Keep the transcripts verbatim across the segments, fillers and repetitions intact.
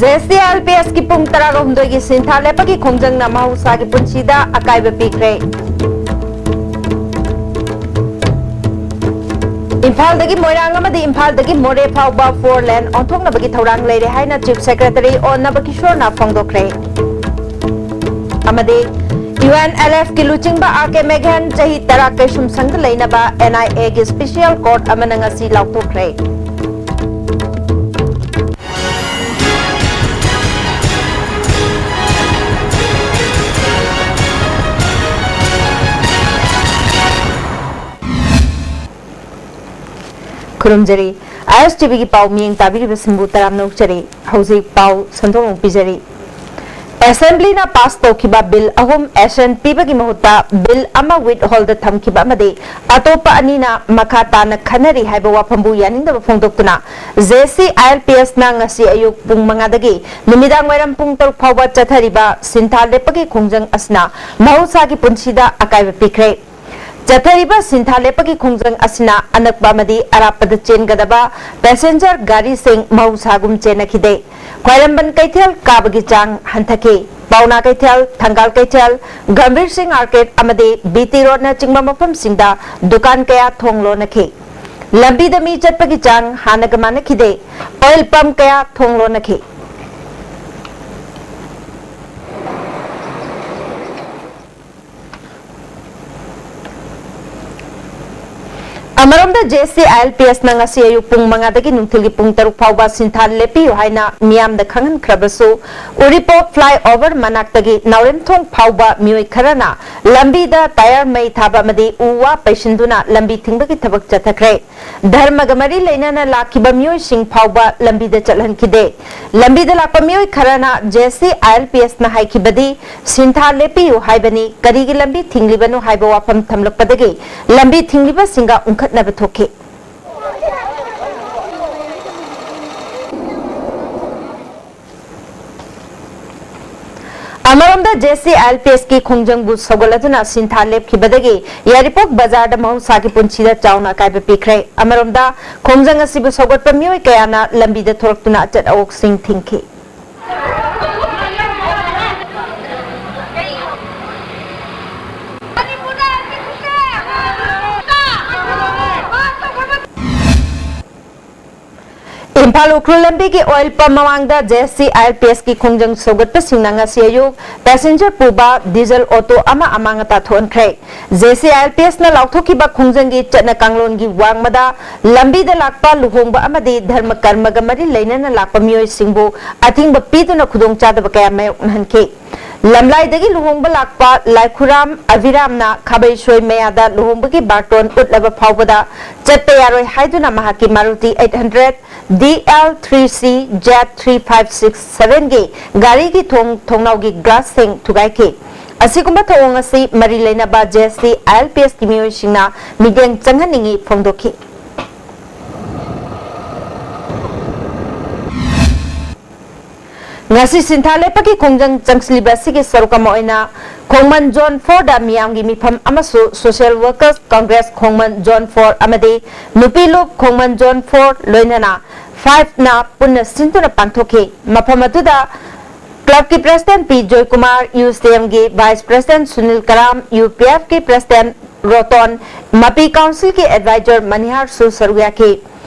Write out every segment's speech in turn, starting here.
ꯑꯦꯁ T ꯑꯥꯏ L P ꯑꯦꯁꯀꯤ ꯄꯨꯡ ꯇꯔꯥꯒ ꯍꯨꯝꯗꯣꯏꯒꯤ ꯁꯤꯟꯊꯥ ꯂꯦꯞꯄꯒꯤ ꯈꯣꯡꯖꯪꯅ ꯃꯍꯧꯁꯥꯒꯤ ꯄꯨꯟꯁꯤꯗ ꯑꯀꯥꯏꯕ ꯄꯤꯈ꯭ꯔꯦ꯫ ꯏꯝꯐꯥꯜꯗꯒꯤ ꯃꯣꯏꯔꯥꯡ ꯑꯃꯗꯤ ꯏꯝꯐꯥꯜꯗꯒꯤ ꯃꯣꯔꯦ ꯐꯥꯎꯕ ꯐꯣꯔ ꯂꯦꯟ ꯑꯣꯟꯊꯣꯛꯅꯕꯒꯤ ꯊꯧꯔꯥꯡ ꯂꯩꯔꯦ ꯍꯥꯏꯅ ꯆꯤꯐ ꯁꯦꯀ꯭ꯔꯦꯇꯔꯤ ꯑꯣ ꯅꯕꯀꯤꯁꯣꯔꯅ ꯐꯣꯡꯗꯣꯛꯈ꯭ꯔꯦ꯫ ꯑꯃꯗꯤ ꯌꯨ ꯑꯦꯟ ꯑꯦꯜ ꯑꯦꯐꯀꯤ ꯂꯨꯆꯤꯡꯕ ꯑꯥꯔ ꯀꯦ ꯃꯦꯘꯟ ꯆꯍꯤ ꯇꯔꯥ ꯀꯩꯁꯨꯝꯁꯪꯗ ꯂꯩꯅꯕ ꯑꯦꯟ ꯑꯥꯏ ꯑꯦꯒꯤ ꯁ꯭ꯄꯦꯁꯤꯌꯦꯜ ꯀꯣꯔꯠ ꯑꯃꯅ ꯉꯁꯤ ꯂꯥꯎꯊꯣꯛꯈ꯭ꯔꯦ꯫ ꯈꯨꯔꯨꯝꯖꯔꯤ꯫ ꯑꯥꯏ ꯑꯦꯁ ꯇꯤ ꯚꯤꯒꯤ ꯄꯥꯎ ꯃꯤꯠꯌꯦꯡ ꯇꯥꯕꯤꯔꯤꯕꯁꯤꯡꯕꯨ ꯇꯔꯥꯝꯅ ꯑꯣꯛꯆꯔꯤ꯫ ꯍꯧꯖꯤꯛ ꯄꯥꯎ ꯁꯟꯗꯣꯛꯅ ꯄꯤꯖꯔꯤ꯫ ꯑꯦꯁꯦꯝꯕ꯭ꯂꯤꯅ ꯄꯥꯁ ꯇꯧꯈꯤꯕ ꯕꯤꯜ ꯑꯍꯨꯝ ꯑꯦꯁꯦꯟ ꯄꯤꯕꯒꯤ ꯃꯍꯨꯠꯇ ꯕꯤꯜ ꯑꯃ ꯋꯤꯠ ꯍꯣꯜꯗ ꯊꯝꯈꯤꯕ ꯑꯃꯗꯤ ꯑꯇꯣꯞꯄ ꯑꯅꯤꯅ ꯃꯈꯥ ꯇꯥꯅ ꯈꯟꯅꯔꯤ ꯍꯥꯏꯕ ꯋꯥꯐꯝꯕꯨ ꯌꯥꯅꯤꯡꯗꯕ ꯐꯣꯡꯗꯣꯛꯇꯨꯅ ꯖꯦ ꯁꯤ ꯑꯥꯏ ꯑꯦꯜ ꯄꯤ ꯑꯦꯁꯅ ꯉꯁꯤ ꯑꯌꯨꯛ ꯄꯨꯡ ꯃꯉꯥꯗꯒꯤ ꯅꯨꯃꯤꯗꯥꯡ ꯋꯥꯏꯔꯝ ꯄꯨꯡ ꯇꯔꯨꯛ ꯐꯥꯎꯕ ꯆꯠꯊꯔꯤꯕ ꯁꯤꯟꯊꯥ ꯂꯦꯞꯄꯒꯤ ꯈꯣꯡꯖꯪ ꯑꯁꯤꯅ ꯃꯍꯧꯁꯥꯒꯤ ꯄꯨꯟꯁꯤꯗ ꯑꯀꯥꯏꯕ ꯄꯤꯈ꯭ꯔꯦ꯫ ꯆꯠꯊꯔꯤꯕ ꯁꯤꯟꯊꯥ ꯂꯦꯞꯄꯒꯤ ꯈꯣꯡꯖꯪ ꯑꯁꯤꯅ ꯑꯅꯛꯄ ꯑꯃꯗꯤ ꯑꯔꯥꯞꯄꯗ ꯆꯦꯟꯒꯗꯕ ꯄꯦꯁꯦꯟꯖꯔ ꯒꯥꯔꯤꯁꯤꯡ ꯃꯍꯧꯁꯥꯒꯨꯝ ꯆꯦꯟꯅꯈꯤꯗꯦ꯫ ꯈ꯭ꯋꯥꯏꯔꯝꯕꯟ ꯀꯩꯊꯦꯜ ꯀꯥꯕꯒꯤ ꯆꯥꯡ ꯍꯟꯊꯈꯤ꯫ ꯄꯥꯎꯅꯥ ꯀꯩꯊꯦꯜ, ꯊꯪꯒꯥꯜ ꯀꯩꯊꯦꯜ, ꯒꯝꯚꯤꯔ ꯁꯤꯡ ꯑꯥꯔꯀꯦꯠ ꯑꯃꯗꯤ ꯕꯤ ꯇꯤ ꯔꯣꯗꯅꯆꯤꯡꯕ ꯃꯐꯝꯁꯤꯡꯗ ꯗꯨꯀꯥꯟ ꯀꯌꯥ ꯊꯣꯡ ꯂꯣꯟꯅꯈꯤ꯫ ꯂꯝꯕꯤꯗ ꯃꯤ ꯆꯠꯄꯒꯤ ꯆꯥꯡ ꯍꯥꯟꯅꯒ ꯃꯥꯟꯅꯈꯤꯗꯦ꯫ ꯑꯣꯏꯜ ꯄꯝꯞ ꯀꯌꯥ ꯊꯣꯡ ꯂꯣꯟꯅꯈꯤ꯫ ꯑꯃꯔꯣꯝꯗ, ꯖꯦ ꯁꯤ ꯑꯥꯏ ꯑꯦꯜ ꯄꯤ ꯑꯦꯁꯅ ꯉꯁꯤ ꯑꯌꯨꯛ ꯄꯨꯡ ꯃꯉꯥꯗꯒꯤ ꯅꯨꯡꯊꯤꯜꯒꯤ ꯄꯨꯡ ꯇꯔꯨꯛ ꯐꯥꯎꯕ ꯁꯤꯟꯊꯥ ꯂꯦꯞꯄꯤꯌꯨ ꯍꯥꯏꯅ ꯃꯤꯌꯥꯝꯗ ꯈꯪꯍꯟꯈ꯭ꯔꯕꯁꯨ, ꯎꯔꯤꯄꯣꯛ ꯐ꯭ꯂꯥꯏ ꯑꯣꯚꯔ ꯃꯅꯥꯛꯇꯒꯤ ꯅꯥꯎꯔꯦꯝꯊꯣꯡ ꯐꯥꯎꯕ ꯃꯤꯑꯣꯏ ꯈꯔꯅ ꯂꯝꯕꯤꯗ ꯇꯥꯌꯔ ꯃꯩ ꯊꯥꯕ ꯑꯃꯗꯤ ꯎ ꯋꯥ ꯄꯩꯁꯤꯟꯗꯨꯅ ꯂꯝꯕꯤ ꯊꯤꯡꯕꯒꯤ ꯊꯕꯛ ꯆꯠꯊꯈ꯭ꯔꯦ꯫ ꯙꯔꯃꯒ ꯃꯔꯤ ꯂꯩꯅꯅ ꯂꯥꯛꯈꯤꯕ ꯃꯤꯑꯣꯏꯁꯤꯡ ꯐꯥꯎꯕ ꯂꯝꯕꯤꯗ ꯆꯠꯍꯟꯈꯤꯗꯦ꯫ ꯂꯝꯕꯤꯗ ꯂꯥꯛꯄ ꯃꯤꯑꯣꯏ ꯈꯔꯅ ꯖꯦ ꯁꯤ ꯑꯥꯏ ꯑꯦꯜ ꯄꯤ ꯑꯦꯁꯅ ꯍꯥꯏꯈꯤꯕꯗꯤ ꯁꯤꯟꯊꯥ ꯂꯦꯞꯄꯤꯌꯨ ꯍꯥꯏꯕꯅꯤ, ꯀꯔꯤꯒꯤ ꯂꯝꯕꯤ ꯊꯤꯡꯂꯤꯕꯅꯣ ꯍꯥꯏꯕ ꯋꯥꯐꯝ ꯊꯝꯂꯛꯄꯗꯒꯤ ꯂꯝꯕꯤ ꯊꯤꯡꯂꯤꯕꯁꯤꯡꯒ ꯎꯪꯈꯠꯅꯕ ꯊꯣꯛꯈꯤ꯫ ꯑꯃꯔꯣꯝꯗ, J C I L P ꯑꯦꯁꯀꯤ ꯈꯣꯡꯖꯪꯕꯨ ꯁꯧꯒꯠꯂꯗꯨꯅ ꯁꯤꯟꯊꯥ ꯂꯦꯞꯈꯤꯕꯗꯒꯤ ꯌꯥꯏꯔꯤꯄꯣꯛ ꯕꯖꯥꯔꯗ ꯃꯍꯧꯁꯥꯒꯤ ꯄꯨꯟꯁꯤꯗ ꯆꯥꯎꯅ ꯑꯀꯥꯏꯕ ꯄꯤꯈ꯭ꯔꯦ꯫ ꯑꯃꯔꯣꯝꯗ, ꯈꯣꯡꯖꯪ ꯑꯁꯤꯕꯨ ꯁꯧꯒꯠꯄ ꯃꯤꯑꯣꯏ ꯀꯌꯥꯅ ꯂꯝꯕꯤꯗ ꯊꯣꯔꯛꯇꯨꯅ ꯑꯆꯠ ꯑꯋꯣꯛꯁꯤꯡ ꯊꯤꯡꯈꯤ꯫ ꯏꯝꯐꯥꯜ ꯎꯈ꯭ꯔꯨꯜ ꯂꯝꯕꯤꯒꯤ ꯑꯣꯏꯜ ꯄꯝ ꯃꯃꯥꯡꯗ J S C I L P ꯑꯦꯁꯀꯤ ꯈꯣꯡꯖꯪ ꯁꯧꯒꯠꯄꯁꯤꯡꯅ ꯉꯁꯤ ꯑꯌꯨꯛ ꯄꯦꯁꯦꯟꯖꯔ ꯄꯨꯕ ꯗꯤꯖꯜ ꯑꯣꯇꯣ ꯑꯃ ꯑꯃꯥꯡ ꯑꯇꯥ ꯊꯣꯛꯍꯟꯈ꯭ꯔꯦ꯫ J S C I L ꯄꯤ ꯑꯦꯁꯅ ꯂꯥꯎꯊꯣꯛꯈꯤꯕ ꯈꯣꯡꯖꯪꯒꯤ ꯆꯠꯅ ꯀꯥꯡꯂꯣꯟꯒꯤ ꯋꯥꯡꯃꯗ ꯂꯝꯕꯤꯗ ꯂꯥꯛꯄ ꯂꯨꯍꯣꯡꯕ ꯑꯃꯗꯤ ꯙꯔꯃ ꯀꯔꯃꯒ ꯃꯔꯤ ꯂꯩꯅꯅ ꯂꯥꯛꯄ ꯃꯤꯑꯣꯏꯁꯤꯡꯕꯨ ꯑꯊꯤꯡꯕ ꯄꯤꯗꯨꯅ ꯈꯨꯗꯣꯡꯆꯥꯗꯕ ꯀꯌꯥ ꯃꯥꯌꯣꯛꯅꯍꯟꯈꯤ꯫ ꯂꯝꯂꯥꯏꯗꯒꯤ ꯂꯨꯍꯣꯡꯕ ꯂꯥꯛꯄ ꯂꯥꯏꯈꯨꯔꯥꯝ ꯑꯚꯤꯔꯥꯝꯅ ꯈꯥꯕꯩꯁꯣꯏ ꯃꯌꯥꯗ ꯂꯨꯍꯣꯡꯕꯒꯤ ꯕꯥꯔꯇꯣꯟ ꯎꯠꯂꯕ ꯐꯥꯎꯕꯗ ꯆꯠꯄ ꯌꯥꯔꯣꯏ ꯍꯥꯏꯗꯨꯅ ꯃꯍꯥꯛꯀꯤ Maruti eight hundred D L three ꯁꯤ ꯖꯦꯠ ꯊ꯭ꯔꯤ ꯐꯥꯏꯚ ꯁꯤꯛꯁ ꯁꯚꯦꯟꯒꯤ ꯒꯥꯔꯤꯒꯤ ꯊꯣꯡ ꯊꯣꯡꯅꯥꯎꯒꯤ ꯒ꯭ꯂꯥꯁꯁꯤꯡ ꯊꯨꯒꯥꯏꯈꯤ꯫ ꯑꯁꯤꯒꯨꯝꯕ ꯊꯧꯑꯣꯡ ꯑꯁꯤ ꯃꯔꯤ ꯂꯩꯅꯕ J S C I L P ꯑꯦꯁꯀꯤ ꯃꯤꯑꯣꯏꯁꯤꯡꯅ ꯃꯤꯠꯌꯦꯡ ꯆꯪꯍꯟꯅꯤꯡꯏ ꯐꯣꯡꯗꯣꯛꯈꯤ꯫ ꯉꯁꯤ ꯁꯤꯟꯊꯥ ꯂꯦꯞꯄꯒꯤ ꯈꯣꯡꯖꯪ ꯆꯪꯁꯤꯜꯂꯤꯕ ꯑꯁꯤꯒꯤ ꯁꯔꯨꯛ ꯑꯃ ꯑꯣꯏꯅ ꯈꯣꯡꯃꯟ ꯖꯣꯟ ꯐꯣꯔꯗ ꯃꯤꯌꯥꯝꯒꯤ ꯃꯤꯐꯝ ꯑꯃꯁꯨ ꯁꯣꯁꯤꯌꯦꯜ ꯋꯥꯔꯀꯔꯁ ꯀꯪꯒ꯭ꯔꯦꯁ ꯈꯣꯡꯃꯟ ꯖꯣꯟ ꯐꯣꯔ ꯑꯃꯗꯤ ꯅꯨꯄꯤ ꯂꯨꯞ ꯈꯣꯡꯃꯟ ꯖꯣꯟ ꯐꯣꯔ ꯂꯣꯏꯅꯅ ꯐꯥꯏꯚꯅ ꯄꯨꯟꯅ ꯁꯤꯟꯗꯨꯅ ꯄꯥꯡꯊꯣꯛꯈꯤ꯫ ꯃꯐꯝ ꯑꯗꯨꯗ ꯀ꯭ꯂꯕꯀꯤ ꯄ꯭ꯔꯦꯁꯤꯗꯦꯟꯠ ꯄꯤ ꯖꯣꯏꯀꯨꯃꯥꯔ, ꯌꯨ ꯁꯤ ꯑꯦꯝꯒꯤ ꯚꯥꯏꯁ ꯄ꯭ꯔꯦꯁꯤꯗꯦꯟꯠ ꯁꯨꯅꯤꯜ ꯀꯔꯥꯝ, ꯌꯨ ꯄꯤ ꯑꯦꯐꯀꯤ ꯄ꯭ꯔꯦꯁꯤꯗꯦꯟꯠ ꯔꯣꯇꯣꯟ, ꯃꯄꯤ ꯀꯥꯎꯟꯁꯤꯜꯒꯤ ꯑꯦꯗꯚꯥꯏꯖꯔ ꯃꯅꯤꯍꯥꯔꯁꯨ ꯁꯔꯨꯛ ꯌꯥꯈꯤ꯫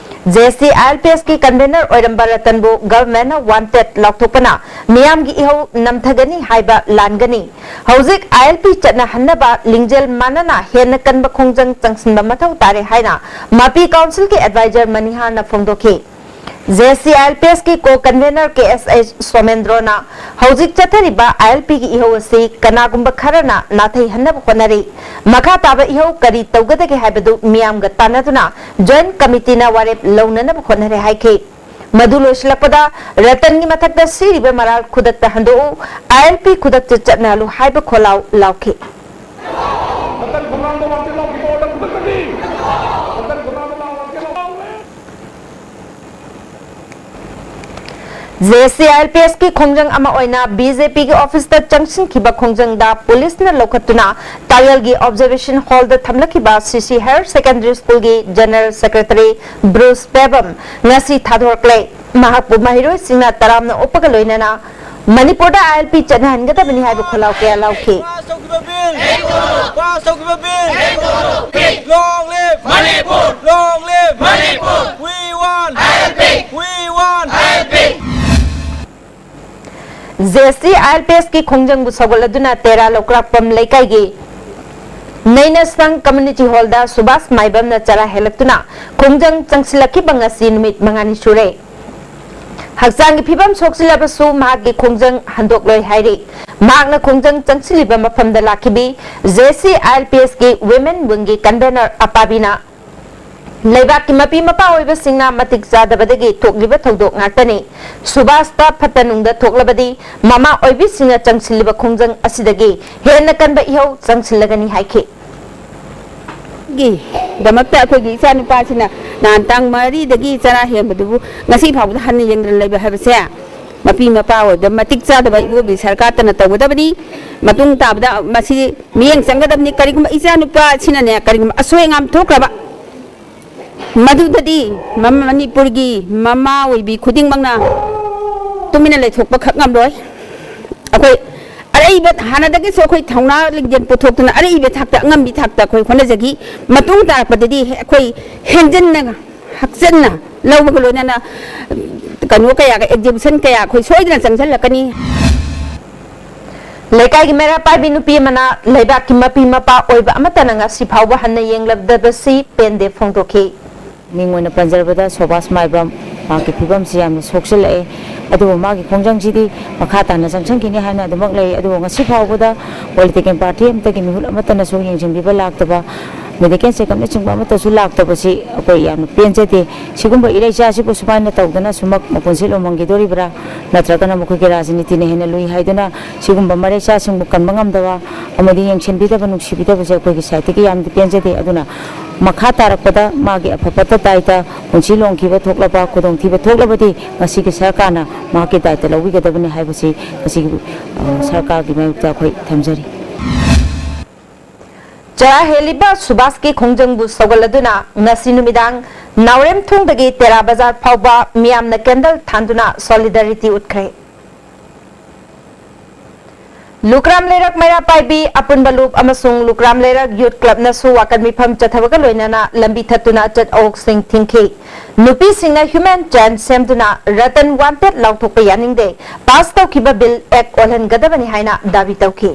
J S C I L P ꯑꯦꯁꯀꯤ convener ꯑꯣꯏꯔꯝꯕ ꯔꯇꯟꯕꯨ ꯒꯚꯔꯟꯃꯦꯟꯠꯅ ꯋꯥꯟꯇꯦꯗ ꯂꯥꯎꯊꯣꯛꯄꯅ ꯃꯤꯌꯥꯝꯒꯤ ꯏꯍꯧ ꯅꯝꯊꯒꯅꯤ ꯍꯥꯏꯕ ꯂꯥꯟꯒꯅꯤ꯫ ꯍꯧꯖꯤꯛ ꯑꯥꯏ ꯑꯦꯜ ꯄꯤ ꯆꯠꯅꯍꯟꯅꯕ ꯂꯤꯡꯖꯦꯜ ꯃꯥꯟꯅꯅ ꯍꯦꯟꯅ ꯀꯟꯕ ꯈꯣꯡꯖꯪ ꯆꯪꯁꯤꯟꯕ ꯃꯊꯧ ꯇꯥꯔꯦ ꯍꯥꯏꯅ ꯃꯄꯤ ꯀꯥꯎꯟꯁꯤꯜꯒꯤ ꯑꯦꯗꯚꯥꯏꯖꯔ ꯃꯅꯤꯍꯥꯔꯅ ꯐꯣꯡꯗꯣꯛꯈꯤ꯫ J S C I L P ꯑꯦꯁꯀꯤ ꯀꯣ ꯀꯟꯚꯦꯅꯔ ꯀꯦ ꯑꯦꯁ ꯑꯩꯆ ꯁꯣꯃꯦꯟꯗ꯭ꯔꯣꯅ ꯍꯧꯖꯤꯛ ꯆꯠꯊꯔꯤꯕ ꯑꯥꯏ ꯑꯦꯜ ꯄꯤꯒꯤ ꯏꯍꯧ ꯑꯁꯤ ꯀꯅꯥꯒꯨꯝꯕ ꯈꯔꯅ ꯅꯥꯊꯩꯍꯟꯅꯕ ꯍꯣꯠꯅꯔꯤ꯫ ꯃꯈꯥ ꯇꯥꯕ ꯏꯍꯧ ꯀꯔꯤ ꯇꯧꯒꯗꯒꯦ ꯍꯥꯏꯕꯗꯨ ꯃꯤꯌꯥꯝꯒ ꯇꯥꯟꯅꯗꯨꯅ ꯖꯣꯏꯟꯠ ꯀꯃꯤꯇꯤꯅ ꯋꯥꯔꯦꯞ ꯂꯧꯅꯅꯕ ꯍꯣꯠꯅꯔꯦ ꯍꯥꯏꯈꯤ꯫ ꯃꯗꯨ ꯂꯣꯏꯁꯤꯜꯂꯛꯄꯗ ꯔꯇꯟꯒꯤ ꯃꯊꯛꯇ ꯁꯤꯔꯤꯕ ꯃꯔꯥꯜ ꯈꯨꯗꯛꯇ ꯍꯟꯗꯣꯛꯎ, ꯑꯥꯏ ꯑꯦꯜ ꯄꯤ ꯈꯨꯗꯛꯇ ꯆꯠꯅꯍꯜꯂꯨ ꯍꯥꯏꯕ ꯈꯣꯜꯂꯥꯎ ꯂꯥꯎꯈꯤ꯫ J S C I L P ꯑꯦꯁꯀꯤ ꯈꯣꯡꯖꯪ ꯑꯃ ꯑꯣꯏꯅ ꯕꯤ ꯖꯦ ꯄꯤꯒꯤ ꯑꯣꯐꯤꯁꯇ ꯆꯪꯁꯤꯟꯈꯤꯕ ꯈꯣꯡꯖꯪꯗ ꯄꯨꯂꯤꯁꯅ ꯂꯧꯈꯠꯇꯨꯅ ꯇꯥꯌꯦꯜꯒꯤ ꯑꯣꯕꯖꯔꯕꯦꯁꯟ ꯍꯣꯜꯗ ꯊꯝꯂꯛꯈꯤꯕ ꯁꯤ ꯁꯤ ꯍꯥꯌꯔ ꯁꯦꯀꯦꯟꯗꯔꯤ ꯁ꯭ꯀꯨꯜꯒꯤ ꯖꯦꯅꯔꯦꯜ ꯁꯦꯀ꯭ꯔꯦꯇꯔꯤ ꯕ꯭ꯔꯨꯁ ꯄꯦꯕꯝ ꯉꯁꯤ ꯊꯥꯗꯣꯔꯛꯂꯦ꯫ ꯃꯍꯥꯛꯄꯨ ꯃꯍꯩꯔꯣꯏꯁꯤꯡꯅ ꯇꯔꯥꯝꯅ ꯑꯣꯛꯄꯒ ꯂꯣꯏꯅꯅ ꯃꯅꯤꯄꯨꯔꯗ ꯑꯥꯏ ꯑꯦꯜ ꯄꯤ ꯆꯠꯅꯍꯟꯒꯗꯕꯅꯤ ꯍꯥꯏꯕ ꯈꯣꯜꯂꯥꯎ ꯀꯌꯥ ꯂꯥꯎꯈꯤ꯫ Pass ꯇꯧꯈꯤꯕ bill! Pass ꯇꯧꯈꯤꯕ bill! Long live! Manipur! Long live! Manipur! We want! I L P! We J C I L P ꯑꯦꯁꯀꯤ ꯈꯣꯡꯖꯪꯕꯨ ꯁꯧꯒꯠꯂꯗꯨꯅ ꯇꯦꯔꯥ ꯂꯧꯀ꯭ꯔꯥꯛꯄꯝ ꯂꯩꯀꯥꯏꯒꯤ ꯅꯩꯅꯁꯪ ꯀꯝꯃ꯭ꯌꯨꯅꯤꯇꯤ ꯍꯣꯜꯗ ꯁꯨꯕꯥꯁ ꯃꯥꯏꯕꯝꯅ ꯆꯔꯥ ꯍꯦꯜꯂꯛꯇꯨꯅ ꯈꯣꯡꯖꯪ ꯆꯪꯁꯤꯜꯂꯛꯈꯤꯕ ꯉꯁꯤ ꯅꯨꯃꯤꯠ ꯃꯉꯥꯅꯤ ꯁꯨꯔꯦ꯫ ꯍꯛꯆꯥꯡꯒꯤ ꯐꯤꯕꯝ ꯁꯣꯛꯆꯤꯜꯂꯕꯁꯨ ꯃꯍꯥꯛꯀꯤ ꯈꯣꯡꯖꯪ ꯍꯟꯗꯣꯛꯂꯣꯏ ꯍꯥꯏꯔꯤ꯫ ꯃꯍꯥꯛꯅ ꯈꯣꯡꯖꯪ ꯆꯪꯁꯤꯜꯂꯤꯕ ꯃꯐꯝꯗ ꯂꯥꯛꯈꯤꯕꯤ J C I L P ꯑꯦꯁꯀꯤ ꯋꯤꯃꯦꯟ ꯋꯤꯡꯒꯤ ꯀꯟꯚꯦꯅꯔ ꯑꯄꯥꯕꯤꯅ ꯂꯩꯕꯥꯛꯀꯤ ꯃꯄꯤ ꯃꯄꯥ ꯑꯣꯏꯕꯁꯤꯡꯅ ꯃꯇꯤꯛ ꯆꯥꯗꯕꯗꯒꯤ ꯊꯣꯛꯂꯤꯕ ꯊꯧꯗꯣꯛ ꯉꯥꯛꯇꯅꯤ꯫ ꯁꯨꯕꯥꯁꯇ ꯐꯠꯇ ꯅꯨꯡꯗ ꯊꯣꯛꯂꯕꯗꯤ ꯃꯃꯥ ꯑꯣꯏꯕꯤꯁꯤꯡꯅ ꯆꯪꯁꯤꯜꯂꯤꯕ ꯈꯣꯡꯖꯪ ꯑꯁꯤꯗꯒꯤ ꯍꯦꯟꯅ ꯀꯟꯕ ꯏꯍꯧ ꯆꯪꯁꯤꯜꯂꯒꯅꯤ ꯍꯥꯏꯈꯤ꯫ ꯒꯤ ꯗꯃꯛꯇ ꯑꯩꯈꯣꯏꯒꯤ ꯏꯆꯥꯅꯨꯄꯥꯁꯤꯅ ꯅꯍꯥꯟ ꯇꯥꯡ ꯃꯔꯤꯗꯒꯤ ꯆꯔꯥ ꯍꯦꯟꯕꯗꯨꯕꯨ ꯉꯁꯤ ꯐꯥꯎꯕꯗ ꯍꯟꯅ ꯌꯦꯡꯗꯅ ꯂꯩꯕ ꯍꯥꯏꯕꯁꯦ ꯃꯄꯤ ꯃꯄꯥ ꯑꯣꯏꯕꯗ ꯃꯇꯤꯛ ꯆꯥꯗꯕ ꯏꯕꯣꯕꯤ ꯁꯔꯀꯥꯔꯇꯅ ꯇꯧꯒꯗꯕꯅꯤ꯫ ꯃꯇꯨꯡ ꯇꯥꯕꯗ ꯃꯁꯤ ꯃꯤꯠꯌꯦꯡ ꯆꯪꯒꯗꯕꯅꯤ꯫ ꯀꯔꯤꯒꯨꯝꯕ ꯏꯆꯥꯅꯨꯄꯥ ꯑꯁꯤꯅꯅꯦ ꯀꯔꯤꯒꯨꯝꯕ ꯑꯁꯣꯏ ꯑꯉꯥꯝ ꯊꯣꯛꯈ꯭ꯔꯕ ꯃꯗꯨꯗꯗꯤ ꯃ-, ꯃꯅꯤꯄꯨꯔꯒꯤ ꯃꯃꯥ ꯑꯣꯏꯕꯤ ꯈꯨꯗꯤꯡꯃꯛꯅ ꯇꯨꯃꯤꯟꯅ ꯂꯩꯊꯣꯛꯄ ꯈꯛ ꯉꯝꯂꯣꯏ꯫ ꯑꯩꯈꯣꯏ ꯑꯔꯩꯕ ꯍꯥꯟꯅꯗꯒꯤꯁꯨ ꯑꯩꯈꯣꯏ ꯊꯧꯅꯥ ꯂꯤꯡꯖꯦꯜ ꯄꯨꯊꯣꯛꯇꯨꯅ ꯑꯔꯩꯕ ꯊꯥꯛꯇ ꯑꯉꯝꯕꯤ ꯊꯥꯛꯇ ꯑꯩꯈꯣꯏ ꯍꯣꯠꯅꯖꯈꯤ꯫ ꯃꯇꯨꯡ ꯇꯥꯔꯛꯄꯗꯗꯤ ꯑꯩꯈꯣꯏ ꯍꯦꯟꯖꯤꯟꯅ ꯍꯛꯆꯤꯟꯅ ꯂꯧꯕꯒ ꯂꯣꯏꯅꯅ ꯀꯩꯅꯣ ꯀꯌꯥꯒ exhibition ꯀꯌꯥ ꯑꯩꯈꯣꯏ ꯁꯣꯏꯗꯅ ꯆꯪꯁꯤꯜꯂꯛꯀꯅꯤ꯫ ꯂꯩꯀꯥꯏꯒꯤ ꯃꯩꯔꯥ ꯄꯥꯏꯕꯤ ꯅꯨꯄꯤ ꯑꯃꯅ ꯂꯩꯕꯥꯛꯀꯤ ꯃꯄꯤ ꯃꯄꯥ ꯑꯣꯏꯕ ꯑꯃꯠꯇꯅ ꯉꯁꯤ ꯐꯥꯎꯕ ꯍꯟꯅ ꯌꯦꯡꯂꯕꯗꯕꯁꯤ ꯄꯦꯟꯗꯦ ꯐꯣꯡꯗꯣꯛꯈꯤ꯫ ꯃꯤꯡ ꯑꯣꯏꯅ ꯄꯟꯖꯔꯕꯗ ꯁꯣꯕꯥꯁ ꯃꯥꯏꯕꯝ, ꯃꯍꯥꯛꯀꯤ ꯐꯤꯕꯝꯁꯤ ꯌꯥꯝꯅ ꯁꯣꯛꯆꯤꯜꯂꯛꯑꯦ꯫ ꯑꯗꯨꯕꯨ ꯃꯥꯒꯤ ꯈꯣꯡꯖꯪꯁꯤꯗꯤ ꯃꯈꯥ ꯇꯥꯅ ꯆꯪꯁꯤꯟꯈꯤꯅꯤ ꯍꯥꯏꯅ ꯑꯗꯨꯃꯛ ꯂꯩ꯫ ꯑꯗꯨꯕꯨ ꯉꯁꯤ ꯐꯥꯎꯕꯗ political party ꯑꯃꯠꯇꯒꯤ ꯃꯤꯍꯨꯠ ꯑꯃꯠꯇꯅꯁꯨ ꯌꯦꯡꯁꯤꯟꯕꯤꯕ ꯂꯥꯛꯇꯕ, medical checkup ꯅꯆꯤꯡꯕ ꯑꯃꯠꯇꯁꯨ ꯂꯥꯛꯇꯕꯁꯤ ꯑꯩꯈꯣꯏ ꯌꯥꯝꯅ ꯄꯦꯟꯖꯗꯦ꯫ ꯁꯤꯒꯨꯝꯕ ꯏꯔꯩꯆꯥꯁꯤꯕꯨ ꯁꯨꯃꯥꯏꯅ ꯇꯧꯗꯅ ꯁꯨꯃꯛ ꯃꯄꯨꯟꯁꯤ ꯂꯣꯝꯍꯟꯈꯤꯗꯣꯔꯤꯕ꯭ꯔꯥ? ꯅꯠꯇ꯭ꯔꯒꯅ ꯃꯈꯣꯏꯒꯤ ꯔꯥꯖꯅꯤꯇꯤꯅ ꯍꯦꯟꯅ ꯂꯨꯏ ꯍꯥꯏꯗꯨꯅ ꯁꯤꯒꯨꯝꯕ ꯃꯔꯩꯆꯥꯁꯤꯡꯕꯨ ꯀꯟꯕ ꯉꯝꯗꯕ ꯑꯃꯗꯤ ꯌꯦꯡꯁꯤꯟꯕꯤꯗꯕ, ꯅꯨꯡꯁꯤꯕꯤꯗꯕꯁꯦ ꯑꯩꯈꯣꯏꯒꯤ side ꯇꯒꯤ ꯌꯥꯝꯅ ꯄꯦꯟꯖꯗꯦ꯫ ꯑꯗꯨꯅ ꯃꯈꯥ ꯇꯥꯔꯛꯄꯗ ꯃꯥꯒꯤ ꯑꯐ ꯐꯠꯇ ꯗꯥꯏꯇ, ꯄꯨꯟꯁꯤ ꯂꯣꯝꯈꯤꯕ ꯊꯣꯛꯂꯕ ꯈꯨꯗꯣꯡꯊꯤꯕ ꯊꯣꯛꯂꯕꯗꯤ ꯉꯁꯤꯒꯤ ꯁꯔꯀꯥꯔꯅ ꯃꯍꯥꯛꯀꯤ ꯗꯥꯏꯇ ꯂꯧꯕꯤꯒꯗꯕꯅꯤ ꯍꯥꯏꯕꯁꯤ ꯉꯁꯤꯒꯤ, ꯑ, ꯁꯔꯀꯥꯔꯒꯤ ꯃꯥꯌꯣꯛꯇ ꯑꯩꯈꯣꯏ ꯊꯝꯖꯔꯤ꯫ ꯆꯔꯥ ꯍꯦꯜꯂꯤꯕ ꯁꯨꯕꯥꯁꯀꯤ ꯈꯣꯡꯖꯪꯕꯨ ꯁꯧꯒꯠꯂꯗꯨꯅ ꯉꯁꯤ ꯅꯨꯃꯤꯗꯥꯡ ꯅꯥꯎꯔꯦꯝꯊꯣꯡꯗꯒꯤ ꯇꯦꯔꯥ ꯕꯖꯥꯔ ꯐꯥꯎꯕ ꯃꯤꯌꯥꯝꯅ candle ꯊꯥꯟꯗꯨꯅ solidarity ꯎꯠꯈ꯭ꯔꯦ꯫ ꯂꯨꯀ꯭ꯔꯥꯝ ꯂꯩꯔꯛ ꯃꯩꯔꯥ ꯄꯥꯏꯕꯤ ꯑꯄꯨꯟꯕ ꯂꯨꯞ ꯑꯃꯁꯨꯡ ꯂꯨꯀ꯭ꯔꯥꯝ ꯂꯩꯔꯛ ꯌꯨꯠ ꯀ꯭ꯂꯕꯅꯁꯨ ꯋꯥꯀꯠ ꯃꯤꯐꯝ ꯆꯠꯊꯕꯒ ꯂꯣꯏꯅꯅ ꯂꯝꯕꯤ ꯊꯠꯇꯨꯅ ꯑꯆꯠ ꯑꯋꯣꯛꯁꯤꯡ ꯊꯤꯡꯈꯤ꯫ ꯅꯨꯄꯤꯁꯤꯡꯅ ꯍ꯭ꯌꯨꯃꯦꯟ ꯆꯦꯟ ꯁꯦꯝꯗꯨꯅ ꯔꯇꯟ ꯋꯥꯟꯇꯦꯠ ꯂꯥꯎꯊꯣꯛꯄ ꯌꯥꯅꯤꯡꯗꯦ, ꯄꯥꯁ ꯇꯧꯈꯤꯕ ꯕꯤꯜ ꯑꯦꯛ ꯑꯣꯜꯍꯟꯒꯗꯕꯅꯤ ꯍꯥꯏꯅ ꯗꯥꯕꯤ ꯇꯧꯈꯤ꯫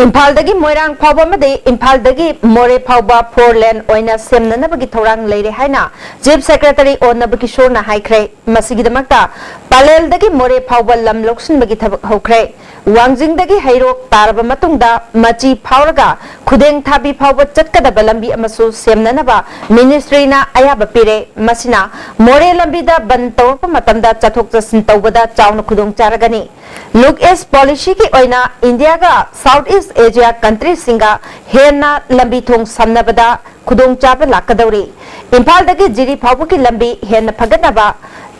ꯏꯝꯐꯥꯜꯗꯒꯤ ꯃꯣꯏꯔꯥꯡ ꯐꯥꯎꯕ ꯑꯃꯗꯤ ꯏꯝꯐꯥꯜꯗꯒꯤ ꯃꯣꯔꯦ ꯐꯥꯎꯕ ꯐꯣꯔ ꯂꯦꯟ ꯑꯣꯏꯅ ꯁꯦꯝꯅꯅꯕꯒꯤ ꯊꯧꯔꯥꯡ ꯂꯩꯔꯦ ꯍꯥꯏꯅ ꯆꯤꯐ ꯁꯦꯀ꯭ꯔꯦꯇꯔꯤ ꯑꯣ ꯅꯕꯀꯤꯁꯣꯔꯅ ꯍꯥꯏꯈ꯭ꯔꯦ꯫ ꯃꯁꯤꯒꯤꯗꯃꯛꯇ ꯄꯂꯦꯜꯗꯒꯤ ꯃꯣꯔꯦ ꯐꯥꯎꯕ ꯂꯝ ꯂꯧꯁꯤꯟꯕꯒꯤ ꯊꯕꯛ ꯍꯧꯈ꯭ꯔꯦ꯫ ꯋꯥꯡꯖꯤꯡꯗꯒꯤ ꯍꯩꯔꯣꯛ ꯇꯥꯔꯕ ꯃꯇꯨꯡꯗ ꯃꯆꯤ ꯐꯥꯎꯔꯒ ꯈꯨꯗꯦꯡ ꯊꯥꯕꯤ ꯐꯥꯎꯕ ꯆꯠꯀꯗꯕ ꯂꯝꯕꯤ ꯑꯃꯁꯨ ꯁꯦꯝꯅꯅꯕ ꯃꯤꯅꯤꯁꯇ꯭ꯔꯤꯅ ꯑꯌꯥꯕ ꯄꯤꯔꯦ꯫ ꯃꯁꯤꯅ ꯃꯣꯔꯦ ꯂꯝꯕꯤꯗ ꯕꯟ ꯇꯧꯔꯛꯄ ꯃꯇꯝꯗ ꯆꯠꯊꯣꯛ ꯆꯠꯁꯤꯟ ꯇꯧꯕꯗ ꯆꯥꯎꯅ ꯈꯨꯗꯣꯡ ꯆꯥꯔꯒꯅꯤ꯫ ꯂꯨꯛ ꯏꯁ ꯄꯣꯂꯤꯁꯤꯒꯤ ꯑꯣꯏꯅ ꯏꯟꯗꯤꯌꯥꯒ ꯁꯥꯎꯠ ꯏꯁ ꯑꯦꯁꯤꯌꯥ ꯀꯟꯇ꯭ꯔꯤꯁꯤꯡꯒ ꯍꯦꯟꯅ ꯂꯝꯕꯤ ꯊꯣꯡ ꯁꯝꯅꯕꯗ ꯈꯨꯗꯣꯡꯆꯥꯕ ꯂꯥꯛꯀꯗꯧꯔꯤ꯫ ꯏꯝꯐꯥꯜꯗꯒꯤ ꯖꯤꯔꯤ ꯐꯥꯎꯕꯒꯤ ꯂꯝꯕꯤ ꯍꯦꯟꯅ ꯐꯒꯠꯅꯕ,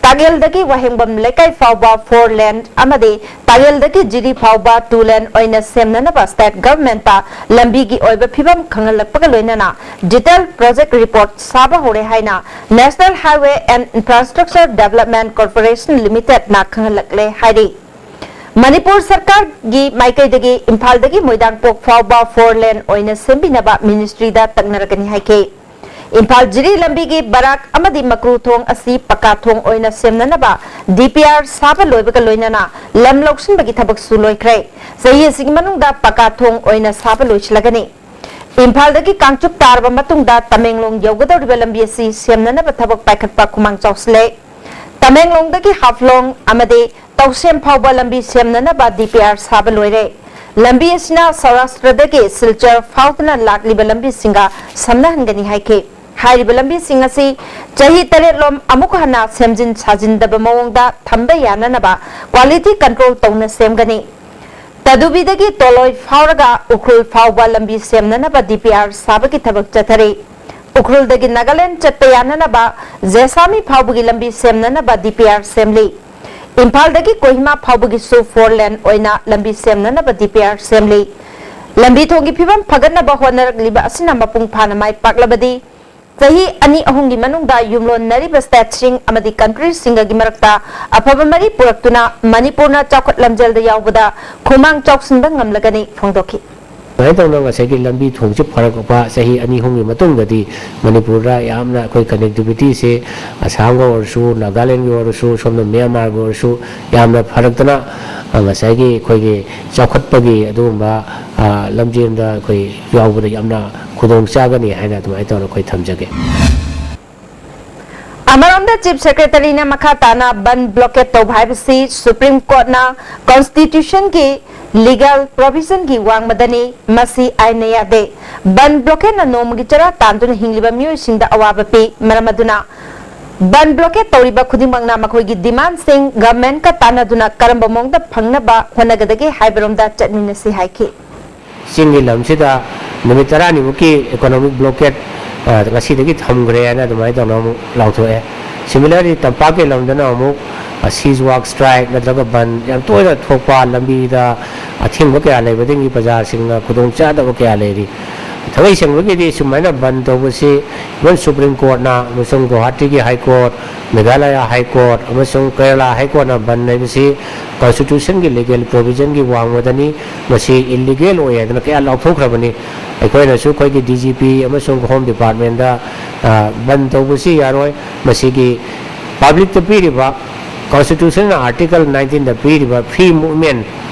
ꯇꯥꯒꯦꯜꯗꯒꯤ ꯋꯥꯍꯦꯡꯕꯝ ꯂꯩꯀꯥꯏ ꯐꯥꯎꯕ ꯐꯣꯔ ꯂꯦꯟ ꯑꯃꯗꯤ ꯇꯥꯒꯦꯜꯗꯒꯤ ꯖꯤꯔꯤ ꯐꯥꯎꯕ ꯇꯨ ꯂꯦꯟ ꯑꯣꯏꯅ ꯁꯦꯝꯅꯅꯕ ꯁ꯭ꯇꯦꯠ ꯒꯚꯔꯟꯃꯦꯟꯠꯇ ꯂꯝꯕꯤꯒꯤ ꯑꯣꯏꯕ ꯐꯤꯕꯝ ꯈꯪꯍꯜꯂꯛꯄꯒ ꯂꯣꯏꯅꯅ ꯗꯤꯇꯦꯜ ꯄ꯭ꯔꯣꯖꯦꯛ ꯔꯤꯄꯣꯔꯠ ꯁꯥꯕ ꯍꯧꯔꯦ ꯍꯥꯏꯅ National Highway and Infrastructure Development Corporation Limited ꯅ ꯈꯪꯍꯜꯂꯛꯂꯦ ꯍꯥꯏꯔꯤ꯫ ꯃꯅꯤꯄꯨꯔ ꯁꯔꯀꯥꯔꯒꯤ ꯃꯥꯏꯀꯩꯗꯒꯤ ꯏꯝꯐꯥꯜꯗꯒꯤ ꯃꯣꯏꯗꯥꯡꯄꯣꯛ ꯐꯥꯎꯕ ꯐꯣꯔ ꯂꯦꯟ ꯑꯣꯏꯅ ꯁꯦꯝꯕꯤꯅꯕ ꯃꯤꯅꯤꯁꯇ꯭ꯔꯤꯗ ꯇꯛꯅꯔꯒꯅꯤ ꯍꯥꯏꯈꯤ꯫ ꯏꯝꯐꯥꯜ ꯖꯤꯔꯤ ꯂꯝꯕꯤꯒꯤ ꯕꯔꯥꯛ ꯑꯃꯗꯤ ꯃꯀ꯭ꯔꯨ ꯊꯣꯡ ꯑꯁꯤ ꯄꯀꯥ ꯊꯣꯡ ꯑꯣꯏꯅ ꯁꯦꯝꯅꯅꯕ ꯗꯤ ꯄꯤ ꯑꯥꯔ ꯁꯥꯕ ꯂꯣꯏꯕꯒ ꯂꯣꯏꯅꯅ ꯂꯝ ꯂꯧꯁꯤꯟꯕꯒꯤ ꯊꯕꯛꯁꯨ ꯂꯣꯏꯈ꯭ꯔꯦ꯫ ꯆꯍꯤ ꯑꯁꯤꯒꯤ ꯃꯅꯨꯡꯗ ꯄꯀꯥ ꯊꯣꯡ ꯑꯣꯏꯅ ꯁꯥꯕ ꯂꯣꯏꯁꯤꯜꯂꯒꯅꯤ꯫ ꯏꯝꯐꯥꯜꯗꯒꯤ ꯀꯥꯡꯆꯨꯞ ꯇꯥꯔꯕ ꯃꯇꯨꯡꯗ ꯇꯃꯦꯡꯂꯣꯡ ꯌꯧꯒꯗꯧꯔꯤꯕ ꯂꯝꯕꯤ ꯑꯁꯤ ꯁꯦꯝꯅꯅꯕ ꯊꯕꯛ ꯄꯥꯏꯈꯠꯄ ꯈꯨꯃꯥꯡ ꯆꯥꯎꯁꯤꯜꯂꯦ꯫ ꯇꯃꯦꯡꯂꯣꯡꯗꯒꯤ ꯍꯥꯐꯂꯣꯡ ꯑꯃꯗꯤ ꯇꯧꯁꯦꯝ ꯐꯥꯎꯕ ꯂꯝꯕꯤ ꯁꯦꯝꯅꯅꯕ ꯗꯤ ꯄꯤ ꯑꯥꯔ ꯁꯥꯕ ꯂꯣꯏꯔꯦ꯫ ꯂꯝꯕꯤ ꯑꯁꯤꯅ ꯁꯧꯔꯥꯁꯇ꯭ꯔꯗꯒꯤ ꯁꯤꯜꯆꯔ ꯐꯥꯎꯗꯨꯅ ꯂꯥꯛꯂꯤꯕ ꯂꯝꯕꯤꯁꯤꯡꯒ ꯁꯝꯅꯍꯟꯒꯅꯤ ꯍꯥꯏꯈꯤ꯫ ꯍꯥꯏꯔꯤꯕ ꯂꯝꯕꯤꯁꯤꯡ ꯑꯁꯤ ꯆꯍꯤ ꯇꯔꯦꯠꯂꯣꯝ ꯑꯃꯨꯛ ꯍꯟꯅ ꯁꯦꯝꯖꯤꯟ ꯁꯥꯖꯤꯟꯗꯕ ꯃꯑꯣꯡꯗ ꯊꯝꯕ ꯌꯥꯅꯅꯕ ꯀ꯭ꯋꯥꯂꯤꯇꯤ ꯀꯟꯇ꯭ꯔꯣꯜ ꯇꯧꯅ ꯁꯦꯝꯒꯅꯤ꯫ ꯇꯗꯨꯕꯤꯗꯒꯤ ꯇꯣꯂꯣꯏ ꯐꯥꯎꯔꯒ ꯎꯈ꯭ꯔꯨꯜ ꯐꯥꯎꯕ ꯂꯝꯕꯤ ꯁꯦꯝꯅꯅꯕ ꯗꯤ ꯄꯤ ꯑꯥꯔ ꯁꯥꯕꯒꯤ ꯊꯕꯛ ꯆꯠꯊꯔꯤ꯫ ꯎꯈ꯭ꯔꯨꯜꯗꯒꯤ ꯅꯥꯒꯥꯂꯦꯟ ꯆꯠꯄ ꯌꯥꯅꯅꯕ ꯖꯦꯁꯥꯃꯤ ꯐꯥꯎꯕꯒꯤ ꯂꯝꯕꯤ ꯁꯦꯝꯅꯅꯕ ꯗꯤ ꯄꯤ ꯑꯥꯔ ꯁꯦꯝꯂꯤ꯫ ꯏꯝꯐꯥꯜꯗꯒꯤ ꯀꯣꯍꯤꯃꯥ ꯐꯥꯎꯕꯒꯤꯁꯨ ꯐꯣꯔ ꯂꯦꯟ ꯑꯣꯏꯅ ꯂꯝꯕꯤ ꯁꯦꯝꯅꯅꯕ ꯗꯤ ꯄꯤ ꯑꯥꯔ ꯁꯦꯝꯂꯤ꯫ ꯂꯝꯕꯤ ꯊꯣꯡꯒꯤ ꯐꯤꯕꯝ ꯐꯒꯠꯅꯕ ꯍꯣꯠꯅꯔꯛꯂꯤꯕ ꯑꯁꯤꯅ ꯃꯄꯨꯡ ꯐꯥꯅ ꯃꯥꯏ ꯄꯥꯛꯂꯕꯗꯤ ꯆꯍꯤ ꯑꯅꯤ ꯑꯍꯨꯝꯒꯤ ꯃꯅꯨꯡꯗ ꯌꯨꯝꯂꯣꯟꯅꯔꯤꯕ ꯁ꯭ꯇꯦꯠꯁꯤꯡ ꯑꯃꯗꯤ ꯀꯟꯇ꯭ꯔꯤꯁꯤꯡꯒꯒꯤ ꯃꯔꯛꯇ ꯑꯐꯕ ꯃꯔꯤ ꯄꯨꯔꯛꯇꯨꯅ ꯃꯅꯤꯄꯨꯔꯅ ꯆꯥꯎꯈꯠ ꯂꯝꯖꯦꯜꯗ ꯌꯥꯎꯕꯗ ꯈꯨꯃꯥꯡ ꯆꯥꯎꯁꯤꯟꯕ ꯉꯝꯂꯒꯅꯤ ꯐꯣꯡꯗꯣꯛꯈꯤ꯫ ꯁꯨꯃꯥꯏꯅ ꯇꯧꯅ ꯉꯁꯥꯏꯒꯤ ꯂꯝꯕꯤ ꯊꯣꯡꯁꯤ ꯐꯔꯛꯄ ꯆꯍꯤ ꯑꯅꯤ ꯑꯍꯨꯝꯒꯤ ꯃꯇꯨꯡꯗꯗꯤ ꯃꯅꯤꯄꯨꯔꯗ ꯌꯥꯝꯅ ꯑꯩꯈꯣꯏ ꯀꯅꯦꯛꯇꯤꯚꯤꯇꯤꯁꯦ ꯑꯁꯥꯝꯒ ꯑꯣꯏꯔꯁꯨ, ꯅꯥꯒꯥꯂꯦꯟꯒꯤ ꯑꯣꯏꯔꯁꯨ, ꯁꯣꯝꯗ ꯃ꯭ꯌꯥꯟꯃꯥꯔꯒꯤ ꯑꯣꯏꯔꯁꯨ ꯌꯥꯝꯅ ꯐꯔꯛꯇꯅ, ꯑ, ꯉꯁꯥꯏꯒꯤ ꯑꯩꯈꯣꯏꯒꯤ ꯆꯥꯎꯈꯠꯄꯒꯤ ꯑꯗꯨꯒꯨꯝꯕ, ꯑ, ꯂꯝꯖꯦꯜꯗ ꯑꯩꯈꯣꯏ ꯌꯥꯎꯕꯗ ꯌꯥꯝꯅ ꯈꯨꯗꯣꯡ ꯆꯥꯒꯅꯤ ꯍꯥꯏꯅ ꯑꯗꯨꯃꯥꯏꯅ ꯇꯧꯔꯒ ꯑꯩꯈꯣꯏ ꯊꯝꯖꯒꯦ꯫ ꯑꯃꯔꯣꯝꯗ ꯆꯤꯐ ꯁꯦꯀ꯭ꯔꯦꯇꯔꯤꯅ ꯃꯈꯥ ꯇꯥꯅ ꯕꯟ ꯕ꯭ꯂꯣꯀꯦꯠ ꯇꯧꯕ ꯍꯥꯏꯕꯁꯤ ꯁꯨꯄ꯭ꯔꯤꯝ ꯀꯣꯔꯠꯅ ꯀꯣꯟꯁꯇꯤꯇ꯭ꯌꯨꯁꯟꯒꯤ ꯂꯤꯒꯦꯜ ꯄ꯭ꯔꯣꯚꯤꯖꯟꯒꯤ ꯋꯥꯡꯃꯗꯅꯤ, ꯃꯁꯤ ꯑꯥꯏꯟꯅ ꯌꯥꯗꯦ꯫ ꯕꯟ ꯕ꯭ꯂꯣꯀꯦꯠꯅ ꯅꯣꯡꯃꯒꯤ ꯆꯔꯥ ꯇꯥꯟꯗꯨꯅ ꯍꯤꯡꯂꯤꯕ ꯃꯤꯑꯣꯏꯁꯤꯡꯗ ꯑꯋꯥꯕ ꯄꯤ꯫ ꯃꯔꯝ ꯑꯗꯨꯅ ꯕꯟ ꯕ꯭ꯂꯣꯀꯦꯠ ꯇꯧꯔꯤꯕ ꯈꯨꯗꯤꯡꯃꯛꯅ ꯃꯈꯣꯏꯒꯤ ꯗꯤꯃꯥꯟꯁꯤꯡ ꯒꯚꯔꯟꯃꯦꯟꯠꯀ ꯇꯥꯟꯅꯗꯨꯅ ꯀꯔꯝꯕ ꯃꯑꯣꯡꯗ ꯐꯪꯅꯕ ꯍꯣꯠꯅꯒꯗꯒꯦ ꯍꯥꯏꯕꯔꯣꯝꯗ ꯆꯠꯃꯤꯟꯅꯁꯤ ꯍꯥꯏꯈꯤ꯫ ꯆꯤꯡꯒꯤ ꯂꯝꯁꯤꯗ ꯅꯨꯃꯤꯠ ꯇꯔꯥꯅꯤꯃꯨꯛꯀꯤ ꯏꯀꯣꯅꯣꯃꯤꯛ ꯕ꯭ꯂꯣꯀꯦꯠ, ꯑ, ꯉꯁꯤꯗꯒꯤ ꯊꯝꯈ꯭ꯔꯦ ꯍꯥꯏꯅ ꯑꯗꯨꯃꯥꯏꯅ ꯇꯧꯅ ꯑꯃꯨꯛ ꯂꯥꯎꯊꯣꯛꯑꯦ꯫ Similarly, ꯇꯝꯄꯥꯛꯀꯤ ꯂꯝꯗꯅ ꯑꯃꯨꯛ, ꯑ, ꯁꯤꯖ ꯋꯥꯛ ꯁ꯭ꯇ꯭ꯔꯥꯏꯛ ꯅꯠꯇ꯭ꯔꯒ ꯕꯟ ꯌꯥꯝ ꯇꯣꯏꯅ ꯊꯣꯛꯄ, ꯂꯝꯕꯤꯗ ꯑꯊꯤꯡꯕ ꯀꯌꯥ ꯂꯩꯕꯗꯒꯤ ꯄ꯭ꯔꯖꯥꯁꯤꯡꯅ ꯈꯨꯗꯣꯡꯆꯥꯗꯕ ꯀꯌꯥ ꯂꯩꯔꯤ꯫ ꯊꯥꯡꯃꯩ ꯁꯦꯡꯕꯒꯤꯗꯤ ꯁꯨꯃꯥꯏꯅ ꯕꯟ ꯇꯧꯕꯁꯤ even ꯁꯨꯄ꯭ꯔꯤꯝ ꯀꯣꯔꯠꯅ ꯑꯃꯁꯨꯡ ꯒꯨꯋꯥꯍꯥꯇꯤꯒꯤ high court, Meghalaya high court ꯑꯃꯁꯨꯡ ꯀꯦꯔꯂꯥ ꯍꯥꯏ ꯀꯣꯔꯠꯅ ꯕꯟ ꯍꯥꯏꯕꯁꯤ ꯀꯣꯟꯁꯇꯤꯇ꯭ꯌꯨꯁꯟꯒꯤ ꯂꯤꯒꯦꯜ ꯄ꯭ꯔꯣꯚꯤꯖꯟꯒꯤ ꯋꯥꯡꯃꯗꯅꯤ, ꯃꯁꯤ ꯏꯜꯂꯤꯒꯦꯜ ꯑꯣꯏ ꯍꯥꯏꯗꯅ ꯀꯌꯥ ꯂꯥꯎꯊꯣꯛꯈ꯭ꯔꯕꯅꯤ꯫ ꯑꯩꯈꯣꯏꯅꯁꯨ ꯑꯩꯈꯣꯏꯒꯤ ꯗꯤ ꯖꯤ ꯄꯤ ꯑꯃꯁꯨꯡ ꯍꯣꯝ ꯗꯤꯄꯥꯔꯠꯃꯦꯟꯗ, ꯑ, ꯕꯟ ꯇꯧꯕꯁꯤ ꯌꯥꯔꯣꯏ, ꯃꯁꯤꯒꯤ ꯄꯕ꯭ꯂꯤꯛꯇ ꯄꯤꯔꯤꯕ ꯀꯣꯟꯁꯇꯤꯇ꯭ꯌꯨꯁꯟꯅ ꯑꯥꯔꯇꯤꯀꯜ ꯅꯥꯏꯟꯇꯤꯟꯗ ꯄꯤꯔꯤꯕ ꯐ꯭ꯔꯤ ꯃꯨꯚꯃꯦꯟꯠ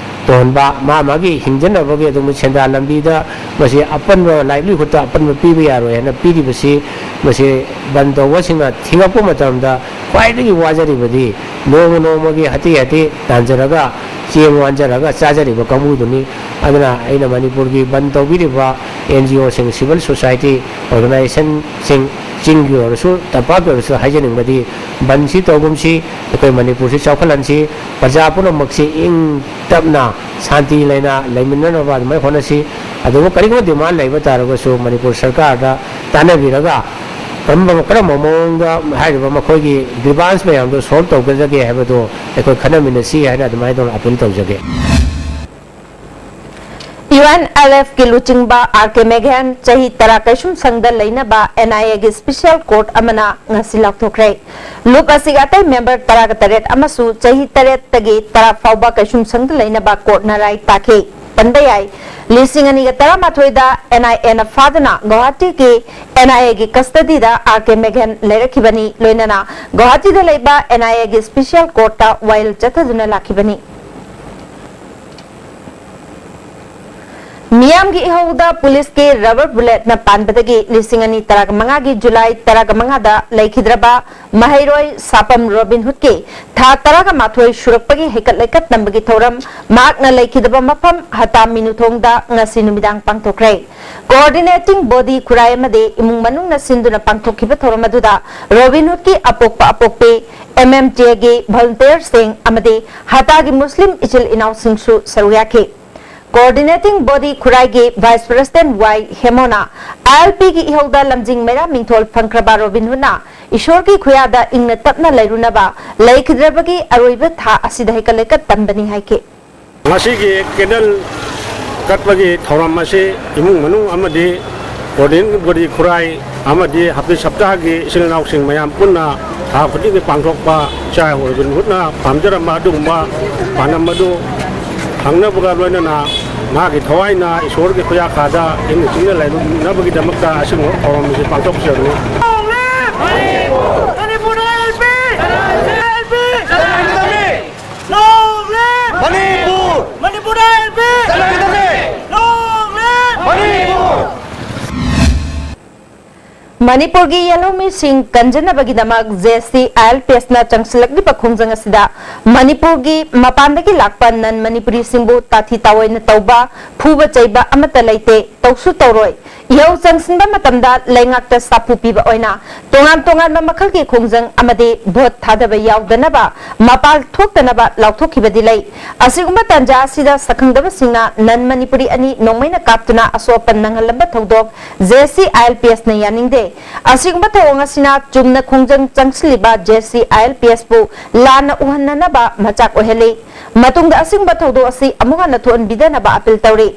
ꯇꯧꯍꯟꯕ, ꯃꯥ ꯃꯥꯒꯤ ꯍꯤꯡꯖꯅꯕꯒꯤ ꯑꯗꯨꯒꯨꯝꯕ ꯁꯦꯟꯗꯥꯟ ꯂꯝꯕꯤꯗ ꯃꯁꯤ ꯑꯄꯟꯕ, ꯂꯥꯏꯚꯂꯤꯍꯨꯗꯇ ꯑꯄꯟꯕ ꯄꯤꯕ ꯌꯥꯔꯣꯏ ꯍꯥꯏꯅ ꯄꯤꯔꯤꯕꯁꯤ, ꯃꯁꯤ ꯕꯟ ꯇꯧꯕꯁꯤꯡꯅ ꯊꯤꯡꯉꯛꯄ ꯃꯇꯝꯗ ꯈ꯭ꯋꯥꯏꯗꯒꯤ ꯋꯥꯖꯔꯤꯕꯗꯤ ꯅꯣꯡꯃ ꯅꯣꯡꯃꯒꯤ ꯍꯥꯇꯦ ꯍꯥꯇꯦ ꯇꯥꯟꯖꯔꯒ, ꯆꯦꯡ ꯋꯥꯟꯖꯔꯒ ꯆꯥꯖꯔꯤꯕ ꯀꯥꯡꯕꯨꯗꯨꯅꯤ꯫ ꯑꯗꯨꯅ ꯑꯩꯅ ꯃꯅꯤꯄꯨꯔꯒꯤ ꯕꯟ ꯇꯧꯕꯤꯔꯤꯕ ꯑꯦꯟ ꯖꯤ ꯑꯣꯁꯤꯡ, ꯁꯤꯚꯤꯜ ꯁꯣꯁꯥꯏꯇꯤ ꯑꯣꯔꯒꯅꯥꯏꯖꯦꯁꯟꯁꯤꯡ, ꯆꯤꯡꯒꯤ ꯑꯣꯏꯔꯁꯨ ꯇꯝꯄꯥꯛꯀꯤ ꯑꯣꯏꯔꯁꯨ ꯍꯥꯏꯖꯅꯤꯡꯕꯗꯤ, ꯕꯟꯁꯤ ꯇꯧꯒꯨꯝꯁꯤ, ꯑꯩꯈꯣꯏ ꯃꯅꯤꯄꯨꯔꯁꯤ ꯆꯥꯎꯈꯠꯍꯟꯁꯤ, ꯄ꯭ꯔꯖꯥ ꯄꯨꯝꯅꯃꯛꯁꯤ ꯏꯪ ꯇꯞꯅ ꯁꯥꯟꯇꯤ ꯂꯩꯅ ꯂꯩꯃꯤꯟꯅꯅꯕ ꯑꯗꯨꯃꯥꯏꯅ ꯍꯣꯠꯅꯁꯤ꯫ ꯑꯗꯨꯕꯨ ꯀꯔꯤꯒꯨꯝꯕ ꯗꯤꯃꯥꯟ ꯂꯩꯕ ꯇꯥꯔꯒꯁꯨ ꯃꯅꯤꯄꯨꯔ ꯁꯔꯀꯥꯔꯗ ꯇꯥꯟꯅꯕꯤꯔꯒ ꯀꯔꯝꯕ, ꯀꯔꯝꯕ ꯃꯑꯣꯡꯗ ꯍꯥꯏꯔꯤꯕ ꯃꯈꯣꯏꯒꯤ ꯒ꯭ꯔꯤꯚꯥꯟꯁ ꯃꯌꯥꯝꯗꯣ ꯁꯣꯜꯕ ꯇꯧꯒꯗꯒꯦ ꯍꯥꯏꯕꯗꯣ ꯑꯩꯈꯣꯏ ꯈꯟꯅꯃꯤꯟꯅꯁꯤ ꯍꯥꯏꯅ ꯑꯗꯨꯃꯥꯏꯅ ꯇꯧꯅ ꯑꯄꯤꯜ ꯇꯧꯖꯒꯦ꯫ ꯌꯨ ꯑꯦꯟ ꯑꯦꯜ ꯑꯦꯐꯀꯤ ꯂꯨꯆꯤꯡꯕ ꯑꯥꯔ ꯀꯦ ꯃꯦꯘꯦꯟ ꯆꯍꯤ ꯇꯔꯥ ꯀꯩꯁꯨꯝꯁꯪꯗ ꯂꯩꯅꯕ ꯑꯦꯟ ꯑꯥꯏ ꯑꯦꯒꯤ ꯁ꯭ꯄꯦꯁꯤꯌꯦꯜ ꯀꯣꯔꯠ ꯑꯃꯅ ꯉꯁꯤ ꯂꯥꯎꯊꯣꯛꯈ꯭ꯔꯦ꯫ ꯂꯨꯞ ꯑꯁꯤꯒꯤ ꯑꯇꯩ ꯃꯦꯝꯕꯔ ꯇꯔꯥꯒ ꯇꯔꯦꯠ ꯑꯃꯁꯨ ꯆꯍꯤ ꯇꯔꯦꯠꯇꯒꯤ ꯇꯔꯥ ꯐꯥꯎꯕ ꯀꯩꯁꯨꯝꯁꯪꯗ ꯂꯩꯅꯕ ꯀꯣꯔꯠꯅ ꯔꯥꯏ ꯇꯥꯈꯤ꯫ ꯄꯟꯕ ꯌꯥꯏ, ꯂꯤꯁꯤꯡ ꯑꯅꯤꯒ ꯇꯔꯥꯃꯥꯊꯣꯏꯗ ꯑꯦꯟ ꯑꯥꯏ ꯑꯦꯅ ꯐꯥꯗꯨꯅ ꯒꯨꯋꯥꯍꯥꯇꯤꯒꯤ ꯑꯦꯟ ꯑꯥꯏ ꯑꯦꯒꯤ ꯀꯁꯇꯗꯤꯗ ꯑꯥꯔ ꯀꯦ ꯃꯦꯘꯦꯟ ꯂꯩꯔꯛꯈꯤꯕꯅꯤ꯫ ꯂꯣꯏꯅꯅ ꯒꯨꯋꯥꯍꯥꯇꯤꯗ ꯂꯩꯕ ꯑꯦꯟ ꯑꯥꯏ ꯑꯦꯒꯤ ꯁ꯭ꯄꯦꯁꯤꯌꯦꯜ ꯀꯣꯔꯠꯇ ꯋꯥꯌꯦꯜ ꯆꯠꯊꯗꯨꯅ ꯂꯥꯛꯈꯤꯕꯅꯤ꯫ ꯃꯤꯌꯥꯝꯒꯤ ꯏꯍꯧꯗ ꯄꯨꯂꯤꯁꯀꯤ ꯔꯕꯔ ꯕꯨꯂꯦꯠꯅ ꯄꯥꯟꯕꯗꯒꯤ ꯂꯤꯁꯤꯡ ꯑꯅꯤ ꯇꯔꯥꯃꯉꯥꯒꯤ ꯖꯨꯂꯥꯏ ꯇꯔꯥꯃꯉꯥꯗ ꯂꯩꯈꯤꯗ꯭ꯔꯕ ꯃꯍꯩꯔꯣꯏ ꯁꯥꯄꯝ ꯔꯣꯕꯤꯟ ꯍꯨꯗꯀꯤ ꯊꯥ ꯇꯔꯥꯃꯥꯊꯣꯏ ꯁꯨꯔꯛꯄꯒꯤ ꯍꯩꯀꯠ ꯂꯩꯀꯠ ꯇꯝꯕꯒꯤ ꯊꯧꯔꯝ ꯃꯍꯥꯛꯅ ꯂꯩꯈꯤꯗꯕ ꯃꯐꯝ ꯍꯇꯥ ꯃꯤꯅꯨꯊꯣꯡꯗ ꯉꯁꯤ ꯅꯨꯃꯤꯗꯥꯡ ꯄꯥꯡꯊꯣꯛꯈ꯭ꯔꯦ꯫ ꯀꯣꯑꯣꯔꯗꯤꯅꯦꯇꯤꯡ ꯕꯣꯗꯤ ꯈꯨꯔꯥꯏ ꯑꯃꯗꯤ ꯏꯃꯨꯡ ꯃꯅꯨꯡꯅ ꯁꯤꯟꯗꯨꯅ ꯄꯥꯡꯊꯣꯛꯈꯤꯕ ꯊꯧꯔꯝ ꯑꯗꯨꯗ ꯔꯣꯕꯤꯟ ꯍꯨꯗꯀꯤ ꯑꯄꯣꯛꯄ ꯑꯄꯣꯛꯄꯤ, ꯑꯦꯝ ꯑꯦꯝ ꯇꯤ ꯑꯦꯒꯤ ꯚꯣꯂꯨꯟꯇꯤꯌꯔꯁꯤꯡ ꯑꯃꯗꯤ ꯍꯇꯥꯒꯤ ꯃꯨꯁꯂꯤꯝ ꯏꯆꯤꯜ ꯏꯅꯥꯎꯁꯤꯡꯁꯨ ꯁꯔꯨꯛ ꯌꯥꯈꯤ꯫ ꯀꯣꯑꯣꯔꯗꯤꯅꯦꯇꯤꯡ ꯕꯣꯗꯤ ꯈꯨꯔꯥꯏꯒꯤ ꯚꯥꯏꯁ ꯄ꯭ꯔꯦꯁꯤꯗꯦꯟꯠ ꯋꯥꯏ ꯍꯦꯃꯣꯅ ꯑꯥꯏ ꯑꯦꯜ ꯄꯤꯒꯤ ꯏꯍꯧꯗ ꯂꯝꯖꯤꯡ ꯃꯩꯔꯥ ꯃꯤꯡꯊꯣꯜ ꯐꯪꯈ꯭ꯔꯕ ꯔꯣꯕꯤꯟ ꯍꯨꯗꯅ ꯏꯁꯣꯔꯒꯤ ꯈꯨꯌꯥꯗ ꯏꯪꯅ ꯇꯞꯅ ꯂꯩꯔꯨꯅꯕ, ꯂꯩꯈꯤꯗ꯭ꯔꯕꯒꯤ ꯑꯔꯣꯏꯕ ꯊꯥ ꯑꯁꯤꯗ ꯍꯩꯀꯠ ꯂꯩꯀꯠ ꯇꯝꯕꯅꯤ ꯍꯥꯏꯈꯤ꯫ ꯉꯁꯤꯒꯤ ꯀꯦꯟꯗꯜ ꯀꯠꯄꯒꯤ ꯊꯧꯔꯝ ꯑꯁꯤ ꯏꯃꯨꯡ ꯃꯅꯨꯡ ꯑꯃꯗꯤ ꯀꯣꯑꯣꯔꯗꯤꯅꯦꯇꯤꯡ ꯕꯣꯗꯤ ꯈꯨꯔꯥꯏ ꯑꯃꯗꯤ ꯍꯥꯐꯤꯖ ꯁꯞꯇꯥꯒꯤ ꯏꯆꯤꯜ ꯏꯅꯥꯎꯁꯤꯡ ꯃꯌꯥꯝ ꯄꯨꯟꯅ ꯊꯥ ꯈꯨꯗꯤꯡꯒꯤ ꯄꯥꯡꯊꯣꯛꯄ ꯏꯆꯥ ꯔꯣꯕꯤꯟ ꯍꯨꯗꯅ ꯄꯥꯝꯖꯔꯝꯕ ꯑꯗꯨꯒꯨꯝꯕ ꯄꯥꯟꯗꯝ ꯑꯗꯨ ꯐꯪꯅꯕꯒ ꯂꯣꯏꯅꯅ ꯃꯍꯥꯛꯀꯤ ꯊꯋꯥꯏꯅ ꯏꯁꯣꯔꯒꯤ ꯈꯨꯌꯥꯈꯥꯗ ꯏꯪꯅ ꯆꯤꯛꯅ ꯂꯩꯔꯨꯅꯕꯒꯤꯗꯃꯛꯇ ꯑꯁꯤꯒꯨꯝꯕ ꯊꯧꯔꯝ ꯑꯁꯤ ꯄꯥꯡꯊꯣꯛꯆꯕꯅꯤ꯫ ꯃꯅꯤꯄꯨꯔ! ꯃꯅꯤꯄꯨꯔ! ꯃꯅꯤꯄꯨꯔꯒꯤ ꯌꯦꯜꯍꯧꯃꯤꯁꯤꯡ ꯀꯟꯖꯅꯕꯒꯤꯗꯃꯛ ꯖꯦ ꯁꯤ ꯑꯥꯏ ꯑꯦꯜ ꯄꯤ ꯑꯦꯁꯅ ꯆꯪꯁꯤꯜꯂꯛꯂꯤꯕ ꯈꯣꯡꯖꯪ ꯑꯁꯤꯗ ꯃꯅꯤꯄꯨꯔꯒꯤ ꯃꯄꯥꯟꯗꯒꯤ ꯂꯥꯛꯄ ꯅꯟ ꯃꯅꯤꯄꯨꯔꯤꯁꯤꯡꯕꯨ ꯇꯥꯊꯤ ꯇꯥꯑꯣꯏꯅ ꯇꯧꯕ, ꯐꯨꯕ ꯆꯩꯕ ꯑꯃꯠꯇ ꯂꯩꯇꯦ, ꯇꯧꯁꯨ ꯇꯧꯔꯣꯏ꯫ ꯏꯍꯧ ꯆꯪꯁꯤꯟꯕ ꯃꯇꯝꯗ ꯂꯩꯉꯥꯛꯇ ꯁꯥꯐꯨ ꯄꯤꯕ ꯑꯣꯏꯅ ꯇꯣꯉꯥꯟ ꯇꯣꯉꯥꯟꯕ ꯃꯈꯜꯒꯤ ꯈꯣꯡꯖꯪ ꯑꯃꯗꯤ ꯚꯣꯠ ꯊꯥꯗꯕ ꯌꯥꯎꯗꯅꯕ, ꯃꯄꯥꯜ ꯊꯣꯛꯇꯅꯕ ꯂꯥꯎꯊꯣꯛꯈꯤꯕꯗꯤ ꯂꯩ꯫ ꯑꯁꯤꯒꯨꯝꯕ ꯇꯥꯟꯖꯥ ꯑꯁꯤꯗ ꯁꯛꯈꯪꯗꯕꯁꯤꯡꯅ ꯅꯟ ꯃꯅꯤꯄꯨꯔꯤ ꯑꯅꯤ ꯅꯣꯡꯃꯩꯅ ꯀꯥꯞꯇꯨꯅ ꯑꯁꯣꯛ ꯑꯄꯟ ꯅꯪꯍꯜꯂꯝꯕ ꯊꯧꯗꯣꯛ ꯖꯦ ꯁꯤ ꯑꯥꯏ ꯑꯦꯜ ꯄꯤ ꯑꯦꯁꯅ ꯌꯥꯅꯤꯡꯗꯦ꯫ ꯑꯁꯤꯒꯨꯝꯕ ꯊꯧꯑꯣꯡ ꯑꯁꯤꯅ ꯆꯨꯝꯅ ꯈꯣꯡꯖꯪ ꯆꯪꯁꯤꯜꯂꯤꯕ ꯖꯦ ꯁꯤ ꯑꯥꯏ ꯑꯦꯜ ꯄꯤ ꯑꯦꯁꯄꯨ ꯂꯥꯟꯅ ꯎꯍꯟꯅꯅꯕ ꯃꯆꯥꯛ ꯑꯣꯏꯍꯜꯂꯤ꯫ ꯃꯇꯨꯡꯗ ꯑꯁꯤꯒꯨꯝꯕ ꯊꯧꯗꯣꯛ ꯑꯁꯤ ꯑꯃꯨꯛ ꯍꯟꯅ ꯊꯣꯛꯍꯟꯕꯤꯗꯅꯕ ꯑꯥꯄꯤꯜ ꯇꯧꯔꯤ꯫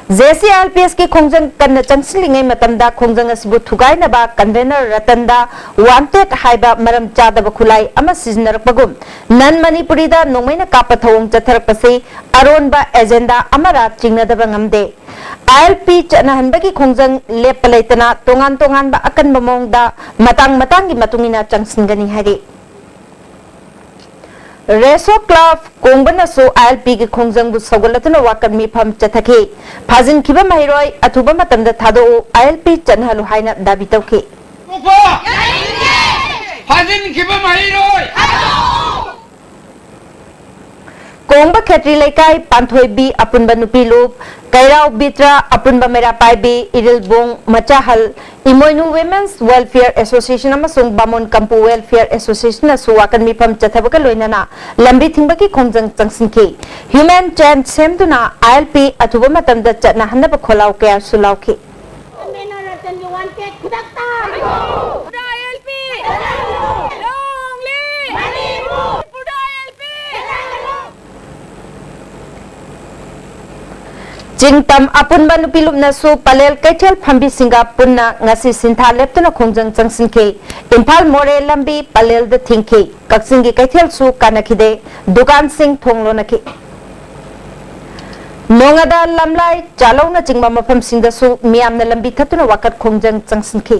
J C I L P ꯑꯦꯁꯀꯤ ꯈꯣꯡꯖꯪ ꯀꯟꯅ ꯆꯪꯁꯤꯜꯂꯤꯉꯩ ꯃꯇꯝꯗ ꯈꯣꯡꯖꯪ ꯑꯁꯤꯕꯨ ꯊꯨꯒꯥꯏꯅꯕ convener ꯔꯇꯟꯗ wanted ꯍꯥꯏꯕ ꯃꯔꯝ ꯆꯥꯗꯕ ꯈꯨꯠꯂꯥꯏ ꯑꯃ ꯁꯤꯖꯤꯟꯅꯔꯛꯄꯒꯨꯝ ꯅꯟ ꯃꯅꯤꯄꯨꯔꯤꯗ ꯅꯣꯡꯃꯩꯅ ꯀꯥꯞꯄ ꯊꯧꯑꯣꯡ ꯆꯠꯊꯔꯛꯄꯁꯤ ꯑꯔꯣꯟꯕ agenda ꯑꯃꯔꯥ ꯆꯤꯡꯅꯗꯕ ꯉꯝꯗꯦ꯫ ꯑꯥꯏ ꯑꯦꯜ ꯄꯤ ꯆꯠꯅꯍꯟꯕꯒꯤ ꯈꯣꯡꯖꯪ ꯂꯦꯞꯄ ꯂꯩꯇꯅ ꯇꯣꯉꯥꯟ ꯇꯣꯉꯥꯟꯕ ꯑꯀꯟꯕ ꯃꯑꯣꯡꯗ ꯃꯇꯥꯡ ꯃꯇꯥꯡꯒꯤ ꯃꯇꯨꯡ ꯏꯟꯅ ꯆꯪꯁꯤꯟꯒꯅꯤ ꯍꯥꯏꯔꯤ꯫ ꯔꯦꯁꯣ ꯀ꯭ꯂꯕ ꯀꯣꯡꯕꯅꯁꯨ ꯑꯥꯏ ꯑꯦꯜ ꯄꯤꯒꯤ ꯈꯣꯡꯖꯪꯕꯨ ꯁꯧꯒꯠꯂꯗꯨꯅ ꯋꯥꯀꯠ ꯃꯤꯐꯝ ꯆꯠꯊꯈꯤ꯫ ꯐꯥꯖꯤꯟꯈꯤꯕ ꯃꯍꯩꯔꯣꯏ ꯑꯊꯨꯕ ꯃꯇꯝꯗ ꯊꯥꯗꯣꯛꯎ, ꯑꯥꯏ ꯑꯦꯜ ꯄꯤ ꯆꯠꯅꯍꯜꯂꯨ ꯍꯥꯏꯅ ꯗꯥꯕꯤ ꯇꯧꯈꯤ꯫ ꯐꯥꯖꯤꯟꯈꯤꯕ ꯃꯍꯩꯔꯣꯏ ꯀꯣꯡꯕ ꯈꯦꯇ꯭ꯔꯤ ꯂꯩꯀꯥꯏ ꯄꯥꯟꯊꯣꯏꯕꯤ ꯑꯄꯨꯟꯕ ꯅꯨꯄꯤ ꯂꯨꯞ, ꯀꯩꯔꯥꯎ ꯕꯤꯇ꯭ꯔ ꯑꯄꯨꯟꯕ ꯃꯩꯔꯥ ꯄꯥꯏꯕꯤ, ꯏꯔꯤꯜꯕꯨꯡ ꯃꯆꯥꯍꯜ, ꯏꯃꯣꯏꯅꯨ Women's Welfare Association ꯑꯃꯁꯨꯡ ꯕꯥꯃꯣꯟ ꯀꯝꯄꯨ Welfare Association ꯅꯁꯨ ꯋꯥꯀꯠ ꯃꯤꯐꯝ ꯆꯠꯊꯕꯒ ꯂꯣꯏꯅꯅ ꯂꯝꯕꯤ ꯊꯤꯡꯕꯒꯤ ꯈꯣꯡꯖꯪ ꯆꯪꯁꯤꯟꯈꯤ꯫ Human chain ꯁꯦꯝꯗꯨꯅ ꯑꯥꯏ ꯑꯦꯜ ꯄꯤ ꯑꯊꯨꯕ ꯃꯇꯝꯗ ꯆꯠꯅꯍꯟꯅꯕ ꯈꯣꯜꯂꯥꯎ ꯀꯌꯥꯁꯨ ꯂꯥꯎꯈꯤ꯫ ꯃꯦꯅꯔ ꯔꯇꯟꯒꯤ wanted ꯈꯨꯗꯛꯇ! ꯃꯅꯤꯄꯨꯔꯗ ꯑꯥꯏ ꯑꯦꯜ ꯄꯤ! Long live! ꯃꯅꯤꯄꯨꯔꯗ ꯑꯥꯏ ꯑꯦꯜ ꯄꯤ! ꯆꯤꯡꯇꯝ ꯑꯄꯨꯟꯕ ꯅꯨꯄꯤ ꯂꯨꯞꯅꯁꯨ ꯄꯂꯦꯜ ꯀꯩꯊꯦꯜ ꯐꯝꯕꯤꯁꯤꯡꯒ ꯄꯨꯟꯅ ꯉꯁꯤ ꯁꯤꯟꯊꯥ ꯂꯦꯞꯇꯨꯅ ꯈꯣꯡꯖꯪ ꯆꯪꯁꯤꯟꯈꯤ꯫ ꯏꯝꯐꯥꯜ ꯃꯣꯔꯦ ꯂꯝꯕꯤ ꯄꯂꯦꯜꯗ ꯊꯤꯡꯈꯤ꯫ ꯀꯛꯆꯤꯡꯒꯤ ꯀꯩꯊꯦꯜꯁꯨ ꯀꯥꯟꯅꯈꯤꯗꯦ꯫ ꯗꯨꯀꯥꯟꯁꯤꯡ ꯊꯣꯡ ꯂꯣꯟꯅꯈꯤ꯫ ꯅꯣꯉꯥꯗ ꯂꯝꯂꯥꯏ, ꯆꯥꯂꯧꯅꯆꯤꯡꯕ ꯃꯐꯝꯁꯤꯡꯗꯁꯨ ꯃꯤꯌꯥꯝꯅ ꯂꯝꯕꯤ ꯊꯠꯇꯨꯅ ꯋꯥꯀꯠ ꯈꯣꯡꯖꯪ ꯆꯪꯁꯤꯟꯈꯤ꯫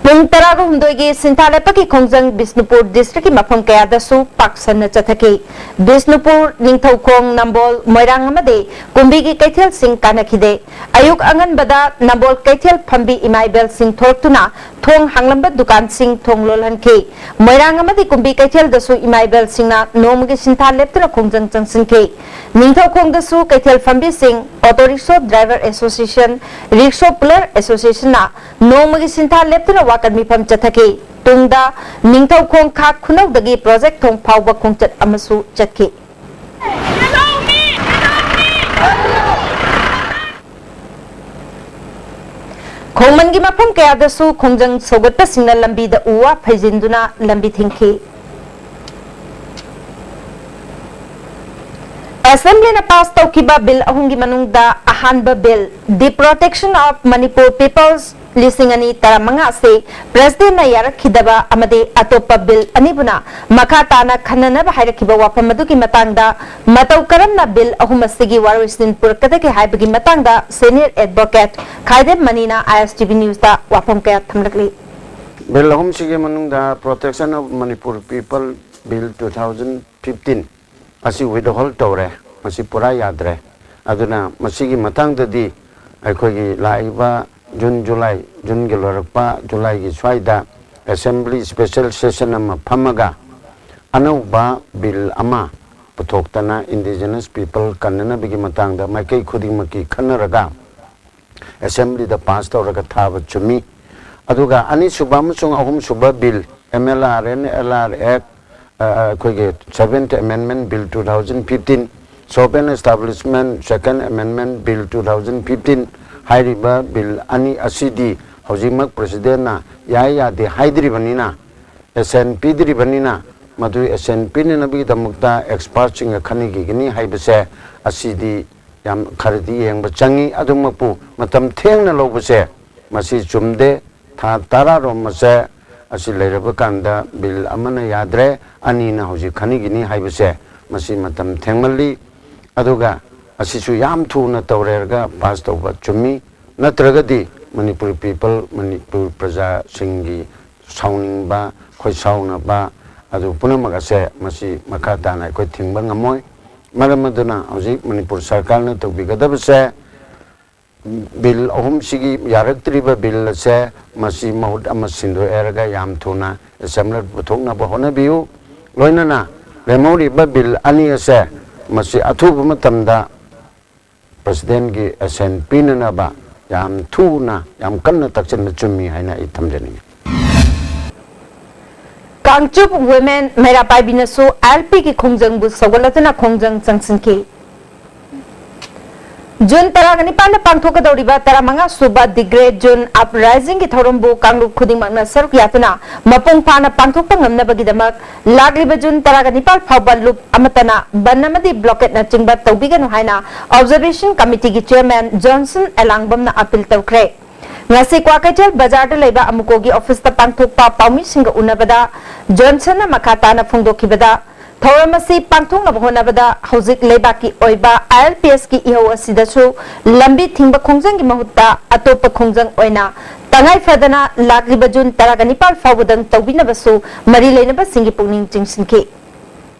ꯄꯨꯡ ꯇꯔꯥꯒ ꯍꯨꯝꯗꯣꯏꯒꯤ ꯁꯤꯟꯊꯥ ꯂꯦꯞꯄꯒꯤ ꯈꯣꯡꯖꯪ ꯕꯤꯁꯅꯨꯄꯨꯔ district ꯀꯤ ꯃꯐꯝ ꯀꯌꯥꯗꯁꯨ ꯄꯥꯛ ꯁꯟꯅ ꯆꯠꯊꯈꯤ꯫ ꯕꯤꯁꯅꯨꯄꯨꯔ, ꯅꯤꯡꯊꯧꯈꯣꯡ, ꯅꯝꯕꯣꯜ, ꯃꯣꯏꯔꯥꯡ ꯑꯃꯗꯤ ꯀꯨꯝꯕꯤꯒꯤ ꯀꯩꯊꯦꯜꯁꯤꯡ ꯀꯥꯟꯅꯈꯤꯗꯦ꯫ ꯑꯌꯨꯛ ꯑꯉꯟꯕꯗ ꯅꯝꯕꯣꯜ ꯀꯩꯊꯦꯜ ꯐꯝꯕꯤ ꯏꯃꯥ ꯏꯕꯦꯜꯁꯤꯡ ꯊꯣꯔꯛꯇꯨꯅ ꯊꯣꯡ ꯍꯥꯡꯂꯝꯕ ꯗꯨꯀꯥꯟꯁꯤꯡ ꯊꯣꯡ ꯂꯣꯜꯍꯟꯈꯤ꯫ ꯃꯣꯏꯔꯥꯡ ꯑꯃꯗꯤ ꯀꯨꯝꯕꯤ ꯀꯩꯊꯦꯜꯗꯁꯨ ꯏꯃꯥ ꯏꯕꯦꯜꯁꯤꯡꯅ ꯅꯣꯡꯃꯒꯤ ꯁꯤꯟꯊꯥ ꯂꯦꯞꯇꯨꯅ ꯈꯣꯡꯖꯪ ꯆꯪꯁꯤꯟꯈꯤ꯫ ꯅꯤꯡꯊꯧꯈꯣꯡꯗꯁꯨ ꯀꯩꯊꯦꯜ ꯐꯝꯕꯤꯁꯤꯡ, auto rickshaw driver association, rickshaw puller association ꯅ ꯅꯣꯡꯃꯒꯤ ꯁꯤꯟꯊꯥ ꯂꯦꯞꯇꯨꯅ ꯋꯥꯀꯠ ꯃꯤꯐꯝ ꯆꯠꯊꯈꯤ꯫ ꯇꯨꯡꯗ ꯅꯤꯡꯊꯧꯈꯣꯡ ꯈꯥ ꯈꯨꯅꯧꯗꯒꯤ project ꯊꯣꯡ ꯐꯥꯎꯕ ꯈꯣꯡꯆꯠ ꯑꯃꯁꯨ ꯆꯠꯈꯤ꯫ ꯈꯣꯡꯃꯟꯒꯤ ꯃꯐꯝ ꯀꯌꯥꯗꯁꯨ ꯈꯣꯡꯖꯪ ꯁꯧꯒꯠꯄꯁꯤꯡꯅ ꯂꯝꯕꯤꯗ ꯎ ꯋꯥ ꯐꯩꯖꯤꯟꯗꯨꯅ ꯂꯝꯕꯤ ꯊꯤꯡꯈꯤ꯫ ꯑꯦꯁꯦꯝꯕ꯭ꯂꯤꯅ ꯄꯥꯁ ꯇꯧꯈꯤꯕ ꯕꯤꯜ ꯑꯍꯨꯝꯒꯤ ꯃꯅꯨꯡꯗ ꯑꯍꯥꯟꯕ bill, The Protection of Manipur Peoples ꯂꯤꯁꯤꯡ ꯑꯅꯤ ꯇꯔꯥꯃꯉꯥ ꯑꯁꯤ ꯄ꯭ꯔꯦꯁꯤꯗꯦꯟꯠꯅ ꯌꯥꯔꯛꯈꯤꯗꯕ ꯑꯃꯗꯤ ꯑꯇꯣꯞꯄ ꯕꯤꯜ ꯑꯅꯤꯕꯨꯅ ꯃꯈꯥ ꯇꯥꯅ ꯈꯟꯅꯅꯕ ꯍꯥꯏꯔꯛꯈꯤꯕ ꯋꯥꯐꯝ ꯑꯗꯨꯒꯤ ꯃꯇꯥꯡꯗ ꯃꯇꯧ ꯀꯔꯝꯅ ꯕꯤꯜ ꯑꯍꯨꯝ ꯑꯁꯤꯒꯤ ꯋꯥꯔꯣꯏꯁꯤꯟ ꯄꯨꯔꯛꯀꯗꯒꯦ ꯍꯥꯏꯕꯒꯤ ꯃꯇꯥꯡꯗ ꯁꯦꯅꯤꯌꯔ ꯑꯦꯗꯚꯣꯀꯦꯠ ꯈꯥꯏꯗꯦꯝ ꯃꯅꯤꯅ ISTV ꯅ꯭ꯌꯨꯁꯇ ꯋꯥꯐꯝ ꯀꯌꯥ ꯊꯝꯂꯛꯂꯤ꯫ ꯕꯤꯜ ꯑꯍꯨꯝꯁꯤꯒꯤ ꯃꯅꯨꯡꯗ Protection of Manipur People Bill two thousand fifteen ꯑꯁꯤ withhold ꯇꯧꯔꯦ꯫ ꯃꯁꯤ ꯄꯨꯔꯥ ꯌꯥꯗ꯭ꯔꯦ꯫ ꯑꯗꯨꯅ ꯃꯁꯤꯒꯤ ꯃꯇꯥꯡꯗꯗꯤ ꯑꯩꯈꯣꯏꯒꯤ ꯂꯥꯛꯏꯕ ꯖꯨꯟ, ꯖꯨꯂꯥꯏ, ꯖꯨꯟꯒꯤ ꯂꯣꯏꯔꯛꯄ ꯖꯨꯂꯥꯏꯒꯤ ꯁ꯭ꯋꯥꯏꯗ ꯑꯦꯁꯦꯝꯕ꯭ꯂꯤ ꯁ꯭ꯄꯦꯁꯦꯜ ꯁꯦꯁꯟ ꯑꯃ ꯐꯝꯃꯒ ꯑꯅꯧꯕ ꯕꯤꯜ ꯑꯃ ꯄꯨꯊꯣꯛꯇꯅ ꯏꯟꯗꯤꯖꯤꯅꯁ ꯄꯤꯄꯜ ꯀꯟꯅꯅꯕꯒꯤ ꯃꯇꯥꯡꯗ ꯃꯥꯏꯀꯩ ꯈꯨꯗꯤꯡꯃꯛꯀꯤ ꯈꯟꯅꯔꯒ ꯑꯦꯁꯦꯝꯕ꯭ꯂꯤꯗ ꯄꯥꯁ ꯇꯧꯔꯒ ꯊꯥꯕ ꯆꯨꯝꯃꯤ꯫ ꯑꯗꯨꯒ ꯑꯅꯤꯁꯨꯕ ꯑꯃꯁꯨꯡ ꯑꯍꯨꯝꯁꯨꯕ bill, M L R and L R Act, ꯑ, ꯑꯩꯈꯣꯏꯒꯤ Seventh Amendment Bill two thousand fifteen, Shop and Establishment Second Amendment Bill two thousand fifteen ꯍꯥꯏꯔꯤꯕ ꯕꯤꯜ ꯑꯅꯤ ꯑꯁꯤꯗꯤ ꯍꯧꯖꯤꯛꯃꯛ ꯄ꯭ꯔꯦꯁꯤꯗꯦꯟꯠꯅ ꯌꯥꯏ ꯌꯥꯗꯦ ꯍꯥꯏꯗ꯭ꯔꯤꯕꯅꯤꯅ, ꯑꯦꯁꯦꯟ ꯄꯤꯗ꯭ꯔꯤꯕꯅꯤꯅ, ꯃꯗꯨ ꯑꯦꯁꯦꯟ ꯄꯤꯅꯅꯕꯒꯤꯗꯃꯛꯇ ꯑꯦꯛꯁꯄꯥꯔꯠꯁꯤꯡꯒ ꯈꯟꯅꯈꯤꯒꯅꯤ ꯍꯥꯏꯕꯁꯦ ꯑꯁꯤꯗꯤ ꯌꯥꯝ ꯈꯔꯗꯤ ꯌꯦꯡꯕ ꯆꯪꯉꯤ꯫ ꯑꯗꯨꯃꯛꯄꯨ ꯃꯇꯝ ꯊꯦꯡꯅ ꯂꯧꯕꯁꯦ ꯃꯁꯤ ꯆꯨꯝꯗꯦ꯫ ꯊꯥ ꯇꯔꯥꯔꯣꯝ ꯑꯁꯦ ꯑꯁꯤ ꯂꯩꯔꯕ ꯀꯥꯟꯗ ꯕꯤꯜ ꯑꯃꯅ ꯌꯥꯗ꯭ꯔꯦ, ꯑꯅꯤꯅ ꯍꯧꯖꯤꯛ ꯈꯟꯅꯈꯤꯅꯤ ꯍꯥꯏꯕꯁꯦ ꯃꯁꯤ ꯃꯇꯝ ꯊꯦꯡꯃꯜꯂꯤ꯫ ꯑꯗꯨꯒ ꯑꯁꯤꯁꯨ ꯌꯥꯝ ꯊꯨꯅ ꯇꯧꯔꯦꯔꯒ ꯄꯥꯁ ꯇꯧꯕ ꯆꯨꯝꯃꯤ꯫ ꯅꯠꯇ꯭ꯔꯒꯗꯤ ꯃꯅꯤꯄꯨꯔ ꯄꯤꯄꯜ, ꯃꯅꯤꯄꯨꯔ ꯄ꯭ꯔꯖꯥꯁꯤꯡꯒꯤ ꯁꯥꯎꯅꯤꯡꯕ, ꯈꯣꯏ ꯁꯥꯎꯅꯕ ꯑꯗꯨ ꯄꯨꯝꯅꯃꯛ ꯑꯁꯦ ꯃꯁꯤ ꯃꯈꯥ ꯇꯥꯅ ꯑꯩꯈꯣꯏ ꯊꯤꯡꯕ ꯉꯝꯃꯣꯏ꯫ ꯃꯔꯝ ꯑꯗꯨꯅ ꯍꯧꯖꯤꯛ ꯃꯅꯤꯄꯨꯔ ꯁꯔꯀꯥꯔꯅ ꯇꯧꯕꯤꯒꯗꯕꯁꯦ ꯕꯤꯜ ꯑꯍꯨꯝꯁꯤꯒꯤ ꯌꯥꯔꯛꯇ꯭ꯔꯤꯕ ꯕꯤꯜ ꯑꯁꯦ ꯃꯁꯤ ꯃꯍꯨꯠ ꯑꯃ ꯁꯤꯟꯗꯣꯛꯑꯦꯔꯒ ꯌꯥꯝ ꯊꯨꯅ ꯑꯦꯁꯦꯝꯕ꯭ꯂꯤꯗ ꯄꯨꯊꯣꯛꯅꯕ ꯍꯣꯠꯅꯕꯤꯌꯨ꯫ ꯂꯣꯏꯅꯅ ꯂꯦꯝꯍꯧꯔꯤꯕ ꯕꯤꯜ ꯑꯅꯤ ꯑꯁꯦ ꯃꯁꯤ ꯑꯊꯨꯕ ꯃꯇꯝꯗ ꯄ꯭ꯔꯁꯤꯗꯦꯟꯒꯤ ꯑꯦꯁꯦꯟ ꯄꯤꯅꯅꯕ ꯌꯥꯝ ꯊꯨꯅ ꯌꯥꯝ ꯀꯟꯅ ꯇꯛꯁꯤꯟꯕ ꯆꯨꯝꯃꯤ ꯍꯥꯏꯅ ꯑꯩ ꯊꯝꯖꯅꯤꯡꯉꯤ꯫ ꯀꯥꯡꯆꯨꯞ ꯋꯨꯃꯦꯟ ꯃꯩꯔꯥ ꯄꯥꯏꯕꯤꯅꯁꯨ ILPꯒꯤ ꯈꯣꯡꯖꯪꯕꯨ ꯁꯧꯒꯠꯂꯗꯨꯅ ꯈꯣꯡꯖꯪ ꯆꯪꯁꯤꯟꯈꯤ꯫ ꯖꯨꯟ ꯇꯔꯥꯒ ꯅꯤꯄꯥꯟꯗ ꯄꯥꯡꯊꯣꯛꯀꯗꯧꯔꯤꯕ ꯇꯔꯥꯃꯉꯥ ꯁꯨꯕ The Great June Uprisingꯒꯤ ꯊꯧꯔꯝꯕꯨ ꯀꯥꯡꯂꯨꯞ ꯈꯨꯗꯤꯡꯃꯛꯅ ꯁꯔꯨꯛ ꯌꯥꯗꯨꯅ ꯃꯄꯨꯡ ꯐꯥꯅ ꯄꯥꯡꯊꯣꯛꯄ ꯉꯝꯅꯕꯒꯤꯗꯃꯛ ꯂꯥꯛꯂꯤꯕ ꯖꯨꯟ ꯇꯔꯥꯒ ꯅꯤꯄꯥꯟ ꯐꯥꯎꯕ ꯂꯨꯞ ꯑꯃꯠꯇꯅ ꯕꯟ ꯑꯃꯗꯤ ꯕ꯭ꯂꯣꯀꯦꯠꯅꯆꯤꯡꯕ ꯇꯧꯕꯤꯒꯅꯨ ꯍꯥꯏꯅ Observation Committeeꯒꯤ chairman ꯖꯣꯟꯁꯟ ꯑꯦꯂꯥꯡꯕꯝꯅ appeal ꯇꯧꯈ꯭ꯔꯦ꯫ ꯉꯁꯤ ꯀ꯭ꯋꯥꯀꯩꯊꯦꯜ ꯕꯖꯥꯔꯗ ꯂꯩꯕ ꯑꯃꯨꯀꯣꯒꯤ officeꯇ ꯄꯥꯡꯊꯣꯛꯄ ꯄꯥꯎꯃꯤꯁꯤꯡꯒ ꯎꯅꯕꯗ ꯖꯣꯟꯁꯟꯅ ꯃꯈꯥ ꯇꯥꯅ ꯐꯣꯡꯗꯣꯛꯈꯤꯕꯗ, ꯊꯧꯔꯝ ꯑꯁꯤ ꯄꯥꯡꯊꯣꯛꯅꯕ ꯍꯣꯠꯅꯕꯗ ꯍꯧꯖꯤꯛ ꯂꯩꯕꯥꯛꯀꯤ ꯑꯣꯏꯕ ILPSꯀꯤ ꯏꯍꯧ ꯑꯁꯤꯗꯁꯨ ꯂꯝꯕꯤ ꯊꯤꯡꯕ ꯈꯣꯡꯖꯪꯒꯤ ꯃꯍꯨꯠꯇ ꯑꯇꯣꯞꯄ ꯈꯣꯡꯖꯪ ꯑꯣꯏꯅ ꯇꯉꯥꯏ ꯐꯗꯅ ꯂꯥꯛꯂꯤꯕ ꯖꯨꯟ ꯇꯔꯥꯒ ꯅꯤꯄꯥꯟ ꯐꯥꯎꯕꯗꯪ ꯇꯧꯕꯤꯅꯕꯁꯨ ꯃꯔꯤ ꯂꯩꯅꯕꯁꯤꯡꯒꯤ ꯄꯨꯛꯅꯤꯡ ꯆꯤꯡꯁꯤꯟꯈꯤ꯫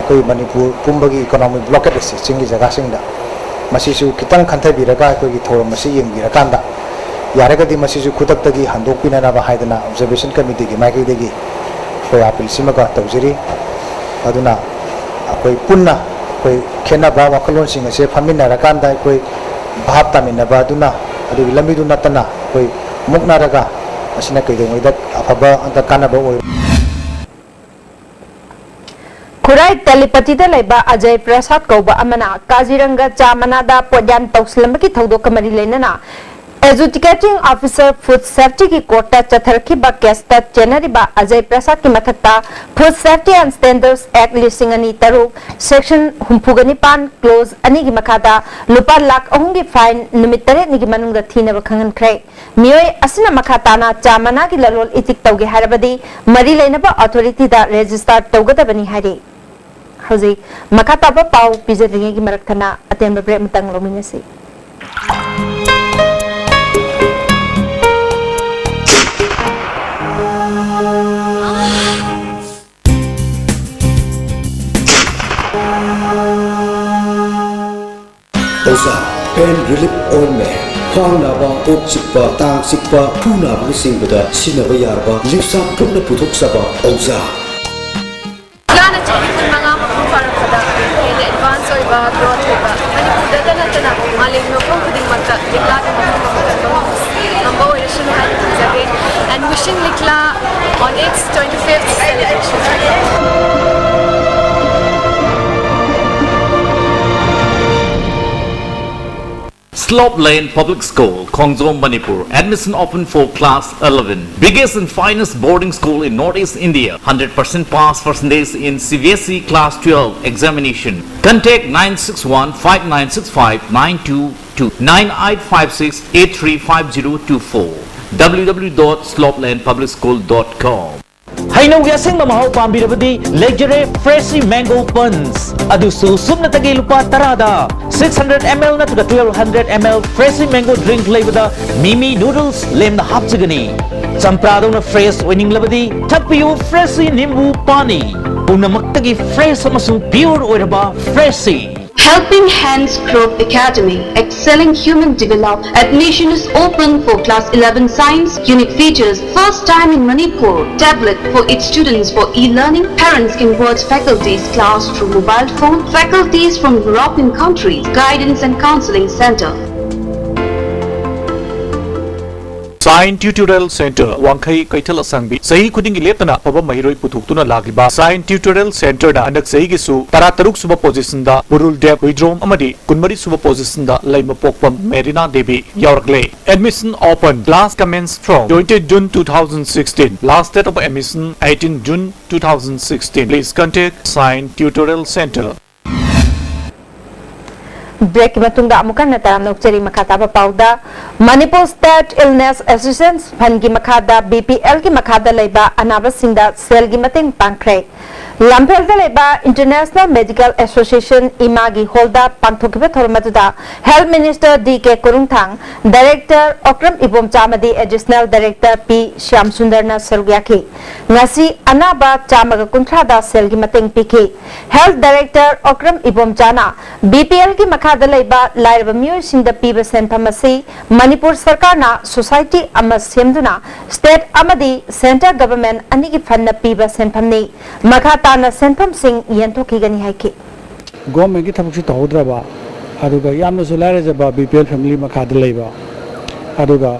ꯑꯩꯈꯣꯏ ꯃꯅꯤꯄꯨꯔ ꯄꯨꯝꯕꯒꯤ economic blockade ꯑꯁꯤ ꯆꯤꯡꯒꯤ ꯖꯒꯥꯁꯤꯡꯗ, ꯃꯁꯤꯁꯨ ꯈꯤꯇꯪ ꯈꯟꯊꯕꯤꯔꯒ ꯑꯩꯈꯣꯏꯒꯤ ꯊꯧꯔꯝ ꯑꯁꯤ ꯌꯦꯡꯕꯤꯔꯀꯥꯟꯗ, ꯌꯥꯔꯒꯗꯤ ꯃꯁꯤꯁꯨ ꯈꯨꯗꯛꯇꯒꯤ ꯍꯟꯗꯣꯛꯄꯤꯅꯅꯕ ꯍꯥꯏꯗꯅ Observation Committeeꯒꯤ ꯃꯥꯏꯀꯩꯗꯒꯤ ꯑꯩꯈꯣꯏ appealꯁꯤꯃꯒ ꯇꯧꯖꯔꯤ꯫ ꯑꯗꯨꯅ ꯑꯩꯈꯣꯏ ꯄꯨꯟꯅ ꯑꯩꯈꯣꯏ ꯈꯦꯠꯅꯕ ꯋꯥꯈꯜꯂꯣꯟꯁꯤꯡ ꯑꯁꯦ ꯐꯝꯃꯤꯟꯅꯔꯀꯥꯟꯗ ꯑꯩꯈꯣꯏ ꯚꯥꯞ ꯇꯥꯃꯤꯟꯅꯕ ꯑꯗꯨꯅ, ꯑꯗꯨꯒꯤ ꯂꯝꯕꯤꯗꯨ ꯅꯠꯇꯅ ꯑꯩꯈꯣꯏ ꯃꯨꯛꯅꯔꯒ ꯃꯁꯤꯅ ꯀꯩꯗꯧꯉꯩꯗ ꯑꯐꯕ ꯑꯝꯇ ꯀꯥꯟꯅꯕ ꯑꯣꯏꯔꯣꯏ꯫ ꯈꯨꯔꯥꯏ ꯇꯦꯂꯤꯄꯇꯤꯗ ꯂꯩꯕ ꯑꯖꯌ ꯄ꯭ꯔꯁꯥꯗ ꯀꯧꯕ ꯑꯃꯅ ꯀꯥꯖꯤꯔꯪꯒ ꯆꯥ ꯃꯅꯥꯗ ꯄꯣꯠꯌꯥꯟ ꯇꯧꯁꯤꯜꯂꯝꯕꯒꯤ ꯊꯧꯗꯣꯛꯀ ꯃꯔꯤ ꯂꯩꯅꯅ Adjudicating Officer Food Safetyꯒꯤ courtꯇ ꯆꯠꯊꯔꯛꯈꯤꯕ caseꯇ ꯆꯦꯟꯅꯔꯤꯕ ꯑꯖꯌ ꯄ꯭ꯔꯁꯥꯗꯀꯤ ꯃꯊꯛꯇ Food Safety and Standards Act ꯂꯤꯁꯤꯡ ꯑꯅꯤ ꯇꯔꯨꯛ, section ꯍꯨꯝꯐꯨꯒ ꯅꯤꯄꯥꯟ, clause ꯑꯅꯤꯒꯤ ꯃꯈꯥꯗ ꯂꯨꯄꯥ ꯂꯥꯈ ꯑꯍꯨꯝꯒꯤ fine ꯅꯨꯃꯤꯠ ꯇꯔꯦꯠꯅꯤꯒꯤ ꯃꯅꯨꯡꯗ ꯊꯤꯅꯕ ꯈꯪꯍꯟꯈ꯭ꯔꯦ꯫ ꯃꯤꯑꯣꯏ ꯑꯁꯤꯅ ꯃꯈꯥ ꯇꯥꯅ ꯆꯥ ꯃꯅꯥꯒꯤ ꯂꯂꯣꯟ ꯏꯇꯤꯛ ꯇꯧꯒꯦ ꯍꯥꯏꯔꯕꯗꯤ ꯃꯔꯤ ꯂꯩꯅꯕ authorityꯗ register ꯇꯧꯒꯗꯕꯅꯤ ꯍꯥꯏꯔꯤ꯫ ꯍꯧꯖꯤꯛ ꯃꯈꯥ ꯇꯥꯕ ꯄꯥꯎ ꯄꯤꯖꯗ꯭ꯔꯤꯉꯩꯒꯤ ꯃꯔꯛꯇꯅ ꯑꯇꯦꯟꯕ break ꯑꯃꯇꯪ ꯂꯧꯃꯤꯟꯅꯁꯤ꯫ ꯑꯣꯖꯥ, pain relief ointment, ꯈ꯭ꯋꯥꯡ ꯅꯥꯕ, ꯀꯣꯛ ꯆꯤꯛꯄ, ꯇꯥꯡ ꯆꯤꯛꯄ, ꯈꯨ ꯅꯥꯕꯅꯆꯤꯡꯕꯗ ꯁꯤꯖꯤꯟꯅꯕ ꯌꯥꯔꯕ ꯂꯤꯛꯁꯥ ꯒ꯭ꯔꯨꯞꯅ ꯄꯨꯊꯣꯛꯆꯕ ꯑꯣꯖꯥ꯫ ꯂꯤꯛꯂꯥꯅ ꯆꯍꯤ ꯀꯨꯟꯃꯉꯥ ꯃꯄꯨꯡ ꯐꯥꯔꯛꯄꯗ ꯍꯦꯟꯅ advance ꯑꯣꯏꯕ, growth ꯑꯣꯏꯕ, ꯃꯅꯤꯄꯨꯔꯗꯇ ꯅꯠꯇꯅ ꯃꯥꯂꯦꯝꯒꯤ ꯃꯐꯝ ꯈꯨꯗꯤꯡꯃꯛꯇ ꯂꯤꯛꯂꯥꯒꯤ ꯃꯐꯝ ꯑꯃ ꯀꯟꯕ ꯉꯝꯕ ꯑꯣꯏꯔꯁꯅꯨ ꯍꯥꯏꯅ ꯈꯟꯖꯒꯦ꯫ And wishing Likla on its twenty-fifth celebration. Slope Lane Public School, Khongjom, Manipur. Admission open for class eleven. Biggest and finest boarding school in Northeast India. Hundred percent pass percentage in C B S E class twelve examination. Contact nine six one five nine six five nine two two, nine eight five six eight three five zero two four, W W W dot slopelandpublicschool dot com. ꯍꯩꯅꯧꯒꯤ ꯑꯁꯦꯡꯕ ꯃꯍꯥꯎ ꯄꯥꯝꯕꯤꯔꯕꯗꯤ ꯂꯩꯖꯔꯦ Freshie Mango Punch꯫ ꯑꯗꯨꯁꯨ ꯁꯨꯞꯅꯇꯒꯤ ꯂꯨꯄꯥ ꯇꯔꯥꯗ꯫ Six hundred M L ꯅꯠꯇ꯭ꯔꯒ twelve hundred M L Freshie Mango Drink ꯂꯩꯕꯗ ꯃꯤꯃꯤ noodles ꯂꯦꯝꯅ ꯍꯥꯞꯆꯒꯅꯤ꯫ ꯆꯝꯄ꯭ꯔꯥꯗꯧꯅ fresh ꯑꯣꯏꯅꯤꯡꯂꯕꯗꯤ ꯊꯛꯄꯤꯌꯨ Freshie ꯅꯤꯝꯕꯨ ꯄꯥꯅꯤ꯫ ꯄꯨꯝꯅꯃꯛꯇꯒꯤ fresh ꯑꯃꯁꯨꯡ pure ꯑꯣꯏꯔꯕ Freshie꯫ Helping Hands Group Academy, excelling human develop. Admission is open for class eleven science. Unique features: first time in Manipur. Tablet for its students for e-learning. Parents can watch faculty's class through mobile phone. Faculties from European countries. Guidance and counseling center. Sign Tutorial Center, ꯋꯥꯡꯈꯩ ꯀꯩꯊꯦꯜ ꯑꯁꯥꯡꯕꯤ꯫ ꯆꯍꯤ ꯈꯨꯗꯤꯡꯒꯤ ꯂꯦꯞꯇꯅ ꯑꯐꯕ ꯃꯍꯩꯔꯣꯏ ꯄꯨꯊꯣꯛꯇꯨꯅ ꯂꯥꯛꯂꯤꯕ Sign Tutorial Centerꯅ ꯍꯟꯗꯛ ꯆꯍꯤꯒꯤꯁꯨ ꯇꯔꯥꯇꯔꯨꯛ ꯁꯨꯕ positionꯗ ꯕꯨꯔꯨꯜ ꯗꯦꯕ ꯍꯨꯏꯗ꯭ꯔꯣꯝ ꯑꯃꯗꯤ ꯀꯨꯟꯃꯔꯤ ꯁꯨꯕ positionꯗ ꯂꯩꯃꯄꯣꯛꯄꯝ ꯃꯦꯔꯤꯅꯥ ꯗꯦꯕꯤ ꯌꯥꯎꯔꯛꯂꯦ꯫ Admission open. Class commence from twenty June two thousand sixteen. Last date of admission eighteen June two thousand sixteen. Please contact Sign Tutorial Center. Breakꯀꯤ ꯃꯇꯨꯡꯗ ꯑꯃꯨꯛ ꯍꯟꯅ ꯇꯔꯥꯝꯅ ꯑꯣꯛꯆꯔꯤ꯫ ꯃꯈꯥ ꯇꯥꯕ ꯄꯥꯎꯗ, Manipur State Illness Assistance Fundꯀꯤ ꯃꯈꯥꯗ BPLꯒꯤ ꯃꯈꯥꯗ ꯂꯩꯕ ꯑꯅꯥꯕꯁꯤꯡꯗ ꯁꯦꯜꯒꯤ ꯃꯇꯦꯡ ꯄꯥꯡꯈ꯭ꯔꯦ꯫ ꯂꯝꯐꯦꯜꯗ ꯂꯩꯕ International Medical Association, ꯏꯃꯥꯒꯤ hallꯗ ꯄꯥꯡꯊꯣꯛꯈꯤꯕ ꯊꯧꯔꯝ ꯑꯗꯨꯗ Health Minister D K ꯀꯣꯔꯨꯡꯊꯥꯡ, Director Okram Ibomcha ꯑꯃꯗꯤ Additional Director P ꯁ꯭ꯌꯥꯝ ꯁꯨꯟꯗꯔꯅ ꯁꯔꯨꯛ ꯌꯥꯈꯤ꯫ ꯉꯁꯤ ꯑꯅꯥꯕ ꯆꯥꯝꯃꯒ ꯀꯨꯟꯊ꯭ꯔꯥꯗ ꯁꯦꯜꯒꯤ ꯃꯇꯦꯡ ꯄꯤꯈꯤ꯫ Health Director ꯑꯣꯀ꯭ꯔꯝ ꯏꯕꯣꯝꯆꯥꯅ BPLꯒꯤ ꯃꯈꯥꯗ ꯂꯩꯕ ꯂꯥꯏꯔꯕ ꯃꯤꯑꯣꯏꯁꯤꯡꯗ ꯄꯤꯕ ꯁꯦꯟꯐꯝ ꯑꯁꯤ ꯃꯅꯤꯄꯨꯔ ꯁꯔꯀꯥꯔꯅ society ꯑꯃ ꯁꯦꯝꯗꯨꯅ state ꯑꯃꯗꯤ centre government ꯑꯅꯤꯒꯤ fundꯅ ꯄꯤꯕ ꯁꯦꯟꯐꯝꯅꯤ꯫ ꯃꯈꯥ ꯇꯥꯅ ꯁꯦꯟꯐꯝꯁꯤꯡ ꯌꯦꯟꯊꯣꯛꯈꯤꯒꯅꯤ ꯍꯥꯏꯈꯤ꯫ Governmentꯀꯤ ꯊꯕꯛꯁꯨ ꯇꯧꯍꯧꯗ꯭ꯔꯕ, ꯑꯗꯨꯒ ꯌꯥꯝꯅꯁꯨ ꯂꯥꯏꯔꯖꯕ BPL family ꯃꯈꯥꯗ ꯂꯩꯕ, ꯑꯗꯨꯒ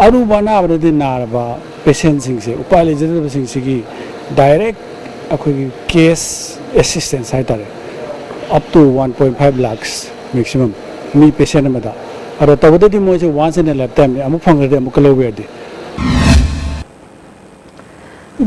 ꯑꯔꯨꯕ ꯑꯅꯥꯕꯗꯗꯤ ꯅꯥꯔꯕ patientꯁꯤꯡꯁꯦ, ꯎꯄꯥꯏ ꯂꯩꯖꯗꯕꯁꯤꯡꯁꯤꯒꯤ direct ꯑꯩꯈꯣꯏꯒꯤ cash assistance ꯍꯥꯏꯇꯥꯔꯦ, up to one point five lakhs maximum me patient ꯑꯃꯗ ꯑꯗꯣ ꯇꯧꯕꯗꯗꯤ ꯃꯣꯏꯁꯦ once in a lifetime ꯅꯤ, ꯑꯃꯨꯛ ꯐꯪꯈ꯭ꯔꯗꯤ ꯑꯃꯨꯛꯀ ꯂꯧꯕ ꯌꯥꯗꯦ꯫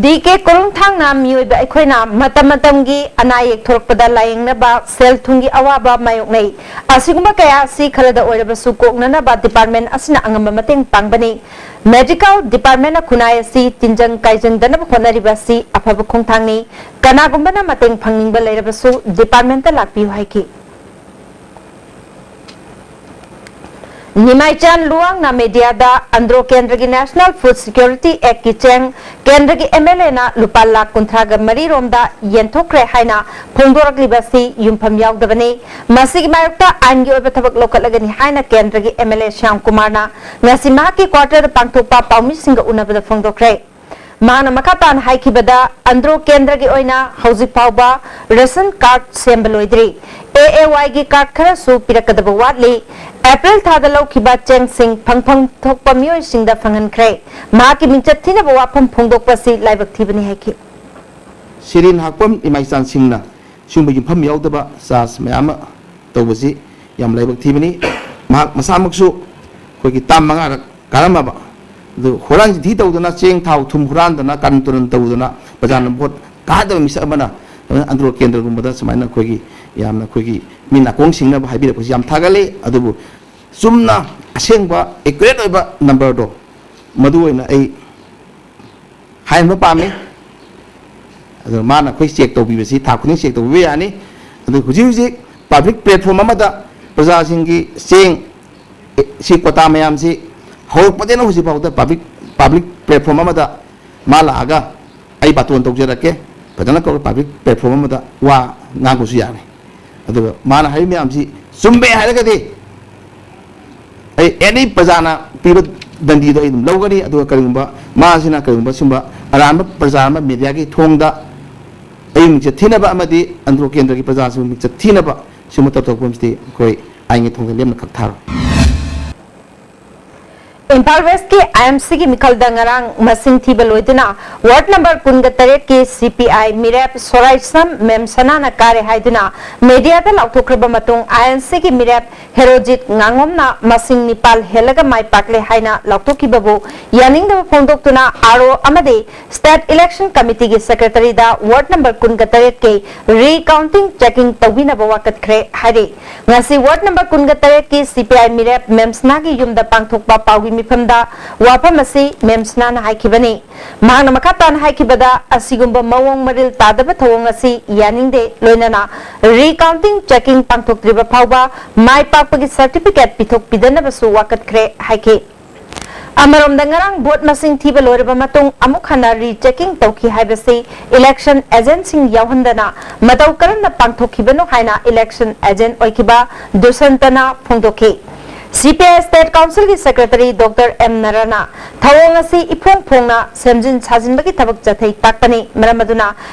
ꯗꯤ ꯀꯦ ꯀꯣꯔꯨꯝꯊꯥꯡꯅ ꯃꯤꯑꯣꯏꯕ ꯑꯩꯈꯣꯏꯅ ꯃꯇꯝ ꯃꯇꯝꯒꯤ ꯑꯅꯥ ꯑꯌꯦꯛ ꯊꯣꯔꯛꯄꯗ ꯂꯥꯌꯦꯡꯅꯕ ꯁꯦꯜ ꯊꯨꯝꯒꯤ ꯑꯋꯥꯕ ꯃꯥꯌꯣꯛꯅꯩ꯫ ꯑꯁꯤꯒꯨꯝꯕ ꯀꯌꯥ ꯑꯁꯤ ꯈꯔꯗ ꯑꯣꯏꯔꯕꯁꯨ ꯀꯣꯛꯅꯅꯕ department ꯑꯁꯤꯅ ꯑꯉꯝꯕ ꯃꯇꯦꯡ ꯄꯥꯡꯕꯅꯤ꯫ Medical department ꯅ ꯈꯨꯟꯅꯥꯏ ꯑꯁꯤ ꯇꯤꯟꯖꯪ ꯀꯥꯏꯖꯪꯗꯅꯕ ꯍꯣꯠꯅꯔꯤꯕ ꯑꯁꯤ ꯑꯐꯕ ꯈꯣꯡꯊꯥꯡꯅꯤ꯫ ꯀꯅꯥꯒꯨꯝꯕꯅ ꯃꯇꯦꯡ ꯐꯪꯅꯤꯡꯕ ꯂꯩꯔꯕꯁꯨ department ꯇ ꯂꯥꯛꯄꯤꯌꯨ ꯍꯥꯏꯈꯤ꯫ ꯅꯤꯃꯥꯏꯆꯥꯟ ꯂꯨꯋꯥꯡꯅ media ꯗ ꯑꯟꯗ꯭ꯔꯣ ꯀꯦꯟꯗ꯭ꯔꯒꯤ National Food Security Act ꯀꯤ ꯆꯦꯡ ꯀꯦꯟꯗ꯭ꯔꯒꯤ M L A ꯅ ꯂꯨꯄꯥ ꯂꯥꯈ ꯀꯨꯟꯊ꯭ꯔꯥꯒ ꯃꯔꯤ ꯔꯣꯝꯗ ꯌꯦꯟꯊꯣꯛꯈ꯭ꯔꯦ ꯍꯥꯏꯅ ꯐꯣꯡꯗꯣꯔꯛꯂꯤꯕ ꯑꯁꯤ ꯌꯨꯝꯐꯝ ꯌꯥꯎꯗꯕꯅꯤ꯫ ꯃꯁꯤꯒꯤ ꯃꯥꯌꯣꯛꯇ ꯑꯥꯏꯟꯒꯤ ꯑꯣꯏꯕ ꯊꯕꯛ ꯂꯧꯈꯠꯂꯒꯅꯤ ꯍꯥꯏꯅ ꯀꯦꯟꯗ꯭ꯔꯒꯤ M L A ꯁ꯭ꯌꯥꯝ ꯀꯨꯃꯥꯔꯅ ꯉꯁꯤ ꯃꯍꯥꯛꯀꯤ quarter ꯗ ꯄꯥꯡꯊꯣꯛꯄ ꯄꯥꯎꯃꯤꯁꯤꯡꯒ ꯎꯅꯕꯗ ꯐꯣꯡꯗꯣꯛꯈ꯭ꯔꯦ꯫ ꯃꯍꯥꯛꯅ ꯃꯈꯥ ꯇꯥꯅ ꯍꯥꯏꯈꯤꯕꯗ, ꯑꯟꯗ꯭ꯔꯣ ꯀꯦꯟꯗ꯭ꯔꯒꯤ ꯑꯣꯏꯅ ꯍꯧꯖꯤꯛ ꯐꯥꯎꯕ ration card ꯁꯦꯝꯕ ꯂꯣꯏꯗ꯭ꯔꯤ꯫ A A Y ꯒꯤ card ꯈꯔꯁꯨ ꯄꯤꯔꯛꯀꯗꯕ ꯋꯥꯠꯂꯤ꯫ April ꯊꯥꯗ ꯂꯧꯈꯤꯕ ꯆꯦꯡꯁꯤꯡ ꯐꯪꯐꯝ ꯊꯣꯛꯄ ꯃꯤꯑꯣꯏꯁꯤꯡꯗ ꯐꯪꯍꯟꯈ꯭ꯔꯦ꯫ ꯃꯍꯥꯛꯀꯤ ꯃꯤꯡꯆꯠ ꯊꯤꯅꯕ ꯋꯥꯐꯝ ꯐꯣꯡꯗꯣꯛꯄ ꯑꯁꯤ ꯂꯥꯏꯕꯛ ꯊꯤꯕꯅꯤ ꯍꯥꯏꯈꯤ꯫ ꯁꯤꯔꯤꯟ ꯍꯥꯞꯐꯝ ꯏꯃꯥ ꯏꯆꯥꯁꯤꯡꯅ ꯁꯤꯒꯨꯝꯕ ꯌꯨꯝꯐꯝ ꯌꯥꯎꯗꯕ charge ꯃꯌꯥꯝ ꯑꯃ ꯇꯧꯕꯁꯤ ꯌꯥꯝ ꯂꯥꯏꯕꯛ ꯊꯤꯕꯅꯤ꯫ ꯃꯍꯥꯛ ꯃꯁꯥꯃꯛꯁꯨ ꯑꯩꯈꯣꯏꯒꯤ term ꯃꯉꯥꯔꯛ ꯀꯥꯔꯝꯃꯕ, ꯑꯗꯨ ꯍꯨꯔꯥꯟ ꯆꯤꯟꯊꯤ ꯇꯧꯗꯅ ꯆꯦꯡ ꯊꯥꯎ ꯊꯨꯝ ꯍꯨꯔꯥꯟꯗꯅ ꯀꯥꯔꯟ ꯇꯨꯔꯟ ꯇꯧꯗꯅ ꯄ꯭ꯔꯖꯥꯅ ꯚꯣꯠ ꯀꯥꯗꯕ ꯃꯤꯁꯛ ꯑꯃꯅ ꯑꯟꯗ꯭ꯔꯣ ꯀꯦꯟꯗ꯭ꯔꯒꯨꯝꯕꯗ ꯁꯨꯃꯥꯏꯅ ꯑꯩꯈꯣꯏꯒꯤ ꯌꯥꯝꯅ ꯑꯩꯈꯣꯏꯒꯤ ꯃꯤ ꯅꯥꯀꯣꯡ ꯁꯤꯡꯅꯕ ꯍꯥꯏꯕꯤꯔꯛꯄꯁꯤ ꯌꯥꯝ ꯊꯥꯒꯠꯂꯤ꯫ ꯑꯗꯨꯕꯨ ꯆꯨꯝꯅ ꯑꯁꯦꯡꯕ accurate ꯑꯣꯏꯕ number ꯗꯣ ꯃꯗꯨ ꯑꯣꯏꯅ ꯑꯩ ꯍꯥꯏꯍꯟꯕ ꯄꯥꯝꯃꯤ꯫ ꯑꯗꯨ ꯃꯥꯅ ꯑꯩꯈꯣꯏ check ꯇꯧꯕꯤꯕꯁꯤ ꯊꯥ ꯈꯨꯗꯤꯡ check ꯇꯧꯕꯤꯕ ꯌꯥꯅꯤ꯫ ꯑꯗꯨ ꯍꯧꯖꯤꯛ ꯍꯧꯖꯤꯛ public platform ꯑꯃꯗ ꯄ꯭ꯔꯖꯥꯁꯤꯡꯒꯤ ꯆꯦꯡ, ꯑꯦ, ꯁꯤ quota ꯃꯌꯥꯝꯁꯤ ꯍꯧꯔꯛꯄꯗꯒꯤꯅ ꯍꯧꯖꯤꯛ ꯐꯥꯎꯗ public, public platform ꯑꯃꯗ ꯃꯥ ꯂꯥꯛꯑꯒ ꯑꯩ ꯕꯥꯇꯣꯟ ꯇꯧꯖꯔꯛꯀꯦ, ꯐꯖꯅ ꯀꯧꯔ public platform ꯑꯃꯗ ꯋꯥ ꯉꯥꯡꯕꯁꯨ ꯌꯥꯅꯤ꯫ ꯑꯗꯨꯒ ꯃꯥꯅ ꯍꯥꯏꯔꯤꯕ ꯃꯌꯥꯝꯁꯤ ꯆꯨꯝꯃꯦ ꯍꯥꯏꯔꯒꯗꯤ ꯑꯩ any ꯄ꯭ꯔꯖꯥꯅ ꯄꯤꯕ ꯗꯟꯗꯤꯗꯣ ꯑꯩ ꯑꯗꯨꯝ ꯂꯧꯒꯅꯤ꯫ ꯑꯗꯨꯒ ꯀꯔꯤꯒꯨꯝꯕ ꯃꯥꯁꯤꯅ ꯀꯔꯤꯒꯨꯝꯕ ꯁꯨꯝꯕ ꯑꯔꯥꯟꯕ ꯄ꯭ꯔꯆꯥꯔ ꯑꯃ ꯃꯦꯗꯤꯌꯥꯒꯤ ꯊꯣꯡꯗ ꯑꯩꯕꯨ ꯃꯤꯡꯆꯠ ꯊꯤꯅꯕ ꯑꯃꯗꯤ ꯑꯟꯗ꯭ꯔꯣ ꯀꯦꯟꯗ꯭ꯔꯒꯤ ꯄ꯭ꯔꯖꯥꯁꯤꯡꯕꯨ ꯃꯤꯡꯆꯠ ꯊꯤꯅꯕ ꯁꯤꯒꯨꯝꯕ ꯇꯧꯊꯣꯛꯄ ꯑꯃꯁꯤꯗꯤ ꯑꯩꯈꯣꯏ ꯑꯥꯏꯟꯒꯤ ꯊꯣꯡꯗ ꯂꯦꯝꯅ ꯈꯛ ꯊꯥꯔꯣꯏ꯫ ꯏꯝꯐꯥꯜ ꯋꯦꯁꯀꯤ ꯑꯥꯏ ꯑꯦꯝ ꯁꯤꯒꯤ ꯃꯤꯈꯜꯗ ꯉꯔꯥꯡ ꯃꯁꯤꯡ ꯊꯤꯕ ꯂꯣꯏꯗꯨꯅ ꯋꯥꯔꯗ ꯅꯝꯕꯔ ꯀꯨꯟꯒ ꯇꯔꯦꯠꯀꯤ ꯁꯤ ꯄꯤ ꯑꯥꯏ ꯃꯤꯔꯦꯞ ꯁꯣꯔꯥꯏꯁꯝ ꯃꯦꯝꯁꯅꯥꯅ ꯀꯥꯔꯦ ꯍꯥꯏꯗꯨꯅ ꯃꯦꯗꯤꯌꯥꯗ ꯂꯥꯎꯊꯣꯛꯈ꯭ꯔꯕ ꯃꯇꯨꯡ ꯑꯥꯏ ꯑꯦꯟ ꯁꯤꯒꯤ ꯃꯤꯔꯦꯞ ꯍꯦꯔꯣꯖꯤꯠ ꯉꯥꯉꯣꯝꯅ ꯃꯁꯤꯡ ꯅꯤꯄꯥꯜ ꯍꯦꯜꯂꯒ ꯃꯥꯏ ꯄꯥꯛꯂꯦ ꯍꯥꯏꯅ ꯂꯥꯎꯊꯣꯛꯈꯤꯕꯕꯨ ꯌꯥꯅꯤꯡꯗꯕ ꯐꯣꯡꯗꯣꯛꯇꯨꯅ ꯑꯥꯔ ꯑꯣ ꯑꯃꯗꯤ ꯁ꯭ꯇꯦꯠ ꯏꯂꯦꯛꯁꯟ ꯀꯃꯤꯇꯤꯒꯤ ꯁꯦꯀ꯭ꯔꯦꯇꯔꯤꯗ ꯋꯥꯔꯗ ꯅꯝꯕꯔ ꯀꯨꯟꯒ ꯇꯔꯦꯠꯀꯤ ꯔꯤꯀꯥꯎꯟꯇꯤꯡ ꯆꯦꯀꯤꯡ ꯇꯧꯕꯤꯅꯕ ꯋꯥꯀꯠꯈ꯭ꯔꯦ ꯍꯥꯏꯔꯤ꯫ ꯉꯁꯤ ꯋꯥꯔꯗ ꯅꯝꯕꯔ ꯀꯨꯟꯒ ꯇꯔꯦꯠꯀꯤ ꯁꯤ ꯄꯤ ꯑꯥꯏ ꯃꯤꯔꯦꯞ ꯃꯦꯝꯁꯅꯥꯒꯤ ꯌꯨꯝꯗ ꯄꯥꯡꯊꯣꯛꯄ ꯄꯥꯎꯒꯤ ꯃꯤꯐꯝꯗ ꯋꯥꯐꯝ ꯑꯁꯤ ꯃꯦꯝꯁꯅꯥꯅ ꯍꯥꯏꯈꯤꯕꯅꯤ꯫ ꯃꯍꯥꯛꯅ ꯃꯈꯥ ꯇꯥꯅ ꯍꯥꯏꯈꯤꯕꯗ, ꯑꯁꯤꯒꯨꯝꯕ ꯃꯑꯣꯡ ꯃꯔꯤꯜ ꯇꯥꯗꯕ ꯊꯧꯑꯣꯡ ꯑꯁꯤ ꯌꯥꯅꯤꯡꯗꯦ, ꯂꯣꯏꯅꯅ ꯔꯤꯀꯥꯎꯟꯇꯤꯡ ꯆꯦꯀꯤꯡ ꯄꯥꯡꯊꯣꯛꯇ꯭ꯔꯤꯕ ꯐꯥꯎꯕ ꯃꯥꯏ ꯄꯥꯛꯄꯒꯤ ꯁꯔꯇꯤꯐꯤꯀꯦꯠ ꯄꯤꯊꯣꯛꯄꯤꯗꯅꯕꯁꯨ ꯋꯥꯀꯠꯈ꯭ꯔꯦ ꯍꯥꯏꯈꯤ꯫ ꯑꯃꯔꯣꯝꯗ, ꯉꯔꯥꯡ ꯚꯣꯠ ꯃꯁꯤꯡ ꯊꯤꯕ ꯂꯣꯏꯔꯕ ꯃꯇꯨꯡ ꯑꯃꯨꯛ ꯍꯟꯅ ꯔꯤꯆꯦꯀꯤꯡ ꯇꯧꯈꯤ ꯍꯥꯏꯕꯁꯤ ꯏꯂꯦꯛꯁꯟ ꯑꯦꯖꯦꯟꯠꯁꯤꯡ ꯌꯥꯎꯍꯟꯗꯅ ꯃꯇꯧ ꯀꯔꯝꯅ ꯄꯥꯡꯊꯣꯛꯈꯤꯕꯅꯣ ꯍꯥꯏꯅ ꯏꯂꯦꯛꯁꯟ ꯑꯦꯖꯦꯟꯠ ꯑꯣꯏꯈꯤꯕ ꯗꯨꯁꯟꯇꯅ ꯐꯣꯡꯗꯣꯛꯈꯤ꯫ ꯁꯤ ꯄꯤ ꯑꯥꯏ ꯁ꯭ꯇꯦꯠ ꯀꯥꯎꯟꯁꯤꯜꯒꯤ ꯁꯦꯀ꯭ꯔꯦꯇꯔꯤ ꯗꯣꯛꯇꯔ ꯑꯦꯝ ꯅꯔꯥꯅ ꯊꯧꯑꯣꯡ ꯑꯁꯤ ꯏꯐꯣꯡ ꯐꯣꯡꯅ ꯁꯦꯝꯖꯤꯟ ꯁꯥꯖꯤꯟꯕꯒꯤ ꯊꯕꯛ ꯆꯠꯊꯩ ꯇꯥꯛꯄꯅꯤ, ꯃꯔꯝ ꯑꯗꯨꯅ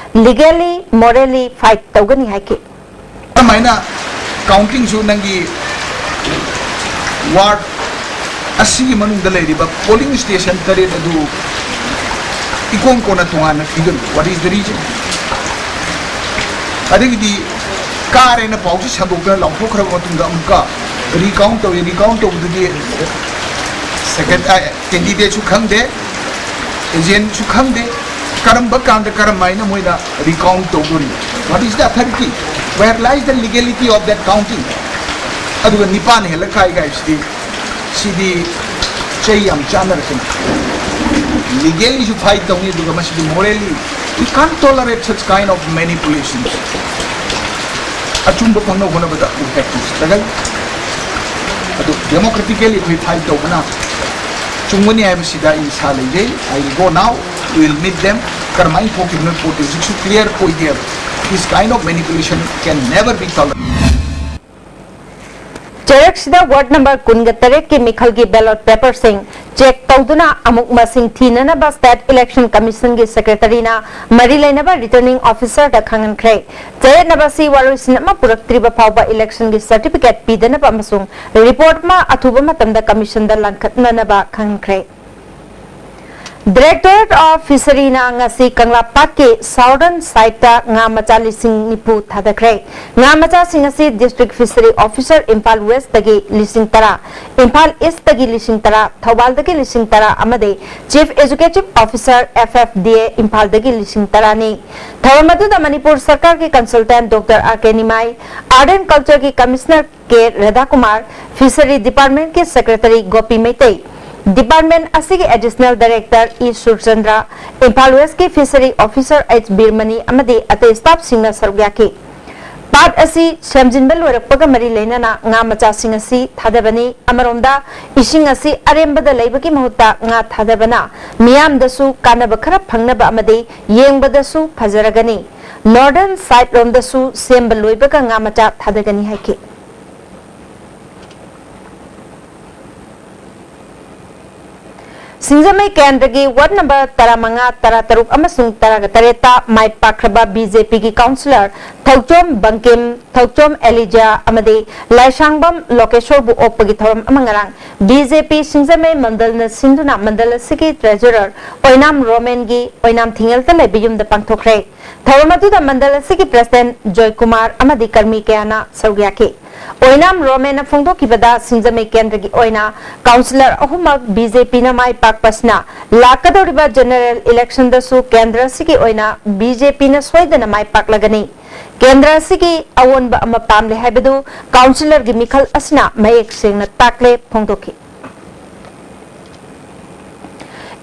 ꯂꯤꯒꯦꯜꯂꯤ, ꯃꯣꯔꯦꯜꯂꯤ ꯐꯥꯏꯠ ꯇꯧꯒꯅꯤ ꯍꯥꯏꯈꯤ꯫ ꯀꯃꯥꯏꯅ ꯀꯥꯎꯟꯇꯤꯡꯁꯨ ꯅꯪꯒꯤ ꯋꯥꯔꯗ ꯑꯁꯤꯒꯤ ꯃꯅꯨꯡꯗ ꯂꯩꯔꯤꯕ ꯄꯣꯂꯤꯡ ꯁ꯭ꯇꯦꯁꯟ ꯇꯔꯦꯠ ꯑꯗꯨ ꯏꯀꯣꯟ ꯀꯣꯟꯅ ꯇꯣꯉꯥꯟꯅ ꯊꯤꯒꯅꯤ? What is the reason? ꯑꯗꯒꯤꯗꯤ ꯀꯥꯔꯦꯅ ꯄꯥꯎꯁꯤ ꯁꯟꯗꯣꯛꯇꯅ ꯂꯥꯎꯊꯣꯛꯈ꯭ꯔꯕ ꯃꯇꯨꯡꯗ ꯑꯃꯨꯛꯀ ꯔꯤꯀꯥꯎꯟ ꯇꯧꯏ꯫ ꯔꯤꯀꯥꯎꯟ ꯇꯧꯕꯗꯨꯗꯤ ꯁꯦꯀ꯭ꯔꯦ-, ꯑ, ꯀꯦꯟꯗꯤꯗꯦꯠꯁꯨ ꯈꯪꯗꯦ, ꯑꯦꯖꯦꯟꯠꯁꯨ ꯈꯪꯗꯦ, ꯀꯔꯝꯕ ꯀꯥꯟꯗ ꯀꯔꯝꯍꯥꯏꯅ ꯃꯣꯏꯅ ꯔꯤꯀꯥꯎꯟ ꯇꯧꯗꯣꯔꯤ? What is the authority? Where lies the legality of that counting? ꯑꯗꯨꯒ ꯅꯤꯄꯥꯟ ꯍꯦꯜꯂ ꯀꯥꯏ ꯀꯥꯏꯁꯤꯗꯤ, ꯁꯤꯗꯤ ꯆꯩ ꯌꯥꯝ ꯆꯥꯟꯅꯔꯛꯀꯅꯤ꯫ ꯂꯤꯒꯦꯜꯂꯤꯁꯨ ꯐꯥꯏꯠ ꯇꯧꯅꯤ, ꯑꯗꯨꯒ ꯃꯁꯤꯗꯤ ꯃꯣꯔꯦꯜꯂꯤ, we can't tolerate such kind of manipulations. ꯑꯆꯨꯝꯕ ꯐꯪꯅꯕ ꯍꯣꯠꯅꯕꯗ we have to struggle. ꯑꯗꯨ ꯗꯦꯃꯣꯀ꯭ꯔꯦꯇꯤꯀꯦꯜꯂꯤ ꯑꯩꯈꯣꯏ ꯐꯥꯏꯠ ꯇꯧꯕꯅ ꯆꯨꯝꯒꯅꯤ ꯍꯥꯏꯕꯁꯤꯗ ꯑꯩ ꯏꯁꯥ ꯂꯩꯖꯩ꯫ I will go now, we will meet them. ꯀꯔꯝꯍꯥꯏꯅ ꯊꯣꯛꯈꯤꯕꯅꯣ ꯄꯣꯠꯇꯨ ꯍꯧꯖꯤꯛꯁꯨ ꯀ꯭ꯂꯤꯌꯥꯔ ꯑꯣꯏꯗꯦꯕ꯫ This kind of manipulation can never be tolerated. ꯆꯩꯔꯛꯁꯤꯗ ꯋꯥꯔꯗ ꯅꯝꯕꯔ ꯀꯨꯟꯒ ꯇꯔꯦꯠꯀꯤ ꯃꯤꯈꯜꯒꯤ ꯕꯦꯂꯣꯠ ꯄꯦꯄꯔꯁꯤꯡ check ꯇꯧꯗꯨꯅ ꯑꯃꯨꯛ ꯃꯁꯤꯡ ꯊꯤꯅꯅꯕ State Election Commission ꯒꯤ Secretary ꯅ ꯃꯔꯤ ꯂꯩꯅꯕ Returning Officer ꯗ ꯈꯪꯍꯟꯈ꯭ꯔꯦ꯫ ꯆꯌꯦꯠꯅꯕ ꯑꯁꯤ ꯋꯥꯔꯣꯏꯁꯤꯟ ꯑꯃ ꯄꯨꯔꯛꯇ꯭ꯔꯤꯕ ꯐꯥꯎꯕ election ꯒꯤ certificate ꯄꯤꯗꯅꯕ ꯑꯃꯁꯨꯡ report ꯑꯃ ꯑꯊꯨꯕ ꯃꯇꯝꯗ Commission the ꯂꯥꯟꯈꯠꯅꯅꯕ ꯈꯪꯍꯟꯈ꯭ꯔꯦ꯫ Directorate of Fishery ꯅ ꯉꯁꯤ ꯀꯪꯂꯥ ꯄꯥꯠꯀꯤ Southern Side ꯇ ꯉꯥ ꯃꯆꯥ ꯂꯤꯁꯤꯡ ꯅꯤꯐꯨ ꯊꯥꯗꯈ꯭ꯔꯦ꯫ ꯉꯥ ꯃꯆꯥꯁꯤꯡ ꯑꯁꯤ District Fishery Officer Imphal West ꯇꯒꯤ ꯂꯤꯁꯤꯡ ꯇꯔꯥ, ꯏꯝꯐꯥꯜ East ꯇꯒꯤ ꯂꯤꯁꯤꯡ ꯇꯔꯥ, ꯊꯧꯕꯥꯜꯗꯒꯤ ꯂꯤꯁꯤꯡ ꯇꯔꯥ ꯑꯃꯗꯤ Chief Executive Officer F F D A ꯏꯝꯐꯥꯜꯗꯒꯤ ꯂꯤꯁꯤꯡ ꯇꯔꯥꯅꯤ꯫ ꯊꯧꯔꯝ ꯑꯗꯨꯗ ꯃꯅꯤꯄꯨꯔ ꯁꯔꯀꯥꯔꯒꯤ consultant Doctor R K Nimai, Art and Culture ꯒꯤ Commissioner ꯀꯦ ꯔꯥꯙꯥꯀꯨꯃꯥꯔ, Fishery Department ꯀꯤ Secretary ꯒꯣꯄꯤ ꯃꯩꯇꯩ, Department ꯑꯁꯤꯒꯤ Additional Director E Surchandra, Imphal West ꯀꯤ Fishery Officer H ꯕꯤꯔꯃꯅꯤ ꯑꯃꯗꯤ ꯑꯇꯩ staff ꯁꯤꯡꯅ ꯁꯔꯨꯛ ꯌꯥꯈꯤ꯫ ꯄꯥꯠ ꯑꯁꯤ ꯁꯦꯝꯖꯤꯟꯕ ꯂꯣꯏꯔꯛꯄꯒ ꯃꯔꯤ ꯂꯩꯅꯅ ꯉꯥ ꯃꯆꯥꯁꯤꯡ ꯑꯁꯤ ꯊꯥꯗꯕꯅꯤ꯫ ꯑꯃꯔꯣꯝꯗ, ꯏꯁꯤꯡ ꯑꯁꯤ ꯑꯔꯦꯝꯕꯗ ꯂꯩꯕꯒꯤ ꯃꯍꯨꯠꯇ ꯉꯥ ꯊꯥꯗꯕꯅ ꯃꯤꯌꯥꯝꯗꯁꯨ ꯀꯥꯟꯅꯕ ꯈꯔ ꯐꯪꯅꯕ ꯑꯃꯗꯤ ꯌꯦꯡꯕꯗꯁꯨ ꯐꯖꯔꯒꯅꯤ꯫ Northern Side ꯔꯣꯝꯗꯁꯨ ꯁꯦꯝꯕ ꯂꯣꯏꯕꯒ ꯉꯥ ꯃꯆꯥ ꯊꯥꯗꯒꯅꯤ ꯍꯥꯏꯈꯤ꯫ ꯁꯤꯡꯖꯃꯩ ꯀꯦꯟꯗ꯭ꯔꯒꯤ ward number ꯇꯔꯥꯃꯉꯥ, ꯇꯔꯥꯇꯔꯨꯛ ꯑꯃꯁꯨꯡ ꯇꯔꯥꯇꯔꯦꯠꯇ ꯃꯥꯏ ꯄꯥꯛꯈ꯭ꯔꯕ B J P ꯒꯤ councillor ꯊꯧꯆꯣꯝ ꯕꯪꯀꯤꯝ, ꯊꯧꯆꯣꯝ ꯑꯦꯂꯤꯖꯥ ꯑꯃꯗꯤ ꯂꯥꯏꯁꯥꯡꯕꯝ ꯂꯣꯀꯦꯁꯣꯔꯕꯨ ꯑꯣꯛꯄꯒꯤ ꯊꯧꯔꯝ ꯑꯃ ꯉꯔꯥꯡ B J P ꯁꯤꯡꯖꯃꯩ ꯃꯟꯗꯜꯅ ꯁꯤꯟꯗꯨꯅ ꯃꯟꯗꯜ ꯑꯁꯤꯒꯤ treasurer ꯑꯣꯏꯅꯥꯝ ꯔꯣꯃꯦꯟꯒꯤ ꯑꯣꯏꯅꯥꯝ ꯊꯤꯡꯉꯦꯜꯗ ꯂꯩꯕ ꯌꯨꯝꯗ ꯄꯥꯡꯊꯣꯛꯈ꯭ꯔꯦ꯫ ꯊꯧꯔꯝ ꯑꯗꯨꯗ ꯃꯟꯗꯜ ꯑꯁꯤꯒꯤ president ꯖꯣꯏꯀꯨꯃꯥꯔ ꯑꯃꯗꯤ ꯀꯔꯃꯤ ꯀꯌꯥꯅ ꯁꯔꯨꯛ ꯌꯥꯈꯤ꯫ ꯑꯣꯏꯅꯥꯝ ꯔꯣꯃꯦꯟꯅ ꯐꯣꯡꯗꯣꯛꯈꯤꯕꯗ, ꯁꯤꯡꯖꯃꯩ ꯀꯦꯟꯗ꯭ꯔꯒꯤ ꯑꯣꯏꯅ councillor ꯑꯍꯨꯝꯃꯛ B J P ꯅ ꯃꯥꯏ ꯄꯥꯛꯄ ꯑꯁꯤꯅ ꯂꯥꯛꯀꯗꯧꯔꯤꯕ general election ꯗꯁꯨ ꯀꯦꯟꯗ꯭ꯔ ꯑꯁꯤꯒꯤ ꯑꯣꯏꯅ B J P ꯅ ꯁꯣꯏꯗꯅ ꯃꯥꯏ ꯄꯥꯛꯂꯒꯅꯤ꯫ ꯀꯦꯟꯗ꯭ꯔ ꯑꯁꯤꯒꯤ ꯑꯑꯣꯟꯕ ꯑꯃ ꯄꯥꯝꯂꯦ ꯍꯥꯏꯕꯗꯨ councillor ꯒꯤ ꯃꯤꯈꯜ ꯑꯁꯤꯅ ꯃꯌꯦꯛ ꯁꯦꯡꯅ ꯇꯥꯛꯂꯦ ꯐꯣꯡꯗꯣꯛꯈꯤ꯫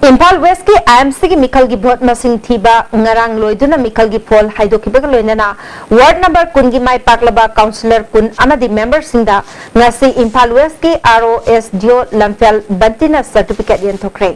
ꯏꯝꯐꯥꯜ West ꯀꯤ I M C ꯒꯤ ꯃꯤꯈꯜꯒꯤ vote ꯃꯁꯤꯡ ꯊꯤꯕ ꯉꯔꯥꯡ ꯂꯣꯏꯗꯨꯅ ꯃꯤꯈꯜꯒꯤ ꯐꯣꯜ ꯍꯥꯏꯗꯣꯛꯈꯤꯕꯒ ꯂꯣꯏꯅꯅ ward number ꯀꯨꯟꯒꯤ ꯃꯥꯏ ꯄꯥꯛꯂꯕ councillor ꯀꯨꯟ ꯑꯃꯗꯤ member ꯁꯤꯡꯗ ꯉꯁꯤ ꯏꯝꯐꯥꯜ West ꯀꯤ R O S D O Lamphel ꯕꯟꯇꯤꯅ certificate ꯌꯦꯟꯊꯣꯛꯈ꯭ꯔꯦ꯫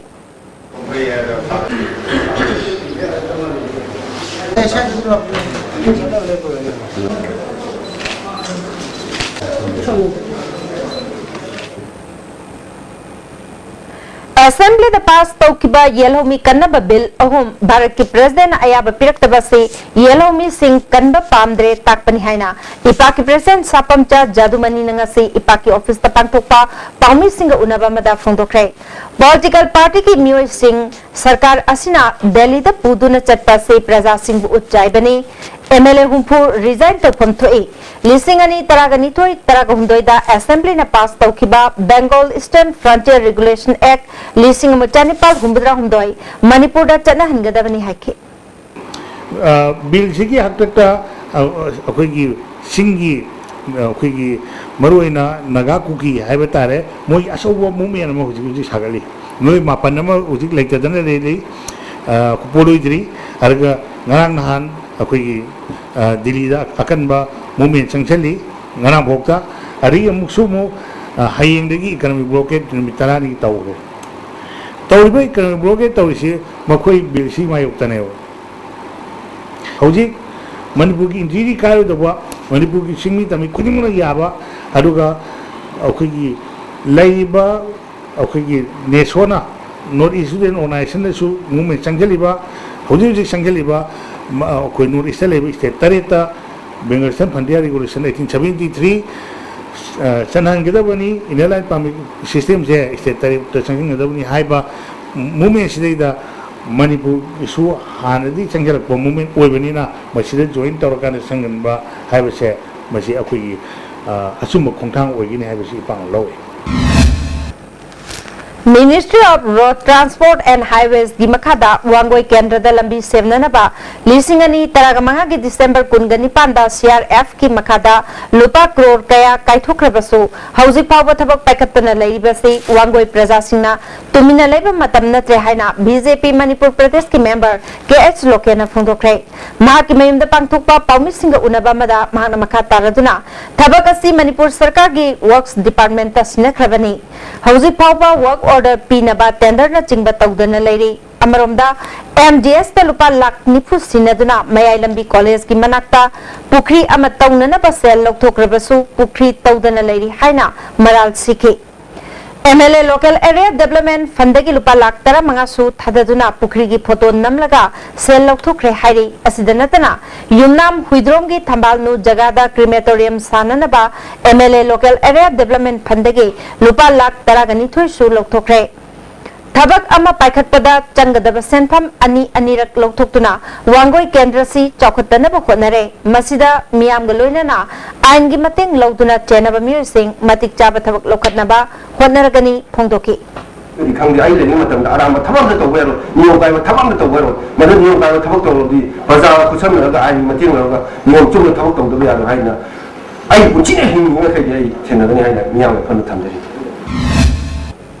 ꯑꯦꯁꯦꯝꯕ꯭ꯂꯤꯗ ꯄꯥꯁ ꯇꯧꯈꯤꯕ ꯌꯦꯜꯍꯧꯃꯤ ꯀꯟꯅꯕ ꯕꯤꯜ ꯑꯍꯨꯝ ꯚꯥꯔꯠꯀꯤ ꯄ꯭ꯔꯦꯁꯤꯗꯦꯟꯠꯅ ꯑꯌꯥꯕ ꯄꯤꯔꯛꯇꯕ ꯑꯁꯤ ꯌꯦꯜꯍꯧꯃꯤꯁꯤꯡ ꯀꯟꯕ ꯄꯥꯝꯗ꯭ꯔꯦ ꯇꯥꯛꯄꯅꯤ ꯍꯥꯏꯅ ꯏꯄꯥꯛꯀꯤ ꯄ꯭ꯔꯦꯁꯤꯗꯦꯟꯠ ꯁꯥꯄꯝꯆꯥ ꯖꯥꯗꯨꯃꯅꯤꯅ ꯉꯁꯤ ꯏꯄꯥꯛꯀꯤ ꯑꯣꯐꯤꯁꯇ ꯄꯥꯡꯊꯣꯛꯄ ꯄꯥꯎꯃꯤꯁꯤꯡꯒ ꯎꯅꯕ ꯑꯃꯗ ꯐꯣꯡꯗꯣꯛꯈ꯭ꯔꯦ꯫ ꯄꯣꯂꯤꯇꯤꯀꯦꯜ ꯄꯥꯔꯇꯤꯒꯤ ꯃꯤꯑꯣꯏꯁꯤꯡ ꯁꯔꯀꯥꯔ ꯑꯁꯤꯅ ꯗꯦꯜꯂꯤꯗ ꯄꯨꯗꯨꯅ ꯆꯠꯄ ꯑꯁꯤ ꯄ꯭ꯔꯖꯥꯁꯤꯡꯕꯨ ꯎꯠ ꯆꯥꯏꯕꯅꯤ꯫ ꯑꯦꯝ ꯑꯦꯜ ꯑꯦ ꯍꯨꯝꯐꯨ ꯔꯤꯖꯥꯏꯟ ꯇꯧꯐꯝ ꯊꯣꯛꯏ꯫ ꯂꯤꯁꯤꯡ ꯑꯅꯤ ꯇꯔꯥꯒ ꯅꯤꯊꯣꯏ ꯇꯔꯥꯒ ꯍꯨꯝꯗꯣꯏꯗ ꯑꯦꯁꯦꯝꯕ꯭ꯂꯤꯅ ꯄꯥꯁ ꯇꯧꯈꯤꯕ ꯕꯦꯡꯒꯣꯜ ꯏꯁꯇꯔꯟ ꯐ꯭ꯔꯟꯇꯤꯌꯔ ꯔꯤꯒꯨꯂꯦꯁꯟ ꯑꯦꯛ ꯂꯤꯁꯤꯡ ꯑꯃ ꯆꯅꯤꯄꯥꯜ ꯍꯨꯝꯐꯨꯇꯔꯥ ꯍꯨꯝꯗꯣꯏ ꯃꯅꯤꯄꯨꯔꯗ ꯆꯠꯅꯍꯟꯒꯗꯕꯅꯤ ꯍꯥꯏꯈꯤ꯫ ꯑ, ꯕꯤꯜꯁꯤꯒꯤ ꯍꯥꯛꯇꯛꯇ, ꯑ, ꯑꯩꯈꯣꯏꯒꯤ ꯆꯤꯡꯒꯤ, ꯑ, ꯑꯩꯈꯣꯏꯒꯤ ꯃꯔꯨꯑꯣꯏꯅ ꯅꯥꯒꯥ ꯀꯨꯀꯤ ꯍꯥꯏꯕ ꯇꯥꯔꯦ, ꯃꯣꯏ ꯑꯆꯧꯕ ꯃꯨꯞꯃꯦꯟ ꯑꯃ ꯍꯧꯖꯤꯛ ꯍꯧꯖꯤꯛ ꯁꯥꯒꯠꯂꯤ꯫ ꯃꯤꯑꯣꯏ ꯃꯥꯄꯟ ꯑꯃ ꯍꯧꯖꯤꯛ ꯂꯩꯇꯗꯅ ꯂꯩꯔꯤ, ꯑ, ꯄꯣꯠꯂꯣꯏꯗ꯭ꯔꯤ꯫ ꯑꯗꯨꯒ ꯉꯔꯥꯡ ꯅꯍꯥꯟ ꯑꯩꯈꯣꯏꯒꯤ, ꯑ, ꯗꯤꯜꯂꯤꯗ ꯑꯀꯟꯕ ꯃꯨꯞꯃꯦꯟ ꯆꯪꯁꯤꯜꯂꯤ꯫ ꯉꯔꯥꯡ ꯐꯥꯎꯗ꯫ ꯑꯗꯒꯤ ꯑꯃꯨꯛꯁꯨ ꯑꯃꯨꯛ, ꯑ, ꯍꯌꯦꯡꯗꯒꯤ ꯏꯀꯅꯣꯃꯤꯛ ꯕ꯭ꯂꯣꯀꯦꯠ ꯅꯨꯃꯤꯠ ꯇꯔꯥꯅꯤ ꯇꯧꯈ꯭ꯔꯦ꯫ ꯇꯧꯔꯤꯕ ꯏꯀꯅꯣꯃꯤꯛ ꯕ꯭ꯂꯣꯀꯦꯠ ꯇꯧꯔꯤꯁꯤ ꯃꯈꯣꯏ ꯕꯤꯜꯁꯤ ꯃꯥꯌꯣꯛꯇꯅꯦꯕ꯫ ꯍꯧꯖꯤꯛ ꯃꯅꯤꯄꯨꯔꯒꯤ ꯏꯟꯇ꯭ꯔꯤꯗꯤ ꯀꯥꯏꯔꯣꯏꯗꯧꯕ, ꯃꯅꯤꯄꯨꯔꯒꯤ ꯆꯤꯡꯃꯤ ꯇꯝꯃꯤ ꯈꯨꯗꯤꯡꯃꯛꯅ ꯌꯥꯕ, ꯑꯗꯨꯒ ꯑꯩꯈꯣꯏꯒꯤ ꯂꯩꯔꯤꯕ ꯑꯩꯈꯣꯏꯒꯤ ꯅꯦꯁꯣꯅ, ꯅꯣꯔꯠ ꯏꯁ ꯏꯁꯇꯨꯗꯦꯟ ꯑꯣꯔꯒꯅꯥꯏꯖꯦꯁꯟꯗꯁꯨ ꯃꯨꯞꯃꯦꯟ ꯆꯪꯁꯤꯜꯂꯤꯕ, ꯍꯧꯖꯤꯛ ꯍꯧꯖꯤꯛ ꯆꯪꯁꯤꯜꯂꯤꯕ ꯃ-, ꯑꯩꯈꯣꯏ ꯅꯣꯔꯠ ꯏꯁꯇ ꯂꯩꯕ ꯏꯁꯇꯦꯠ ꯇꯔꯦꯠꯇ Bengal eastern frontier regulation eighteen seventy three ꯆꯠꯍꯟꯒꯗꯕꯅꯤ, ꯏꯅꯔ ꯂꯥꯏꯟ ꯄꯥꯔꯃꯤꯠ ꯁꯤꯁꯇꯦꯝꯁꯦ ꯏꯁꯇꯦꯠ ꯇꯔꯦꯠꯇ ꯆꯪꯁꯤꯟꯒꯗꯕꯅꯤ ꯍꯥꯏꯕ ꯃꯨꯞꯃꯦꯟꯁꯤꯗꯩꯗ ꯃꯅꯤꯄꯨꯔꯒꯤꯁꯨ ꯍꯥꯟꯅꯗꯤ ꯆꯪꯁꯤꯜꯂꯛꯄ ꯃꯨꯞꯃꯦꯟ ꯑꯣꯏꯕꯅꯤꯅ ꯃꯁꯤꯗ ꯖꯣꯏꯟ ꯇꯧꯔꯀꯥꯟꯗ ꯆꯪꯁꯤꯟꯕ ꯍꯥꯏꯕꯁꯦ ꯃꯁꯤ ꯑꯩꯈꯣꯏꯒꯤ, ꯑ, ꯑꯆꯨꯝꯕ ꯈꯣꯡꯊꯥꯡ ꯑꯣꯏꯒꯅꯤ ꯍꯥꯏꯕꯁꯤ ꯏꯄꯥꯛꯅ ꯂꯧꯏ꯫ Ministry of Road Transport and Highways ꯒꯤ ꯃꯈꯥꯗ ꯋꯥꯡꯒꯣꯏ ꯀꯦꯟꯗ꯭ꯔꯗ ꯂꯝꯕꯤ ꯁꯦꯝꯅꯅꯕ ꯂꯤꯁꯤꯡ ꯑꯅꯤ ꯇꯔꯥꯃꯉꯥꯒꯤ ꯗꯤꯁꯦꯝꯕꯔ ꯀꯨꯟꯒ ꯅꯤꯄꯥꯟꯗ ꯁꯤ ꯑꯥꯔ ꯑꯦꯐ ꯀꯤ ꯃꯈꯥꯗ ꯂꯨꯄꯥ ꯀ꯭ꯔꯣꯔ ꯀꯌꯥ ꯀꯥꯏꯊꯣꯛꯈ꯭ꯔꯕꯁꯨ ꯍꯧꯖꯤꯛ ꯐꯥꯎꯕ ꯊꯕꯛ ꯄꯥꯏꯈꯠꯇꯅ ꯂꯩꯔꯤꯕꯁꯤ ꯋꯥꯡꯒꯣꯏ ꯄ꯭ꯔꯖꯥꯁꯤꯡꯅ ꯇꯨꯃꯤꯟꯅ ꯂꯩꯕ ꯃꯇꯝ ꯅꯠꯇ꯭ꯔꯦ ꯍꯥꯏꯅ ꯕꯤ ꯖꯦ ꯄꯤ ꯃꯅꯤꯄꯨꯔ ꯄ꯭ꯔꯗꯦꯁꯀꯤ ꯃꯦꯝꯕꯔ ꯀꯦ ꯑꯩꯆ ꯂꯣꯀꯦꯟꯅ ꯐꯣꯡꯗꯣꯛꯈ꯭ꯔꯦ꯫ ꯃꯍꯥꯛꯀꯤ ꯃꯌꯨꯝꯗ ꯄꯥꯡꯊꯣꯛꯄ ꯄꯥꯎꯃꯤꯁꯤꯡꯒ ꯎꯅꯕ ꯑꯃꯗ ꯃꯍꯥꯛꯅ ꯃꯈꯥ ꯇꯥꯔꯗꯨꯅ ꯊꯕꯛ ꯑꯁꯤ ꯃꯅꯤꯄꯨꯔ ꯁꯔꯀꯥꯔꯒꯤ ꯋꯔꯛꯁ ꯗꯤꯄꯥꯔꯠꯃꯦꯟꯇ ꯁꯤꯟꯅꯈ꯭ꯔꯕꯅꯤ꯫ ꯍꯧꯖꯤꯛ ꯐꯥꯎꯕ ꯋꯔꯛ ꯑꯣꯔꯗꯔ ꯄꯤꯅꯕ ꯇꯦꯟꯗꯔꯅꯆꯤꯡꯕ ꯇꯧꯗꯅ ꯂꯩꯔꯤ꯫ ꯑꯃꯔꯣꯝꯗ, ꯑꯦꯝ ꯗꯤ ꯑꯦꯁꯇ ꯂꯨꯄꯥ ꯂꯥꯈ ꯅꯤꯐꯨ ꯁꯤꯟꯅꯗꯨꯅ ꯃꯌꯥꯏ ꯂꯝꯕꯤ ꯀꯣꯂꯦꯖꯀꯤ ꯃꯅꯥꯛꯇ ꯄꯨꯈ꯭ꯔꯤ ꯑꯃ ꯇꯧꯅꯅꯕ ꯁꯦꯜ ꯂꯧꯊꯣꯛꯈ꯭ꯔꯕꯁꯨ ꯄꯨꯈ꯭ꯔꯤ ꯇꯧꯗꯅ ꯂꯩꯔꯤ ꯍꯥꯏꯅ ꯃꯔꯥꯜ ꯁꯤꯈꯤ꯫ M L A Local Area Development Fundꯗꯒꯤ ꯂꯨꯄꯥ ꯂꯥꯈ ꯇꯔꯥꯃꯉꯥꯁꯨ ꯊꯥꯗꯗꯨꯅ ꯄꯨꯈ꯭ꯔꯤꯒꯤ ꯐꯣꯇꯣ ꯅꯝꯂꯒ ꯁꯦꯜ ꯂꯧꯊꯣꯛꯈ꯭ꯔꯦ ꯍꯥꯏꯔꯤ꯫ ꯑꯁꯤꯗ ꯅꯠꯇꯅ ꯌꯨꯝꯅꯥꯝ ꯍꯨꯏꯗ꯭ꯔꯣꯝꯒꯤ ꯊꯝꯕꯥꯜꯅꯨ ꯖꯒꯥꯗ crematorium ꯁꯥꯅꯅꯕ M L A Local Area Development Fundꯗꯒꯤ ꯂꯨꯄꯥ ꯂꯥꯈ ꯇꯔꯥꯒ ꯅꯤꯊꯣꯏꯁꯨ ꯂꯧꯊꯣꯛꯈ꯭ꯔꯦ꯫ ꯊꯕꯛ ꯑꯃ ꯄꯥꯏꯈꯠꯄꯗ ꯆꯪꯒꯗꯕ ꯁꯦꯟꯐꯝ ꯑꯅꯤ ꯑꯅꯤꯔꯛ ꯂꯧꯊꯣꯛꯇꯨꯅ ꯋꯥꯡꯒꯣꯏ ꯀꯦꯟꯗ꯭ꯔꯁꯤ ꯆꯥꯎꯈꯠꯇꯅꯕ ꯍꯣꯠꯅꯔꯦ꯫ ꯃꯁꯤꯗ ꯃꯤꯌꯥꯝꯒ ꯂꯣꯏꯅꯅ ꯑꯥꯏꯟꯒꯤ ꯃꯇꯦꯡ ꯂꯧꯗꯨꯅ ꯆꯦꯟꯅꯕ ꯃꯤꯑꯣꯏꯁꯤꯡ ꯃꯇꯤꯛ ꯆꯥꯕ ꯊꯕꯛ ꯂꯧꯈꯠꯅꯕ ꯍꯣꯠꯅꯔꯒꯅꯤ ꯐꯣꯡꯗꯣꯛꯈꯤ꯫ ꯑꯩꯗꯤ ꯈꯪꯗꯦ, ꯑꯩ ꯂꯩꯔꯤꯉꯩ ꯃꯇꯝꯗ ꯑꯔꯥꯟꯕ ꯊꯕꯛ ꯑꯝꯇ ꯇꯧꯕ ꯌꯥꯔꯣꯏ, ꯅꯤꯌꯣꯝ ꯀꯥꯏꯕ ꯊꯕꯛ ꯑꯝꯇ ꯇꯧꯕ ꯌꯥꯔꯣꯏ꯫ ꯃꯗꯨ ꯅꯤꯌꯣꯝ ꯀꯥꯏꯕ ꯊꯕꯛ ꯇꯧꯔꯕꯗꯤ ꯄ꯭ꯔꯖꯥꯒ ꯈꯨꯠꯁꯝꯅꯔꯒ ꯑꯥꯏꯟꯒꯤ ꯃꯇꯦꯡ ꯂꯧꯔꯒ ꯅꯤꯌꯣꯝ ꯆꯨꯝꯅ ꯊꯕꯛ ꯇꯧꯗꯕ ꯌꯥꯔꯣꯏ ꯍꯥꯏꯅ ꯑꯩ ꯄꯨꯟꯁꯤꯗ ꯍꯤꯡꯉꯤꯕ ꯃꯈꯩꯗꯤ ꯑꯩ ꯊꯦꯡꯅꯒꯅꯤ ꯍꯥꯏꯅ ꯃꯤꯌꯥꯝꯒꯤ ꯋꯥꯐꯝꯗ ꯊꯝꯖꯔꯤ꯫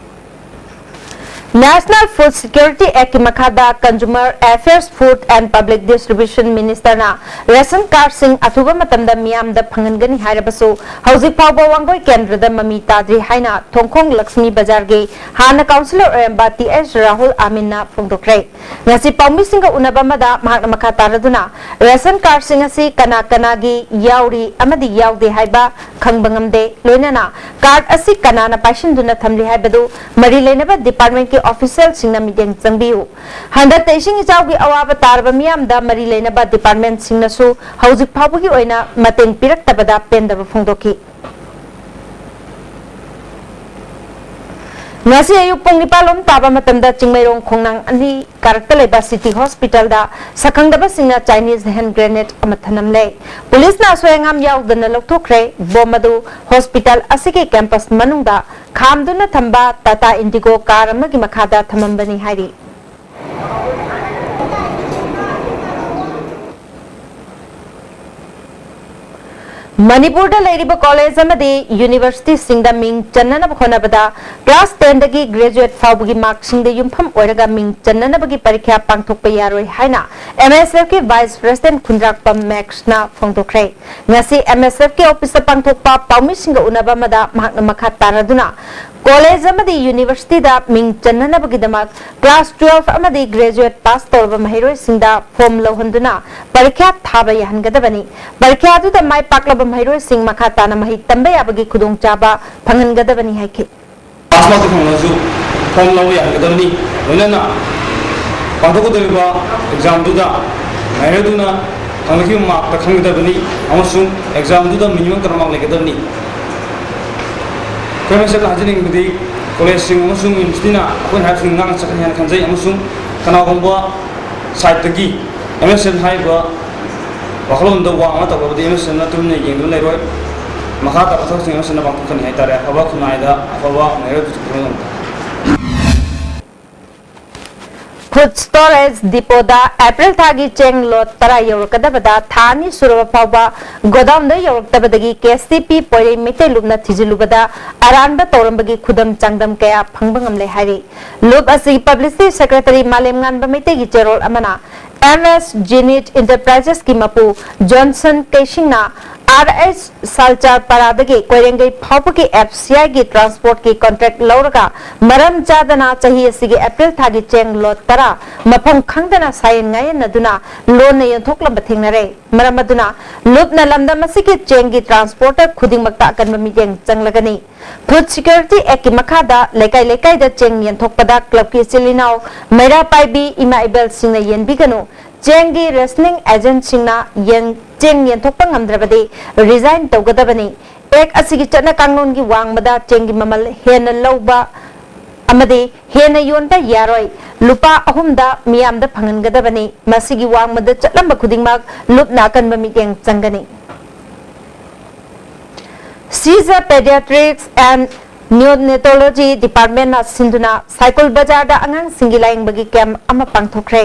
National Food Security Actꯀꯤ ꯃꯈꯥꯗ Consumer Affairs, Food and Public Distribution Ministerꯅ ration cardꯁꯤꯡ ꯑꯊꯨꯕ ꯃꯇꯝꯗ ꯃꯤꯌꯥꯝꯗ ꯐꯪꯍꯟꯒꯅꯤ ꯍꯥꯏꯔꯕꯁꯨ, ꯍꯧꯖꯤꯛ ꯐꯥꯎꯕ ꯋꯥꯡꯒꯣꯏ ꯀꯦꯟꯗ꯭ꯔꯗ ꯃꯃꯤ ꯇꯥꯗ꯭ꯔꯤ ꯍꯥꯏꯅ ꯊꯣꯡꯈꯣꯡ ꯂꯛꯁꯃꯤ ꯕꯖꯥꯔꯒꯤ ꯍꯥꯟꯅ councillor ꯑꯣꯏꯔꯝꯕ ꯇꯤ ꯑꯦꯁ ꯔꯥꯍꯨꯜ ꯑꯃꯤꯟꯅ ꯐꯣꯡꯗꯣꯛꯈ꯭ꯔꯦ꯫ ꯉꯁꯤ ꯄꯥꯎꯃꯤꯁꯤꯡꯒ ꯎꯅꯕ ꯑꯃꯗ ꯃꯍꯥꯛꯅ ꯃꯈꯥ ꯇꯥꯔꯗꯨꯅ, ration cardꯁꯤꯡ ꯑꯁꯤ ꯀꯅꯥ ꯀꯅꯥꯒꯤ ꯌꯥꯎꯔꯤ ꯑꯃꯗꯤ ꯌꯥꯎꯗꯦ ꯍꯥꯏꯕ ꯈꯪꯕ ꯉꯝꯗꯦ꯫ ꯂꯣꯏꯅꯅ card ꯑꯁꯤ ꯀꯅꯥꯅ ꯄꯥꯏꯁꯤꯟꯗꯨꯅ ꯊꯝꯂꯤ ꯍꯥꯏꯕꯗꯨ ꯃꯔꯤ ꯂꯩꯅꯕ departmentꯀꯤ officialꯁꯤꯡꯅ ꯃꯤꯠꯌꯦꯡ ꯆꯪꯕꯤꯌꯨ꯫ ꯍꯟꯗꯛꯇ ꯏꯁꯤꯡ ꯏꯆꯥꯎꯒꯤ ꯑꯋꯥꯕ ꯇꯥꯔꯕ ꯃꯤꯌꯥꯝꯗ ꯃꯔꯤ ꯂꯩꯅꯕ departmentꯁꯤꯡꯅꯁꯨ ꯍꯧꯖꯤꯛ ꯐꯥꯎꯕꯒꯤ ꯑꯣꯏꯅ ꯃꯇꯦꯡ ꯄꯤꯔꯛꯇꯕꯗ ꯄꯦꯟꯗꯕ ꯐꯣꯡꯗꯣꯛꯈꯤ꯫ ꯉꯁꯤ ꯑꯌꯨꯛ ꯄꯨꯡ ꯅꯤꯄꯥꯜ ꯂꯣꯝ ꯇꯥꯕ ꯃꯇꯝꯗ ꯆꯤꯡꯃꯩꯔꯣꯡ ꯈꯣꯡꯅꯥꯡ ꯑꯅꯤ ꯀꯥꯔꯛꯇ ꯂꯩꯕ City Hospitalꯗ ꯁꯛꯈꯪꯗꯕꯁꯤꯡꯅ Chinese hand grenade ꯑꯃ ꯊꯅꯝꯂꯦ꯫ ꯄꯨꯂꯤꯁꯅ ꯑꯁꯣꯏ ꯑꯉꯥꯝ ꯌꯥꯎꯗꯅ ꯂꯧꯊꯣꯛꯈ꯭ꯔꯦ꯫ Bomb ꯑꯗꯨ hospital ꯑꯁꯤꯒꯤ campus ꯃꯅꯨꯡꯗ ꯈꯥꯝꯗꯨꯅ ꯊꯝꯕ Tata Indigo car ꯑꯃꯒꯤ ꯃꯈꯥꯗ ꯊꯝꯃꯝꯕꯅꯤ ꯍꯥꯏꯔꯤ꯫ ꯃꯅꯤꯄꯨꯔꯗ ꯂꯩꯔꯤꯕ college ꯑꯃꯗꯤ universityꯁꯤꯡꯗ ꯃꯤꯡ ꯆꯟꯅꯅꯕ ꯍꯣꯠꯅꯕꯗ class tenꯗꯒꯤ graduate ꯐꯥꯎꯕꯒꯤ markꯁꯤꯡꯗ ꯌꯨꯝꯐꯝ ꯑꯣꯏꯔꯒ ꯃꯤꯡ ꯆꯟꯅꯅꯕꯒꯤ ꯄꯔꯤꯈ꯭ꯌꯥ ꯄꯥꯡꯊꯣꯛꯄ ꯌꯥꯔꯣꯏ ꯍꯥꯏꯅ M S Fꯀꯤ vice president ꯈꯨꯟꯗ꯭ꯔꯥꯛꯄꯝ Maxꯅ ꯐꯣꯡꯗꯣꯛꯈ꯭ꯔꯦ꯫ ꯉꯁꯤ M S Fꯀꯤ officeꯇ ꯄꯥꯡꯊꯣꯛꯄ ꯄꯥꯎꯃꯤꯁꯤꯡꯒ ꯎꯅꯕ ꯑꯃꯗ ꯃꯍꯥꯛꯅ ꯃꯈꯥ ꯇꯥꯔꯗꯨꯅ, college ꯑꯃꯗꯤ universityꯗ ꯃꯤꯡ ꯆꯟꯅꯅꯕꯒꯤꯗꯃꯛ class twelve ꯑꯃꯗꯤ graduate pass ꯇꯧꯔꯕ ꯃꯍꯩꯔꯣꯏꯁꯤꯡꯗ form ꯂꯧꯍꯟꯗꯨꯅ ꯄꯔꯤꯈ꯭ꯌꯥ ꯊꯥꯕ ꯌꯥꯍꯟꯒꯗꯕꯅꯤ꯫ ꯄꯔꯤꯈ꯭ꯌꯥꯗꯨꯗ ꯃꯥꯏ ꯄꯥꯛꯂꯕ ꯃꯍꯩꯔꯣꯏꯁꯤꯡ ꯃꯈꯥ ꯇꯥꯅ ꯃꯍꯩ ꯇꯝꯕ ꯌꯥꯕꯒꯤ ꯈꯨꯗꯣꯡꯆꯥꯕ ꯐꯪꯍꯟꯒꯗꯕꯅꯤ ꯍꯥꯏꯈꯤ꯫ ꯄꯥꯁ ꯃꯥꯔꯛꯇ ꯐꯪꯂꯁꯨ ꯐꯣꯝ ꯂꯧꯕ ꯌꯥꯍꯟꯒꯗꯕꯅꯤ꯫ ꯂꯣꯏꯅꯅ ꯄꯥꯡꯊꯣꯛꯀꯗꯧꯔꯤꯕ ꯑꯦꯛꯖꯥꯝꯗꯨꯗ ꯉꯥꯏꯔꯗꯨꯅ ꯐꯪꯂꯛꯈꯤꯕ ꯃꯥꯔꯛꯇ ꯈꯟꯒꯗꯕꯅꯤ ꯑꯃꯁꯨꯡ ꯑꯦꯛꯖꯥꯝꯗꯨꯗ ꯃꯤꯅꯤꯃꯝ ꯀꯠ ꯑꯣꯐ ꯃꯥꯔꯛ ꯂꯩꯒꯗꯕꯅꯤ꯫ ꯑꯩꯈꯣꯏ ꯃꯁꯦꯜꯅ ꯍꯥꯏꯖꯅꯤꯡꯕꯗꯤ ꯀꯣꯂꯦꯖꯁꯤꯡ ꯑꯃꯁꯨꯡ ꯌꯨꯅꯤꯚꯔꯁꯤꯇꯤꯅ ꯑꯩꯈꯣꯏꯅ ꯍꯥꯏꯕꯁꯤꯡ ꯉꯥꯛꯅ ꯆꯠꯀꯅꯤ ꯍꯥꯏꯅ ꯈꯟꯖꯩ ꯑꯃꯁꯨꯡ ꯀꯅꯥꯒꯨꯝꯕ ꯁꯥꯏꯠꯇꯒꯤ ꯑꯦꯝ ꯑꯦꯁ ꯑꯦꯟ ꯍꯥꯏꯔꯤꯕ ꯋꯥꯈꯜꯂꯣꯟꯗ ꯋꯥꯡꯅ ꯇꯧꯔꯕꯗꯤ ꯑꯦꯝ ꯑꯦꯁ ꯑꯦꯟꯅ ꯇꯨꯃꯤꯟꯅ ꯌꯦꯡꯗꯨꯅ ꯂꯩꯔꯣꯏ꯫ ꯃꯈꯥ ꯇꯥꯕ ꯊꯕꯛꯁꯤꯡ ꯑꯦꯝ ꯑꯦꯁ ꯑꯦꯟꯅ ꯄꯥꯡꯊꯣꯛꯀꯅꯤ ꯍꯥꯏꯇꯥꯔꯦ꯫ ꯑꯐꯕ ꯈꯨꯟꯅꯥꯏꯗ ꯑꯐꯕ ꯃꯍꯩꯔꯣꯏ ꯄꯨꯊꯣꯛꯅꯕꯒꯤꯗꯃꯛꯇ꯫ ꯐꯨꯗ ꯁ꯭ꯇꯣꯔꯦꯖ ꯗꯤꯄꯣꯗ ꯑꯦꯄ꯭ꯔꯤꯜ ꯊꯥꯒꯤ ꯆꯦꯡ ꯂꯣꯠ ꯇꯔꯥ ꯌꯧꯔꯛꯀꯗꯕꯗ ꯊꯥ ꯑꯅꯤ ꯁꯨꯔꯕ ꯐꯥꯎꯕ ꯒꯣꯗꯥꯎꯟꯗ ꯌꯧꯔꯛꯇꯕꯗꯒꯤ ꯀꯦ ꯑꯦꯁ ꯇꯤ ꯄꯤ ꯄꯣꯏꯔꯩ ꯃꯩꯇꯩ ꯂꯨꯞꯅ ꯊꯤꯖꯤꯜꯂꯨꯕꯗ ꯑꯔꯥꯟꯕ ꯇꯧꯔꯝꯕꯒꯤ ꯈꯨꯗꯝ ꯆꯥꯡꯗꯝ ꯀꯌꯥ ꯐꯪꯕ ꯉꯝꯂꯦ ꯍꯥꯏꯔꯤ꯫ ꯂꯨꯞ ꯑꯁꯤꯒꯤ ꯄꯕ꯭ꯂꯤꯁꯤꯇꯤ ꯁꯦꯀ꯭ꯔꯦꯇꯔꯤ ꯃꯥꯂꯦꯝꯉꯥꯟꯕ ꯃꯩꯇꯩꯒꯤ ꯆꯦꯔꯣꯜ ꯑꯃꯅ ꯑꯦꯝ ꯑꯦꯁ ꯖꯤꯅꯤꯠ ꯏꯟꯇꯔꯄ꯭ꯔꯥꯏꯖꯦꯁꯀꯤ ꯃꯄꯨ ꯖꯣꯟꯁꯟ ꯀꯩꯁꯤꯡꯅ ꯑꯥꯔ ꯑꯩꯆ ꯁꯥꯜꯆꯥꯔ ꯄꯔꯥꯗꯒꯤ ꯀꯣꯏꯔꯦꯡꯒꯩ ꯐꯥꯎꯕꯒꯤ ꯑꯦꯐ ꯁꯤ ꯑꯥꯏꯒꯤ ꯇ꯭ꯔꯥꯟꯁꯄꯣꯔꯠꯀꯤ ꯀꯣꯟꯇ꯭ꯔꯦꯛ ꯂꯧꯔꯒ ꯃꯔꯝ ꯆꯥꯗꯅ ꯆꯍꯤ ꯑꯁꯤꯒꯤ ꯑꯦꯄ꯭ꯔꯤꯜ ꯊꯥꯒꯤ ꯆꯦꯡ ꯂꯣꯠ ꯇꯔꯥ ꯃꯐꯝ ꯈꯪꯗꯅ ꯁꯥꯏꯟ ꯉꯥꯏꯍꯟꯅꯗꯨꯅ ꯂꯣꯟꯅ ꯌꯣꯟꯊꯣꯛꯂꯝꯕ ꯊꯦꯡꯅꯔꯦ꯫ ꯃꯔꯝ ꯑꯗꯨꯅ ꯂꯨꯞꯅ ꯂꯝꯗꯝ ꯑꯁꯤꯒꯤ ꯆꯦꯡꯒꯤ ꯇ꯭ꯔꯥꯟꯁꯄꯣꯔꯇꯔ ꯈꯨꯗꯤꯡꯃꯛꯇ ꯑꯀꯟꯕ ꯃꯤꯠꯌꯦꯡ ꯆꯪꯂꯒꯅꯤ꯫ ꯐꯨꯗ ꯁꯤꯀ꯭ꯌꯨꯔꯤꯇꯤ ꯑꯦꯛꯀꯤ ꯃꯈꯥꯗ ꯂꯩꯀꯥꯏ ꯂꯩꯀꯥꯏꯗ ꯆꯦꯡ ꯌꯦꯟꯊꯣꯛꯄꯗ ꯀ꯭ꯂꯕꯀꯤ ꯏꯆꯤꯜ ꯏꯅꯥꯎ, ꯃꯩꯔꯥ ꯄꯥꯏꯕꯤ ꯏꯃꯥ ꯏꯕꯦꯜꯁꯤꯡꯅ ꯌꯦꯟꯕꯤꯒꯅꯨ꯫ ꯆꯦꯡꯒꯤ ꯔꯦꯁꯅꯤꯡ ꯑꯦꯖꯦꯟꯠꯁꯤꯡꯅ ꯌꯦꯟ-, ꯆꯦꯡ ꯌꯦꯟꯊꯣꯛꯄ ꯉꯝꯗ꯭ꯔꯕꯗꯤ ꯔꯤꯖꯥꯏꯟ ꯇꯧꯒꯗꯕꯅꯤ꯫ ꯑꯦꯛ ꯑꯁꯤꯒꯤ ꯆꯠꯅ ꯀꯥꯡꯂꯣꯟꯒꯤ ꯋꯥꯡꯃꯗ ꯆꯦꯡꯒꯤ ꯃꯃꯜ ꯍꯦꯟꯅ ꯂꯧꯕ ꯑꯃꯗꯤ ꯍꯦꯟꯅ ꯌꯣꯟꯕ ꯌꯥꯔꯣꯏ꯫ ꯂꯨꯄꯥ ꯑꯍꯨꯝꯗ ꯃꯤꯌꯥꯝꯗ ꯐꯪꯍꯟꯒꯗꯕꯅꯤ꯫ ꯃꯁꯤꯒꯤ ꯋꯥꯡꯃꯗ ꯆꯠꯂꯝꯕ ꯈꯨꯗꯤꯡꯃꯛ ꯂꯨꯞꯅ ꯑꯀꯟꯕ ꯃꯤꯠꯌꯦꯡ ꯆꯪꯒꯅꯤ꯫ Seizure Pediatrics and Neonatology Department ꯅ ꯁꯤꯟꯗꯨꯅ ꯁꯥꯏꯀꯨꯜ ꯕꯖꯥꯔꯗ ꯑꯉꯥꯡꯁꯤꯡꯒꯤ ꯂꯥꯌꯦꯡꯕꯒꯤ ꯀꯦꯝꯞ ꯑꯃ ꯄꯥꯡꯊꯣꯛꯈ꯭ꯔꯦ꯫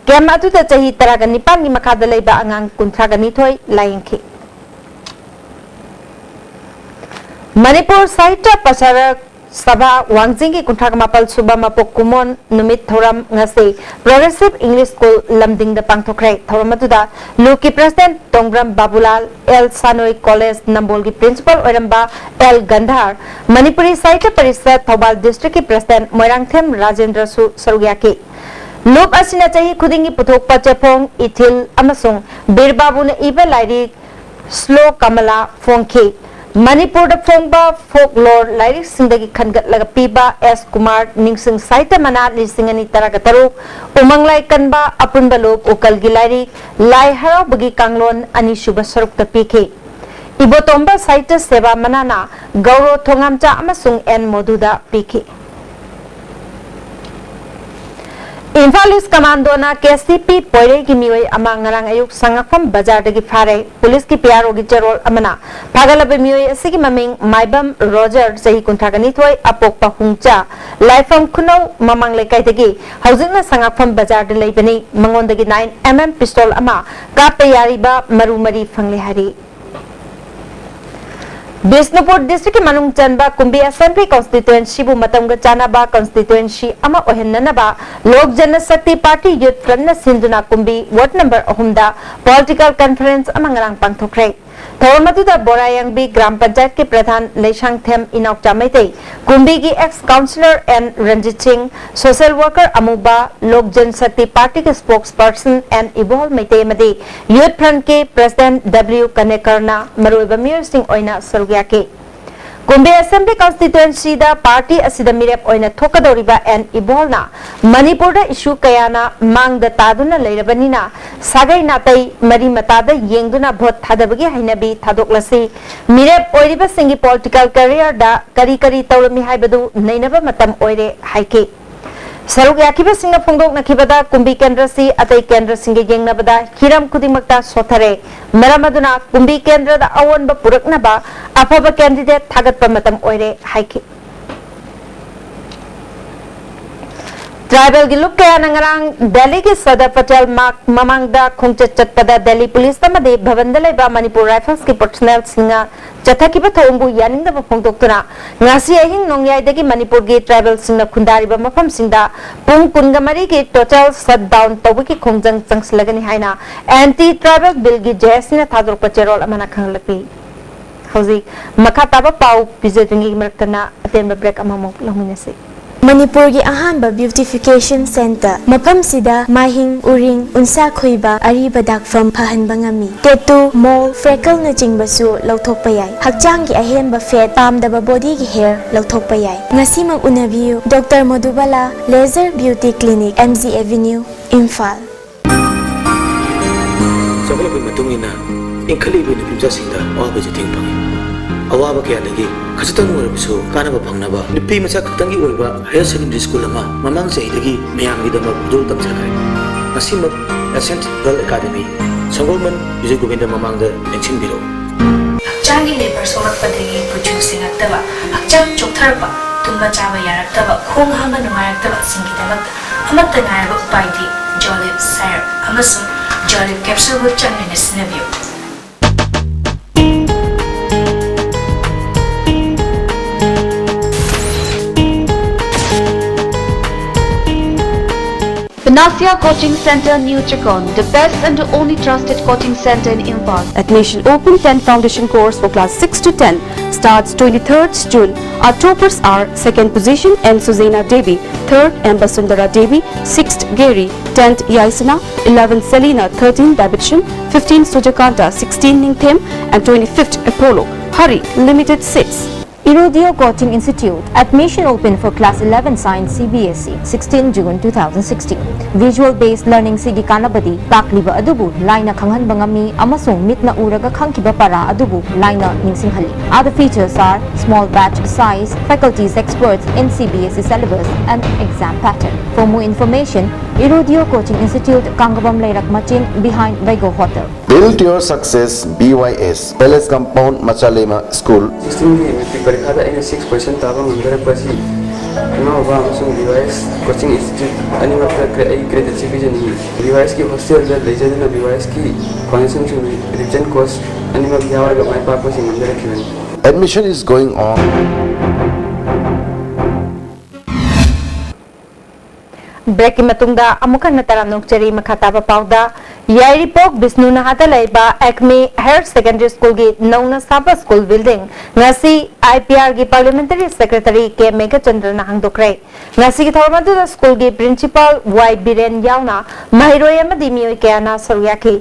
ꯀꯦꯝꯞ ꯑꯗꯨꯗ ꯆꯍꯤ ꯇꯔꯥꯒ ꯅꯤꯄꯥꯟꯒꯤ ꯃꯈꯥꯗ ꯂꯩꯕ ꯑꯉꯥꯡ ꯀꯨꯟꯊ꯭ꯔꯥꯒ ꯅꯤꯊꯣꯏ ꯂꯥꯌꯦꯡꯈꯤ꯫ ꯃꯅꯤꯄꯨꯔ ꯁꯥꯍꯤꯇ꯭ꯌ ꯄ꯭ꯔꯁꯥꯔꯛ ꯁꯚꯥ ꯋꯥꯡꯖꯤꯡꯒꯤ ꯀꯨꯟꯊ꯭ꯔꯥꯒ ꯃꯥꯄꯜ ꯁꯨꯕ ꯃꯄꯣꯛ ꯀꯨꯝꯑꯣꯟ ꯅꯨꯃꯤꯠ ꯊꯧꯔꯝ ꯉꯁꯤ ꯄ꯭ꯔꯣꯒ꯭ꯔꯦꯁꯤꯚ ꯏꯪꯂꯤꯁ ꯁ꯭ꯀꯨꯜ ꯂꯝꯗꯤꯡꯗ ꯄꯥꯡꯊꯣꯛꯈ꯭ꯔꯦ꯫ ꯊꯧꯔꯝ ꯑꯗꯨꯗ ꯂꯨꯞꯀꯤ ꯄ꯭ꯔꯁꯤꯗꯦꯟꯠ ꯇꯣꯡꯕ꯭ꯔꯝ ꯕꯥꯕꯨꯂꯥꯜ, ꯑꯦꯜ ꯁꯥꯅꯣꯏ ꯀꯣꯂꯦꯖ ꯅꯝꯕꯣꯜꯒꯤ ꯄ꯭ꯔꯤꯟꯁꯤꯄꯥꯜ ꯑꯣꯏꯔꯝꯕ ꯑꯦꯜ ꯒꯟꯙꯥꯔ, ꯃꯅꯤꯄꯨꯔꯤ ꯁꯥꯍꯤꯇ꯭ꯌ ꯄꯔꯤꯁꯠ ꯊꯧꯕꯥꯜ ꯗꯤꯁꯇ꯭ꯔꯤꯛꯀꯤ ꯄ꯭ꯔꯁꯤꯗꯦꯟꯠ ꯃꯣꯏꯔꯥꯡꯊꯦꯝ ꯔꯥꯖꯦꯟꯗ꯭ꯔꯁꯨ ꯁꯔꯨꯛ ꯌꯥꯈꯤ꯫ ꯂꯨꯞ ꯑꯁꯤꯅ ꯆꯍꯤ ꯈꯨꯗꯤꯡꯒꯤ ꯄꯨꯊꯣꯛꯄ ꯆꯦꯐꯣꯡ, ꯏꯊꯤꯜ ꯑꯃꯁꯨꯡ ꯕꯤꯔ ꯕꯥꯕꯨꯅ ꯏꯕ ꯂꯥꯏꯔꯤꯛ ꯁ꯭ꯂꯣ ꯀꯃꯂꯥ ꯐꯣꯡꯈꯤ꯫ ꯃꯅꯤꯄꯨꯔꯗ ꯐꯣꯡꯕ ꯐꯣꯛꯂꯣꯔ ꯂꯥꯏꯔꯤꯛꯁꯤꯡꯗꯒꯤ ꯈꯟꯒꯠꯂꯒ ꯄꯤꯕ ꯑꯦꯁ ꯀꯨꯃꯥꯔ ꯅꯤꯡꯁꯤꯡ ꯁꯥꯍꯤꯇ꯭ꯌ ꯃꯅꯥ ꯂꯤꯁꯤꯡ ꯑꯅꯤ ꯇꯔꯥꯒ ꯇꯔꯨꯛ, ꯎꯃꯪꯂꯥꯏ ꯀꯟꯕ ꯑꯄꯨꯟꯕ ꯂꯨꯞ ꯎꯀꯜꯒꯤ ꯂꯥꯏꯔꯤꯛ ꯂꯥꯏ ꯍꯔꯥꯎꯕꯒꯤ ꯀꯥꯡꯂꯣꯟ ꯑꯅꯤꯁꯨꯕ ꯁꯔꯨꯛꯇ ꯄꯤꯈꯤ꯫ ꯏꯕꯣꯇꯣꯝꯕ ꯁꯥꯍꯤꯇ꯭ꯌ ꯁꯦꯕꯥ ꯃꯅꯥꯅ ꯒꯧꯔꯣ ꯊꯣꯉꯥꯝꯆꯥ ꯑꯃꯁꯨꯡ ꯑꯦꯟ ꯃꯣꯗꯨꯗ ꯄꯤꯈꯤ꯫ ꯏꯝꯐꯥꯜ ꯏꯁ ꯀꯃꯥꯟꯗꯣꯅ ꯀꯦ ꯁꯤ ꯄꯤ ꯄꯣꯏꯔꯩꯒꯤ ꯃꯤꯑꯣꯏ ꯑꯃ ꯉꯔꯥꯡ ꯑꯌꯨꯛ ꯁꯉꯥꯛꯐꯝ ꯕꯖꯥꯔꯗꯒꯤ ꯐꯥꯔꯦ꯫ ꯄꯨꯂꯤꯁꯀꯤ ꯄꯤ ꯑꯥꯔ ꯑꯣꯒꯤ ꯆꯦꯔꯣꯜ ꯑꯃꯅ ꯐꯥꯒꯠꯂꯕ ꯃꯤꯑꯣꯏ ꯑꯁꯤꯒꯤ ꯃꯃꯤꯡ ꯃꯥꯏꯕꯝ ꯔꯣꯖꯔ, ꯆꯍꯤ ꯀꯨꯟꯊ꯭ꯔꯥ ꯅꯤꯊꯣꯏ, ꯑꯄꯣꯛꯄ ꯍꯨꯡꯆꯥ, ꯂꯥꯏꯐꯝ ꯈꯨꯅꯧ ꯃꯃꯥꯡ ꯂꯩꯀꯥꯏꯗꯒꯤ, ꯍꯧꯖꯤꯛꯅ ꯁꯉꯥꯛꯐꯝ ꯕꯖꯥꯔꯗ ꯂꯩꯕꯅꯤ꯫ ꯃꯉꯣꯟꯗꯒꯤ ꯅꯥꯏꯟ ꯑꯦꯝ ꯑꯦꯝ ꯄꯤꯁꯇꯣꯜ ꯑꯃ ꯀꯥꯞꯄ ꯌꯥꯔꯤꯕ ꯃꯔꯨ ꯃꯔꯤ ꯐꯪꯂꯦ ꯍꯥꯏꯔꯤ꯫ ꯕꯤꯁꯅꯨꯄꯨꯔ ꯗꯤꯁꯇ꯭ꯔꯤꯛꯀꯤ ꯃꯅꯨꯡ ꯆꯟꯕ ꯀꯨꯝꯕꯤ ꯑꯦꯁꯦꯝꯕ꯭ꯂꯤ ꯀꯟꯁꯇꯤꯇ꯭ꯋꯦꯟꯁꯤꯕꯨ ꯃꯇꯝꯒ ꯆꯥꯟꯅꯕ ꯀꯟꯁꯇꯤꯇ꯭ꯋꯦꯟꯁꯤ ꯑꯃ ꯑꯣꯏꯍꯟꯅꯅꯕ ꯂꯣꯛ ꯖꯅꯁꯛꯇꯤ ꯄꯥꯔꯇꯤ ꯌꯨꯠ ꯐ꯭ꯔꯟꯠꯅ ꯁꯤꯟꯗꯨꯅ ꯀꯨꯝꯕꯤ ꯋꯥꯔꯗ ꯅꯝꯕꯔ ꯑꯍꯨꯝꯗ ꯄꯣꯂꯤꯇꯤꯀꯦꯜ ꯀꯟꯐꯔꯦꯟꯁ ꯑꯃ ꯉꯔꯥꯡ ꯄꯥꯡꯊꯣꯛꯈ꯭ꯔꯦ꯫ ꯊꯧꯔꯝ ꯑꯗꯨꯗ ꯕꯣꯔꯥꯌꯥꯡꯕꯤ ꯒ꯭ꯔꯥꯝ ꯄꯟꯆꯥꯌꯠꯀꯤ ꯄ꯭ꯔꯙꯥꯟ ꯂꯩꯁꯥꯡꯊꯦꯝ ꯏꯅꯥꯎꯆꯥ ꯃꯩꯇꯩ, ꯀꯨꯝꯕꯤꯒꯤ ꯑꯦꯛꯁ ꯀꯥꯎꯟꯁꯤꯂꯔ ꯑꯦꯟ ꯔꯟꯖꯤꯠ ꯁꯤꯡ, ꯁꯣꯁꯤꯌꯦꯜ ꯋꯥꯔꯀꯔ ꯑꯃꯨꯕ, ꯂꯣꯛ ꯖꯟꯁꯛꯇꯤ ꯄꯥꯔꯇꯤꯒꯤ spokesperson N Ibohal Meitei ꯑꯃꯗꯤ ꯌꯨꯠ ꯐ꯭ꯔꯟꯠꯀꯤ ꯄ꯭ꯔꯁꯤꯗꯦꯟꯠ ꯗꯕ꯭ꯂꯤꯎ ꯀꯅꯦꯀꯔꯅ ꯃꯔꯨꯑꯣꯏꯕ ꯃꯤꯑꯣꯏꯁꯤꯡ ꯑꯣꯏꯅ ꯁꯔꯨꯛ ꯌꯥꯈꯤ꯫ ꯀꯨꯝꯕꯤ ꯑꯦꯁꯦꯝꯕ꯭ꯂꯤ ꯀꯟꯁꯇꯤꯇ꯭ꯋꯦꯟꯁꯤꯗ ꯄꯥꯔꯇꯤ ꯑꯁꯤꯗ ꯃꯤꯔꯦꯞ ꯑꯣꯏꯅ ꯊꯣꯛꯀꯗꯧꯔꯤꯕ ꯑꯦꯟ ꯏꯕꯣꯍꯜꯅ ꯃꯅꯤꯄꯨꯔꯗ ꯏꯁꯨ ꯀꯌꯥꯅ ꯃꯥꯡꯗ ꯇꯥꯗꯨꯅ ꯂꯩꯔꯕꯅꯤꯅ ꯁꯥꯒꯩ ꯅꯥꯇꯩ ꯃꯔꯤ ꯃꯇꯥꯗ ꯌꯦꯡꯗꯨꯅ ꯚꯣꯠ ꯊꯥꯗꯕꯒꯤ ꯍꯩꯅꯕꯤ ꯊꯥꯗꯣꯛꯂꯁꯤ꯫ ꯃꯤꯔꯦꯞ ꯑꯣꯏꯔꯤꯕꯁꯤꯡꯒꯤ ꯄꯣꯂꯤꯇꯤꯀꯦꯜ ꯀꯦꯔꯤꯌꯔꯗ ꯀꯔꯤ ꯀꯔꯤ ꯇꯧꯔꯝꯃꯤ ꯍꯥꯏꯕꯗꯨ ꯅꯩꯅꯕ ꯃꯇꯝ ꯑꯣꯏꯔꯦ ꯍꯥꯏꯈꯤ꯫ ꯁꯔꯨꯛ ꯌꯥꯈꯤꯕꯁꯤꯡꯅ ꯐꯣꯡꯗꯣꯛꯅꯈꯤꯕꯗ ꯀꯨꯝꯕꯤ ꯀꯦꯟꯗ꯭ꯔꯁꯤ ꯑꯇꯩ ꯀꯦꯟꯗ꯭ꯔꯁꯤꯡꯒ ꯌꯦꯡꯅꯕꯗ ꯍꯤꯔꯝ ꯈꯨꯗꯤꯡꯃꯛꯇ ꯁꯣꯠꯊꯔꯦ꯫ ꯃꯔꯝ ꯑꯗꯨꯅ ꯀꯨꯝꯕꯤ ꯀꯦꯟꯗ꯭ꯔꯗ ꯑꯑꯣꯟꯕ ꯄꯨꯔꯛꯅꯕ ꯑꯐꯕ ꯀꯦꯟꯗꯤꯗꯦꯠ ꯊꯥꯒꯠꯄ ꯃꯇꯝ ꯑꯣꯏꯔꯦ ꯍꯥꯏꯈꯤ꯫ ꯇ꯭ꯔꯥꯏꯕꯦꯜꯒꯤ ꯂꯨꯞ ꯀꯌꯥꯅ ꯉꯔꯥꯡ ꯗꯦꯜꯂꯤꯒꯤ ꯁꯗꯔ ꯄꯇꯦꯜ ꯃꯥꯔꯛ ꯃꯃꯥꯡꯗ ꯈꯣꯡꯆꯠ ꯆꯠꯄꯗ ꯗꯦꯜꯂꯤ ꯄꯨꯂꯤꯁ ꯑꯃꯗꯤ ꯚꯕꯟꯗ ꯂꯩꯕ ꯃꯅꯤꯄꯨꯔ ꯔꯥꯏꯐꯜꯁꯀꯤ ꯄꯔꯁꯣꯅꯦꯜꯁꯤꯡꯅ ꯆꯠꯊꯈꯤꯕ ꯊꯧꯑꯣꯡꯕꯨ ꯌꯥꯅꯤꯡꯗꯕ ꯐꯣꯡꯗꯣꯛꯇꯨꯅ ꯉꯁꯤ ꯑꯍꯤꯡ ꯅꯣꯡꯌꯥꯏꯗꯒꯤ ꯃꯅꯤꯄꯨꯔꯒꯤ ꯇ꯭ꯔꯥꯏꯕꯦꯜꯁꯤꯡꯅ ꯈꯨꯟꯗꯥꯔꯤꯕ ꯃꯐꯝꯁꯤꯡꯗ ꯄꯨꯡ ꯀꯨꯟꯒ ꯃꯔꯤꯒꯤ ꯇꯣꯇꯦꯜ ꯁꯠ ꯗꯥꯎꯟ ꯇꯧꯕꯒꯤ ꯈꯣꯡꯖꯪ ꯆꯪꯁꯤꯜꯂꯒꯅꯤ ꯍꯥꯏꯅ ꯑꯦꯟꯇꯤ ꯇ꯭ꯔꯥꯏꯕꯦꯜ ꯕꯤꯜꯒꯤ ꯖꯦ ꯑꯦꯁ ꯁꯤꯅ ꯊꯥꯗꯣꯔꯛꯄ ꯆꯦꯔꯣꯜ ꯑꯃꯅ ꯈꯪꯍꯜꯂꯛꯂꯤ꯫ ꯍꯧꯖꯤꯛ ꯃꯈꯥ ꯇꯥꯕ ꯄꯥꯎ ꯄꯤꯖꯗ꯭ꯔꯤꯉꯩꯒꯤ ꯃꯔꯛꯇꯅ ꯑꯇꯦꯟꯕ ꯕ꯭ꯔꯦꯛ ꯑꯃꯃꯨꯛ ꯂꯧꯃꯤꯟꯅꯁꯤ꯫ ꯃꯅꯤꯄꯨꯔꯒꯤ ꯑꯍꯥꯟꯕ beautification centre꯫ ꯃꯐꯝꯁꯤꯗ ꯃꯥꯏꯍꯤꯡ, ꯎꯔꯤꯡ, ꯎꯟꯁꯥ ꯈꯨꯏꯕ, ꯑꯔꯤꯕ ꯗꯥꯛꯐꯝ ꯐꯍꯟꯕ ꯉꯝꯃꯤ꯫ Tattoo, mole, freckleꯅꯆꯤꯡꯕꯁꯨ ꯂꯧꯊꯣꯛꯄ ꯌꯥꯏ꯫ ꯍꯛꯆꯥꯡꯒꯤ ꯑꯍꯦꯟꯕ fat, ꯄꯥꯝꯗꯕ bodyꯒꯤ hair ꯂꯧꯊꯣꯛꯄ ꯌꯥꯏ꯫ ꯉꯁꯤꯃꯛ ꯎꯅꯕꯤꯌꯨ, Doctor ꯃꯣꯗꯨꯕꯥꯂꯥ Laser Beauty Clinic, M G Avenue, Imphal. ꯆꯥꯎꯈꯠꯂꯛꯄꯒꯤ ꯃꯇꯨꯡ ꯏꯟꯅ ꯏꯟꯈꯠꯂꯛꯂꯤꯕ ꯅꯨꯄꯤ ꯃꯆꯥꯁꯤꯡꯗ ꯑꯋꯥꯕ ꯆꯩꯊꯦꯡ ꯐꯪꯏ꯫ ꯑꯋꯥꯕ ꯀꯌꯥꯗꯒꯤ ꯈꯖꯤꯛꯇꯪ ꯑꯣꯏꯔꯕꯁꯨ ꯀꯥꯟꯅꯕ ꯐꯪꯅꯕ ꯅꯨꯄꯤ ꯃꯆꯥ ꯈꯛꯇꯪꯒꯤ ꯑꯣꯏꯕ higher secondary school ꯑꯃ ꯃꯃꯥꯡ ꯆꯍꯤꯗꯒꯤ ꯃꯌꯥꯝꯒꯤꯗꯃꯛ ꯍꯧꯗꯣꯛ ꯇꯝꯖꯈ꯭ꯔꯦ꯫ ꯉꯁꯤꯃꯛ Ascent Girl Academy, ꯁꯪꯒꯣꯜꯕꯟ Bijoy Govinda ꯃꯃꯥꯡꯗ ꯅꯤꯡꯁꯤꯡꯕꯤꯔꯛꯎ꯫ ꯍꯛꯆꯥꯡꯒꯤ ꯂꯦꯕꯔ ꯁꯣꯛꯂꯛꯄꯗꯒꯤ ꯀꯨꯆꯨ ꯁꯦꯡꯉꯛꯇꯕ, ꯍꯛꯆꯥꯡ ꯆꯣꯛꯊꯔꯛꯄ, ꯇꯨꯝꯕ ꯆꯥꯕ ꯌꯥꯔꯛꯇꯕ, ꯈꯣꯡ ꯍꯥꯝꯕ ꯅꯨꯡꯉꯥꯏꯔꯛꯇꯕꯁꯤꯡꯒꯤꯗꯃꯛꯇ ꯑꯃꯠꯇ ꯉꯥꯏꯔꯕ ꯎꯄꯥꯏꯗꯤ Jolib Syrup ꯑꯃꯁꯨꯡ Jolib Capsule ꯕꯨ ꯆꯥꯡ ꯅꯥꯏꯅ ꯁꯤꯖꯤꯟꯅꯕꯤꯌꯨ꯫ Panasia Coaching Centre, New Chakon, the best and the only trusted coaching centre in Imphal. Admission open. Ten foundation course for class six to ten starts twenty-third June. Our toppers are: second position, N Suzena Devi; third, M Basundara Devi; sixth, Gary; tenth, Yaisana; eleventh, Selina; thirteen, Babitchin; fifteen, Sujakanta; sixteen, Ningthem; and twenty-fifth, Apollo. Hurry, limited seats. Irudio Coaching Institute. Admission open for class eleven Science C B S E, sixteen June two thousand sixteen. Visual based learning ꯁꯤꯒꯤ ꯀꯥꯟꯅꯕꯗꯤ ꯇꯥꯛꯂꯤꯕ ꯑꯗꯨꯕꯨ ꯂꯥꯏꯅ ꯈꯪꯍꯟꯕ ꯉꯝꯃꯤ ꯑꯃꯁꯨꯡ ꯃꯤꯠꯅ ꯎꯔꯒ ꯈꯪꯈꯤꯕ ꯄꯔꯥ ꯑꯗꯨꯕꯨ ꯂꯥꯏꯅ ꯅꯤꯡꯁꯤꯡꯍꯜꯂꯤ꯫ Other features are small batch size, faculties experts in C B S E syllabus and exam pattern. For more information, Irudio Coaching Institute, ꯀꯥꯡꯒꯕꯝ ꯂꯩꯔꯛ ꯃꯆꯤꯟ, behind Vego Hotel. Build your success, B Y S, Palace Compound, Machalema School. ꯁꯤꯛꯁꯇꯤꯟꯒꯤ matric ꯄꯔꯤꯈꯥꯗ ꯑꯩꯅ six percent ꯇꯥꯕ ꯉꯝꯖꯔꯛꯄ ꯑꯁꯤ ꯏꯃꯥ ꯕꯕꯥ ꯑꯃꯁꯨꯡ B Y S Coaching Institute ꯑꯅꯤꯃꯛꯇ ꯀ꯭ꯔꯦ-, ꯑꯩ creditꯁꯤ ꯄꯤꯖꯅꯤꯡꯏ꯫ B Y Sꯀꯤ hostelꯗ ꯂꯩꯖꯗꯨꯅ B Y Sꯀꯤ foundationꯁꯤꯡ, revision course ꯑꯅꯤꯃꯛ ꯌꯥꯎꯔꯒ ꯃꯥꯏ ꯄꯥꯛꯄꯁꯤ ꯉꯝꯖꯔꯛꯈꯤꯕꯅꯤ꯫ Admission is going on. Breakꯀꯤ ꯃꯇꯨꯡꯗ ꯑꯃꯨꯛ ꯍꯟꯅ ꯇꯔꯥꯝꯅ ꯑꯣꯛꯆꯔꯤ꯫ ꯃꯈꯥ ꯇꯥꯕ ꯄꯥꯎꯗ ꯌꯥꯏꯔꯤꯄꯣꯛ ꯕꯤꯁꯅꯨ ꯅꯍꯥꯗ ꯂꯩꯕ ꯑꯦꯛꯃꯤ ꯍꯥꯌꯔ ꯁꯦꯀꯦꯟꯗꯔꯤ ꯁ꯭ꯀꯨꯜꯒꯤ ꯅꯧꯅ ꯁꯥꯕ ꯁ꯭ꯀꯨꯜ ꯕꯤꯜꯗꯤꯡ ꯉꯁꯤ ꯑꯥꯏ ꯄꯤ ꯑꯥꯔꯒꯤ ꯄꯥꯔꯂꯤꯌꯥꯃꯦꯟꯇꯔꯤ ꯁꯦꯀ꯭ꯔꯦꯇꯔꯤ ꯀꯦ ꯃꯦꯘꯆꯟꯗ꯭ꯔꯅ ꯍꯥꯡꯗꯣꯛꯈ꯭ꯔꯦ꯫ ꯉꯁꯤꯒꯤ ꯊꯧꯔꯝ ꯑꯗꯨꯗ ꯁ꯭ꯀꯨꯜꯒꯤ ꯄ꯭ꯔꯤꯟꯁꯤꯄꯥꯜ ꯋꯥꯏ ꯕꯤꯔꯦꯟ ꯌꯥꯎꯅ ꯃꯍꯩꯔꯣꯏ ꯑꯃꯗꯤ ꯃꯤꯑꯣꯏ ꯀꯌꯥꯅ ꯁꯔꯨꯛ ꯌꯥꯈꯤ꯫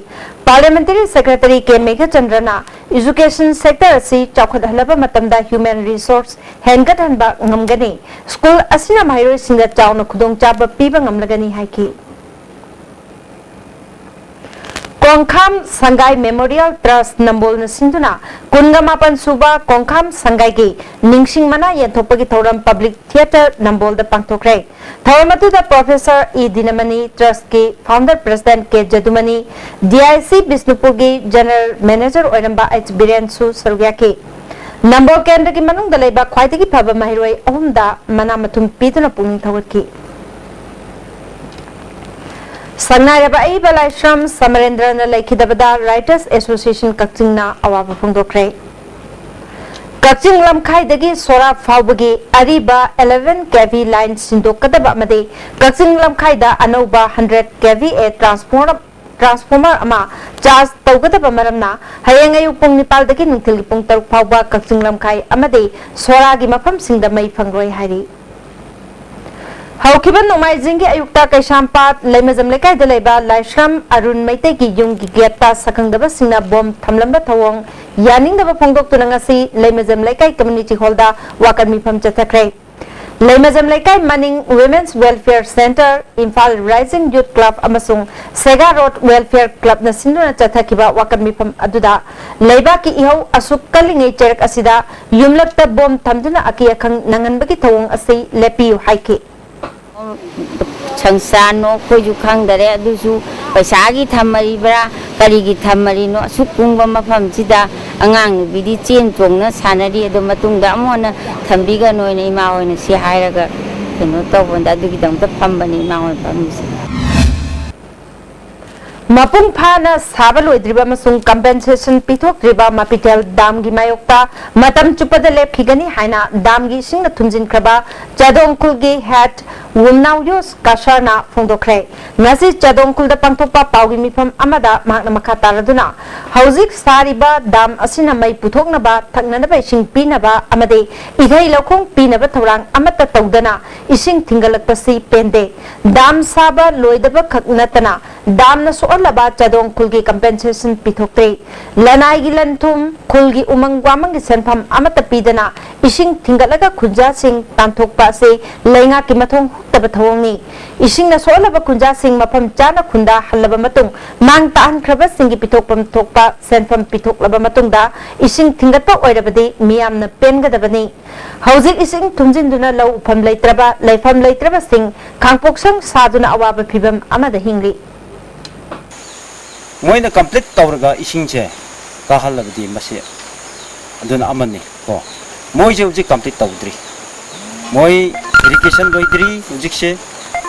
ꯄꯥꯔꯂꯤꯌꯥꯃꯦꯟꯇꯔꯤ ꯁꯦꯀ꯭ꯔꯦꯇꯔꯤ ꯀꯦ ꯃꯦꯘꯆꯟꯗ꯭ꯔꯅ education sector ꯑꯁꯤ ꯆꯥꯎꯈꯠꯍꯜꯂꯕ ꯃꯇꯝꯗ human resource ꯍꯦꯟꯒꯠꯍꯟꯕ ꯉꯝꯒꯅꯤ, ꯁ꯭ꯀꯨꯜ ꯑꯁꯤꯅ ꯃꯍꯩꯔꯣꯏꯁꯤꯡꯗ ꯆꯥꯎꯅ ꯈꯨꯗꯣꯡꯆꯥꯕ ꯄꯤꯕ ꯉꯝꯂꯒꯅꯤ ꯍꯥꯏꯈꯤ꯫ ꯀꯣꯡꯈꯥꯝ ꯁꯪꯒꯥꯏ ꯃꯦꯃꯣꯔꯤꯌꯦꯜ ꯇ꯭ꯔꯁ ꯅꯝꯕꯣꯜꯅ ꯁꯤꯟꯗꯨꯅ ꯀꯨꯟꯒ ꯃꯥꯄꯟ ꯁꯨꯕ ꯀꯣꯡꯈꯥꯝ ꯁꯪꯒꯥꯏꯒꯤ ꯅꯤꯡꯁꯤꯡ ꯃꯅꯥ ꯌꯦꯟꯊꯣꯛꯄꯒꯤ ꯊꯧꯔꯝ ꯄꯕ꯭ꯂꯤꯛ ꯊꯤꯌꯦꯇꯔ ꯅꯝꯕꯣꯜꯗ ꯄꯥꯡꯊꯣꯛꯈ꯭ꯔꯦ꯫ ꯊꯧꯔꯝ ꯑꯗꯨꯗ ꯄ꯭ꯔꯣꯐꯦꯁꯔ ꯏ ꯗꯤꯅꯃꯅꯤ, ꯇ꯭ꯔꯁꯀꯤ founder president K Jadumani, D I C ꯕꯤꯁꯅꯨꯄꯨꯔꯒꯤ ꯖꯦꯅꯔꯦꯜ ꯃꯦꯅꯦꯖꯔ ꯑꯣꯏꯔꯝꯕ ꯑꯩꯆ ꯕꯤꯔꯦꯟꯁꯨ ꯁꯔꯨꯛ ꯌꯥꯈꯤ꯫ ꯅꯝꯕꯣꯜ ꯀꯦꯟꯗ꯭ꯔꯒꯤ ꯃꯅꯨꯡꯗ ꯂꯩꯕ ꯈ꯭ꯋꯥꯏꯗꯒꯤ ꯐꯕ ꯃꯍꯩꯔꯣꯏ ꯑꯍꯨꯝꯗ ꯃꯅꯥ ꯃꯊꯨꯝ ꯄꯤꯗꯨꯅ ꯄꯨꯛꯅꯤꯡ ꯊꯧꯒꯠꯈꯤ꯫ ꯁꯛꯅꯥꯏꯔꯕ ꯑꯏꯕ ꯂꯥꯏꯁ꯭ꯔꯝ ꯁꯃꯔꯦꯟꯗ꯭ꯔꯅ ꯂꯩꯈꯤꯗꯕꯗ Writers Association ꯀꯛꯆꯤꯡꯅ ꯑꯋꯥꯕ ꯐꯣꯡꯗꯣꯛꯈ꯭ꯔꯦ꯫ ꯀꯛꯆꯤꯡ ꯂꯝꯈꯥꯏꯗꯒꯤ ꯁꯣꯔꯥ ꯐꯥꯎꯕꯒꯤ ꯑꯔꯤꯕ eleven K V line ꯁꯤꯟꯗꯣꯛꯀꯗꯕ ꯑꯃꯗꯤ ꯀꯛꯆꯤꯡ ꯂꯝꯈꯥꯏꯗ ꯑꯅꯧꯕ hundred K V A transformer transformer ꯑꯃ charge ꯇꯧꯒꯗꯕ ꯃꯔꯝꯅ ꯍꯌꯦꯡ ꯑꯌꯨꯛ ꯄꯨꯡ ꯅꯤꯄꯥꯜꯗꯒꯤ ꯅꯨꯡꯊꯤꯜꯒꯤ ꯄꯨꯡ ꯇꯔꯨꯛ ꯐꯥꯎꯕ ꯀꯛꯆꯤꯡ ꯂꯝꯈꯥꯏ ꯑꯃꯗꯤ ꯁꯣꯔꯥꯒꯤ ꯃꯐꯝꯁꯤꯡꯗ ꯃꯩ ꯐꯪꯂꯣꯏ ꯍꯥꯏꯔꯤ꯫ ꯍꯧꯈꯤꯕ ꯅꯣꯡꯃꯥꯏꯖꯤꯡꯒꯤ ꯑꯌꯨꯛꯇ ꯀꯩꯁꯥꯝꯄꯥꯠ ꯂꯩꯃꯖꯝ ꯂꯩꯀꯥꯏꯗ ꯂꯩꯕ ꯂꯥꯏꯁ꯭ꯔꯝ ꯑꯔꯨꯟ ꯃꯩꯇꯩꯒꯤ ꯌꯨꯝꯒꯤ ꯒꯦꯠꯇ ꯁꯛꯈꯪꯗꯕꯁꯤꯡꯅ ꯕꯣꯝ ꯊꯝꯂꯝꯕ ꯊꯧꯑꯣꯡ ꯌꯥꯅꯤꯡꯗꯕ ꯐꯣꯡꯗꯣꯛꯇꯨꯅ ꯉꯁꯤ ꯂꯩꯃꯖꯝ ꯂꯩꯀꯥꯏ ꯀꯝꯃ꯭ꯌꯨꯅꯤꯇꯤ ꯍꯣꯜꯗ ꯋꯥꯀꯠ ꯃꯤꯐꯝ ꯆꯠꯊꯈ꯭ꯔꯦ꯫ ꯂꯩꯃꯖꯝ ꯂꯩꯀꯥꯏ ꯃꯅꯤꯡ Women's Welfare Centre, Imphal Rising Youth Club ꯑꯃꯁꯨꯡ ꯁꯦꯒꯥ ꯔꯣꯗ Welfare Clubꯅ ꯁꯤꯟꯗꯨꯅ ꯆꯠꯊꯈꯤꯕ ꯋꯥꯀꯠ ꯃꯤꯐꯝ ꯑꯗꯨꯗ ꯂꯩꯕꯥꯛꯀꯤ ꯏꯍꯧ ꯑꯁꯨꯛ ꯀꯜꯂꯤꯉꯩ ꯆꯩꯔꯛ ꯑꯁꯤꯗ ꯌꯨꯝꯂꯛꯇ ꯕꯣꯝ ꯊꯝꯗꯨꯅ ꯑꯀꯤ ꯑꯈꯪ ꯅꯪꯍꯟꯕꯒꯤ ꯊꯧꯑꯣꯡ ꯑꯁꯤ ꯂꯦꯞꯄꯤꯌꯨ ꯍꯥꯏꯈꯤ꯫ ꯁꯪꯁꯥꯟꯅꯣ ꯑꯩꯈꯣꯏꯁꯨ ꯈꯪꯗꯔꯦ, ꯑꯗꯨꯁꯨ ꯄꯩꯁꯥꯒꯤ ꯊꯝꯃꯔꯤꯕ꯭ꯔꯥ, ꯀꯔꯤꯒꯤ ꯊꯝꯃꯔꯤꯅꯣ? ꯑꯁꯨꯛ ꯀꯨꯡꯕ ꯃꯐꯝꯁꯤꯗ ꯑꯉꯥꯡ ꯅꯨꯄꯤꯗꯤ ꯆꯦꯟ ꯆꯣꯡꯅ ꯁꯥꯟꯅꯔꯤ, ꯑꯗꯣ ꯃꯇꯨꯡꯗ ꯑꯃꯨꯛ ꯍꯟꯅ ꯊꯝꯕꯤꯒꯅꯣꯅ ꯏꯃꯥ ꯍꯣꯏꯅ ꯁꯤ ꯍꯥꯏꯔꯒ ꯀꯩꯅꯣ ꯇꯧꯕꯗ ꯑꯗꯨꯒꯤꯗꯃꯛꯇ ꯐꯝꯕꯅꯤ ꯏꯃꯥ ꯍꯣꯏ ꯐꯝꯃꯤꯁꯦ꯫ ꯃꯄꯨꯡ ꯐꯥꯅ ꯁꯥꯕ ꯂꯣꯏꯗ꯭ꯔꯤꯕ ꯑꯃꯁꯨꯡ compensation ꯄꯤꯊꯣꯛꯇ꯭ꯔꯤꯕ ꯃꯄꯤꯇꯦꯜ ꯗꯥꯝꯒꯤ ꯃꯥꯌꯣꯛꯇ ꯃꯇꯝ ꯆꯨꯞꯄꯗ ꯂꯦꯞꯈꯤꯒꯅꯤ ꯍꯥꯏꯅ ꯗꯥꯝꯒꯤ ꯏꯁꯤꯡꯅ ꯊꯨꯝꯖꯤꯟꯈ꯭ꯔꯕ ꯆꯥꯗꯣꯡ ꯈꯨꯜꯒꯤ head ꯋꯨꯝꯅꯥꯎ ꯌꯣꯁ ꯀꯥꯁꯥꯔꯅ ꯐꯣꯡꯗꯣꯛꯈ꯭ꯔꯦ꯫ ꯉꯁꯤ ꯆꯥꯗꯣꯡ ꯈꯨꯜꯗ ꯄꯥꯡꯊꯣꯛꯄ ꯄꯥꯎꯒꯤ ꯃꯤꯐꯝ ꯑꯃꯗ ꯃꯍꯥꯛꯅ ꯃꯈꯥ ꯇꯥꯔꯗꯨꯅ, ꯍꯧꯖꯤꯛ ꯁꯥꯔꯤꯕ ꯗꯥꯝ ꯑꯁꯤꯅ ꯃꯩ ꯄꯨꯊꯣꯛꯅꯕ, ꯊꯛꯅꯅꯕ ꯏꯁꯤꯡ ꯄꯤꯅꯕ ꯑꯃꯗꯤ ꯏꯊꯩ ꯂꯧꯈꯣꯡ ꯄꯤꯅꯕ ꯊꯧꯔꯥꯡ ꯑꯃꯠꯇ ꯇꯧꯗꯅ ꯏꯁꯤꯡ ꯊꯤꯡꯒꯠꯂꯛꯄꯁꯤ ꯄꯦꯟꯗꯦ꯫ ꯗꯥꯝ ꯁꯥꯕ ꯂꯣꯏꯗꯕ ꯈꯛ ꯅꯠꯇꯅ ꯗꯥꯝꯅ ꯁꯣꯛꯍꯜꯂꯕ ꯆꯥꯗꯣꯡ ꯈꯨꯜꯒꯤ compensation ꯄꯤꯊꯣꯛꯇ꯭ꯔꯤ꯫ ꯂꯅꯥꯏꯒꯤ ꯂꯟ-ꯊꯨꯝ, ꯈꯨꯜꯒꯤ ꯎꯃꯪ ꯋꯥꯃꯪꯒꯤ ꯁꯦꯟꯐꯝ ꯑꯃꯠꯇ ꯄꯤꯗꯅ ꯏꯁꯤꯡ ꯊꯤꯡꯒꯠꯂꯒ ꯈꯨꯟꯖꯥꯁꯤꯡ ꯇꯥꯟꯊꯣꯛꯄ ꯑꯁꯤ ꯂꯩꯉꯥꯛꯀꯤ ꯃꯊꯣꯡ ꯍꯨꯛꯇꯕ ꯊꯧꯑꯣꯡꯅꯤ꯫ ꯏꯁꯤꯡꯅ ꯁꯣꯛꯍꯜꯂꯕ ꯈꯨꯟꯖꯥꯁꯤꯡ ꯃꯐꯝ ꯆꯥꯅ ꯈꯨꯟꯗꯥ ꯍꯜꯂꯕ ꯃꯇꯨꯡ, ꯃꯥꯡ ꯇꯥꯛꯍꯟꯈ꯭ꯔꯕꯁꯤꯡꯒꯤ ꯄꯤꯊꯣꯛꯐꯝ ꯊꯣꯛꯄ ꯁꯦꯟꯐꯝ ꯄꯤꯊꯣꯛꯂꯕ ꯃꯇꯨꯡꯗ ꯏꯁꯤꯡ ꯊꯤꯡꯒꯠꯄ ꯑꯣꯏꯔꯕꯗꯤ ꯃꯤꯌꯥꯝꯅ ꯄꯦꯟꯒꯗꯕꯅꯤ꯫ ꯍꯧꯖꯤꯛ ꯏꯁꯤꯡ ꯊꯨꯝꯖꯤꯟꯗꯨꯅ ꯂꯧ ꯎꯐꯝ ꯂꯩꯇ꯭ꯔꯕ, ꯂꯩꯐꯝ ꯂꯩꯇ꯭ꯔꯕꯁꯤꯡ ꯈꯥꯡꯄꯣꯛꯁꯪ ꯁꯥꯗꯨꯅ ꯑꯋꯥꯕ ꯐꯤꯚꯝ ꯑꯃꯗ ꯍꯤꯡꯂꯤ꯫ ꯃꯣꯏꯅ complete ꯇꯧꯔꯒ ꯏꯁꯤꯡꯁꯦ ꯀꯥꯍꯜꯂꯕꯗꯤ ꯃꯁꯤ ꯑꯗꯨꯅ ꯑꯃꯅꯤ ꯀꯣ꯫ ꯃꯣꯏꯁꯦ ꯍꯧꯖꯤꯛ complete ꯇꯧꯗ꯭ꯔꯤ꯫ ꯃꯣꯏ irrigation ꯂꯣꯏꯗ꯭ꯔꯤ ꯍꯧꯖꯤꯛꯁꯦ꯫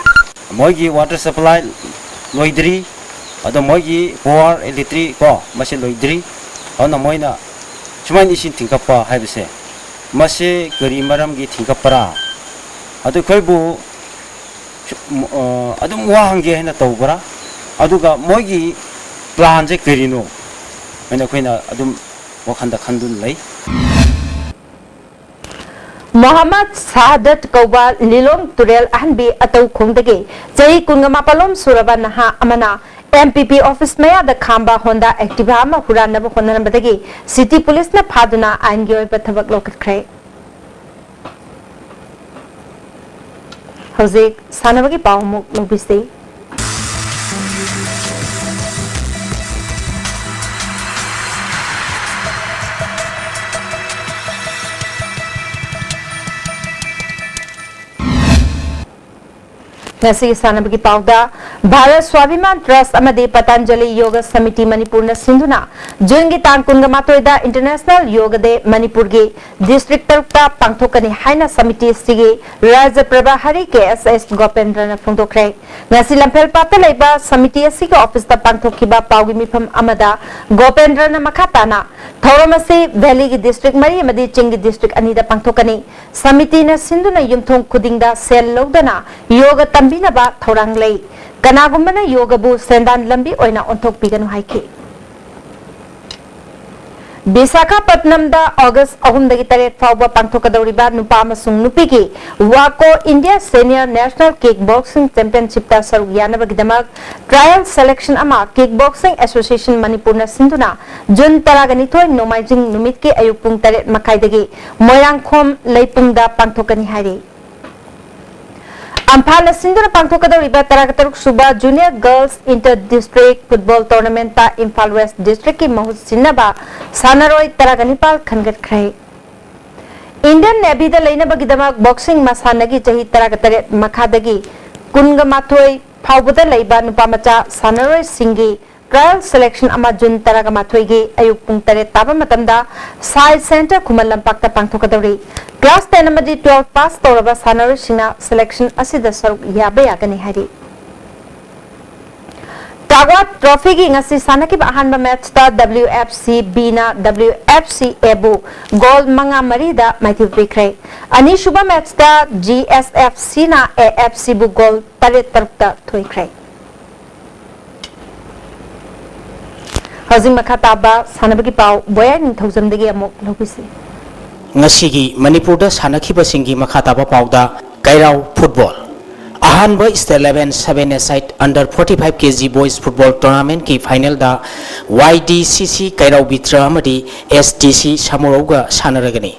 ꯃꯣꯏꯒꯤ water supply ꯂꯣꯏꯗ꯭ꯔꯤ꯫ ꯑꯗꯣ ꯃꯣꯏꯒꯤ power, electric ꯀꯣ, ꯃꯁꯤ ꯂꯣꯏꯗ꯭ꯔꯤ꯫ ꯑꯗꯨꯅ ꯃꯣꯏꯅ ꯁꯨꯃꯥꯏꯅ ꯏꯁꯤꯡ ꯊꯤꯡꯒꯠꯄ ꯍꯥꯏꯕꯁꯦ, ꯃꯁꯤ ꯀꯔꯤ ꯃꯔꯝꯒꯤ ꯊꯤꯡꯒꯠꯄ꯭ꯔꯥ? ꯑꯗꯨ ꯑꯩꯈꯣꯏꯕꯨ ꯑꯗꯨꯝ ꯋꯥ ꯍꯪꯒꯦ ꯍꯥꯏꯅ ꯇꯧꯕ꯭ꯔꯥ? ꯑꯗꯨꯒ ꯃꯣꯏꯒꯤ plan ꯁꯦ ꯀꯔꯤꯅꯣ ꯍꯥꯏꯅ ꯑꯩꯈꯣꯏꯅ ꯑꯗꯨꯝ ꯋꯥꯈꯜꯗ ꯈꯟꯗꯨꯅ ꯂꯩ꯫ ꯃꯣꯍꯝꯃꯗ ꯁꯥꯍꯗꯠ ꯀꯧꯕ ꯂꯤꯂꯣꯡ ꯇꯨꯔꯦꯜ ꯑꯍꯟꯕꯤ ꯑꯇꯧ ꯈꯣꯡꯗꯒꯤ ꯆꯍꯤ ꯀꯨꯟꯃꯥꯄꯜꯂꯣꯝ ꯁꯨꯔꯕ ꯅꯍꯥ ꯑꯃꯅ M P P office ꯃꯌꯥꯗ ꯈꯥꯝꯕ Honda Activa ꯑꯃ ꯍꯨꯔꯥꯟꯅꯕ ꯍꯣꯠꯅꯔꯝꯕꯗꯒꯤ city police ꯅ ꯐꯥꯗꯨꯅ ꯑꯥꯏꯟꯒꯤ ꯑꯣꯏꯕ ꯊꯕꯛ ꯂꯧꯈꯠꯈ꯭ꯔꯦ꯫ ꯍꯧꯖꯤꯛ ꯁꯥꯟꯅꯕꯒꯤ ꯄꯥꯎ ꯑꯃꯨꯛ ꯂꯧꯕꯤꯁꯤ꯫ ꯉꯁꯤꯒꯤ ꯁꯥꯟꯅꯕꯒꯤ ꯄꯥꯎꯗ, ꯚꯥꯔꯠ ꯁ꯭ꯋꯥꯚꯤꯃꯥꯟ ꯇ꯭ꯔꯁ ꯑꯃꯗꯤ ꯄꯇꯥꯟꯖꯂꯤ ꯌꯣꯒ ꯁꯃꯤꯇꯤ ꯃꯅꯤꯄꯨꯔꯅ ꯁꯤꯟꯗꯨꯅ ꯖꯨꯟꯒꯤ ꯇꯥꯡ ꯀꯨꯟꯒ ꯃꯥꯊꯣꯏꯗ ꯏꯟꯇꯔꯅꯦꯁꯅꯦꯜ ꯌꯣꯒ ꯗꯦ ꯃꯅꯤꯄꯨꯔꯒꯤ ꯗꯤꯁꯇ꯭ꯔꯤꯛ ꯇꯔꯨꯛꯇ ꯄꯥꯡꯊꯣꯛꯀꯅꯤ ꯍꯥꯏꯅ ꯁꯃꯤꯇꯤ ꯑꯁꯤꯒꯤ ꯔꯥꯖ꯭ꯌ ꯄ꯭ꯔꯚꯥꯍꯔꯤ ꯀꯦ ꯑꯦꯁ ꯑꯦꯁ ꯒꯣꯄꯦꯟꯗ꯭ꯔꯅ ꯐꯣꯡꯗꯣꯛꯈ꯭ꯔꯦ꯫ ꯉꯁꯤ ꯂꯝꯐꯦꯜꯄꯥꯠꯇ ꯂꯩꯕ ꯁꯃꯤꯇꯤ ꯑꯁꯤꯒꯤ ꯑꯣꯐꯤꯁꯇ ꯄꯥꯡꯊꯣꯛꯈꯤꯕ ꯄꯥꯎꯒꯤ ꯃꯤꯐꯝ ꯑꯃꯗ ꯒꯣꯄꯦꯟꯗ꯭ꯔꯅ ꯃꯈꯥ ꯇꯥꯅ, ꯊꯧꯔꯝ ꯑꯁꯤ ꯚꯦꯂꯤꯒꯤ ꯗꯤꯁꯇ꯭ꯔꯤꯛ ꯃꯔꯤ ꯑꯃꯗꯤ ꯆꯤꯡꯒꯤ ꯗꯤꯁꯇ꯭ꯔꯤꯛ ꯑꯅꯤꯗ ꯄꯥꯡꯊꯣꯛꯀꯅꯤ꯫ ꯁꯃꯤꯇꯤꯅ ꯁꯤꯟꯗꯨꯅ ꯌꯨꯝꯊꯣꯡ ꯈꯨꯗꯤꯡꯗ ꯁꯦꯜ ꯂꯧꯗꯅ ꯌꯣꯒ ꯇꯝꯕꯤꯅꯕ ꯊꯧꯔꯥꯡ ꯂꯩ꯫ ꯀꯅꯥꯒꯨꯝꯕꯅ ꯌꯣꯒꯕꯨ ꯁꯦꯟꯗꯥꯟ ꯂꯝꯕꯤ ꯑꯣꯏꯅ ꯑꯣꯟꯊꯣꯛꯄꯤꯒꯅꯨ ꯍꯥꯏꯈꯤ꯫ ꯕꯤꯁꯥꯈꯥꯄꯠꯅꯝꯗ ꯑꯣꯒꯁ ꯑꯍꯨꯝꯗꯒꯤ ꯇꯔꯦꯠ ꯐꯥꯎꯕ ꯄꯥꯡꯊꯣꯛꯀꯗꯧꯔꯤꯕ ꯅꯨꯄꯥ ꯑꯃꯁꯨꯡ ꯅꯨꯄꯤꯒꯤ ꯋꯥꯀꯣ ꯏꯟꯗꯤꯌꯥ ꯁꯦꯅꯤꯌꯔ ꯅꯦꯁꯅꯦꯜ ꯀꯤꯛ ꯕꯣꯛꯁꯤꯡ ꯆꯦꯝꯄꯤꯌꯟꯁꯤꯞꯇ ꯁꯔꯨꯛ ꯌꯥꯅꯕꯒꯤꯗꯃꯛ ꯇ꯭ꯔꯥꯌꯦꯜ ꯁꯦꯂꯦꯛꯁꯟ ꯑꯃ ꯀꯤꯛ ꯕꯣꯛꯁꯤꯡ ꯑꯦꯁꯣꯁꯤꯌꯦꯁꯟ ꯃꯅꯤꯄꯨꯔꯅ ꯁꯤꯟꯗꯨꯅ ꯖꯨꯟ ꯇꯔꯥꯒ ꯅꯤꯊꯣꯏ ꯅꯣꯡꯃꯥꯏꯖꯤꯡ ꯅꯨꯃꯤꯠꯀꯤ ꯑꯌꯨꯛ ꯄꯨꯡ ꯇꯔꯦꯠ ꯃꯈꯥꯏꯗꯒꯤ ꯃꯣꯏꯔꯥꯡꯈꯣꯝ ꯂꯩꯄꯨꯡꯗ ꯄꯥꯡꯊꯣꯛꯀꯅꯤ ꯍꯥꯏꯔꯤ꯫ ꯑꯝꯐꯥꯜꯅ ꯁꯤꯟꯗꯨꯅ ꯄꯥꯡꯊꯣꯛꯀꯗꯧꯔꯤꯕ ꯇꯔꯥꯒ ꯇꯔꯨꯛ ꯁꯨꯕ junior girls inter district football ꯇꯣꯔꯅꯥꯃꯦꯟꯠꯇ ꯏꯝꯐꯥꯜ ꯋꯦꯁ꯭ꯠ ꯗꯤꯁꯇ꯭ꯔꯤꯛꯀꯤ ꯃꯍꯨꯠ ꯁꯤꯟꯅꯕ ꯁꯥꯟꯅꯔꯣꯏ ꯇꯔꯥꯒ ꯅꯤꯄꯥꯜ ꯈꯟꯒꯠꯈ꯭ꯔꯦ꯫ ꯏꯟꯗꯤꯌꯟ ꯅꯦꯚꯤꯗ ꯂꯩꯅꯕꯒꯤꯗꯃꯛ ꯕꯣꯛꯁꯤꯡ ꯃꯁꯥꯟꯅꯒꯤ ꯆꯍꯤ ꯇꯔꯥꯒ ꯇꯔꯦꯠ ꯃꯈꯥꯗꯒꯤ ꯀꯨꯟꯒ ꯃꯥꯊꯣꯏ ꯐꯥꯎꯕꯗ ꯂꯩꯕ ꯅꯨꯄꯥ ꯃꯆꯥ ꯁꯥꯟꯅꯔꯣꯏꯁꯤꯡꯒꯤ ꯇ꯭ꯔꯥꯌꯦꯜ ꯁꯦꯂꯦꯛꯁꯟ ꯑꯃ ꯖꯨꯟ ꯇꯔꯥꯒ ꯃꯥꯊꯣꯏꯒꯤ ꯑꯌꯨꯛ ꯄꯨꯡ ꯇꯔꯦꯠ ꯇꯥꯕ ꯃꯇꯝꯗ ꯁꯥꯏ ꯁꯦꯟꯇꯔ ꯈꯨꯃꯟ ꯂꯝꯄꯥꯛꯇ ꯄꯥꯡꯊꯣꯛꯀꯗꯧꯔꯤ꯫ ꯀ꯭ꯂꯥꯁ ꯇꯦꯟ ꯑꯃꯗꯤ ꯇꯨꯋꯦꯜꯐ ꯄꯥꯁ ꯇꯧꯔꯕ ꯁꯥꯟꯅꯔꯣꯏꯁꯤꯡꯅ ꯁꯦꯂꯦꯛꯁꯟ ꯑꯁꯤꯗ ꯁꯔꯨꯛ ꯌꯥꯕ ꯌꯥꯒꯅꯤ ꯍꯥꯏꯔꯤ꯫ ꯇꯥꯒꯋꯥ ꯇ꯭ꯔꯣꯐꯤꯒꯤ ꯉꯁꯤ ꯁꯥꯟꯅꯈꯤꯕ ꯑꯍꯥꯟꯕ ꯃꯦꯆꯇ W F C ꯕꯤꯅ W F C ꯑꯦꯕꯨ goal ꯃꯉꯥ ꯃꯔꯤꯗ ꯃꯥꯏꯊꯤꯕ ꯄꯤꯈ꯭ꯔꯦ꯫ ꯑꯅꯤꯁꯨꯕ ꯃꯦꯆꯇ ꯖꯤ ꯑꯦꯁ ꯑꯦꯐ ꯁꯤꯅ ꯑꯦ ꯑꯦꯐ ꯁꯤꯕꯨ ꯒꯣꯜ ꯇꯔꯦꯠ ꯇꯔꯨꯛꯇ ꯊꯣꯏꯈ꯭ꯔꯦ꯫ ꯍꯧꯖꯤꯛ ꯃꯈꯥ ꯇꯥꯕ ꯁꯥꯟꯅꯕꯒꯤ ꯄꯥꯎ ꯕꯣꯌꯥꯏ ꯅꯤꯡꯊꯧꯖꯝꯗꯒꯤ ꯑꯃꯨꯛ ꯂꯧꯕꯤꯁꯤ꯫ ꯉꯁꯤꯒꯤ ꯃꯅꯤꯄꯨꯔꯗ ꯁꯥꯟꯅꯈꯤꯕꯁꯤꯡꯒꯤ ꯃꯈꯥ ꯇꯥꯕ ꯄꯥꯎꯗ ꯀꯩꯔꯥꯎ ꯐꯨꯠꯕꯣꯜ꯫ ꯑꯍꯥꯟꯕ ꯁ꯭ꯇꯦꯠ ꯏꯂꯦꯚꯦꯟ ꯁꯚꯦꯟ ꯑꯦ ꯁꯥꯏꯠ ꯑꯟꯗꯔ ꯐꯣꯔꯇꯤ ꯐꯥꯏꯚ ꯀꯦ ꯖꯤ ꯕꯣꯏꯁ ꯐꯨꯠꯕꯣꯜ ꯇꯣꯔꯅꯥꯃꯦꯟꯠꯀꯤ ꯐꯥꯏꯅꯦꯜꯗ ꯋꯥꯏ ꯗꯤ ꯁꯤ ꯁꯤ ꯀꯩꯔꯥꯎ ꯕꯤꯇ꯭ꯔ ꯑꯃꯗꯤ ꯑꯦꯁ ꯗꯤ ꯁꯤ ꯁꯥꯃꯨꯔꯧꯒ ꯁꯥꯟꯅꯔꯒꯅꯤ꯫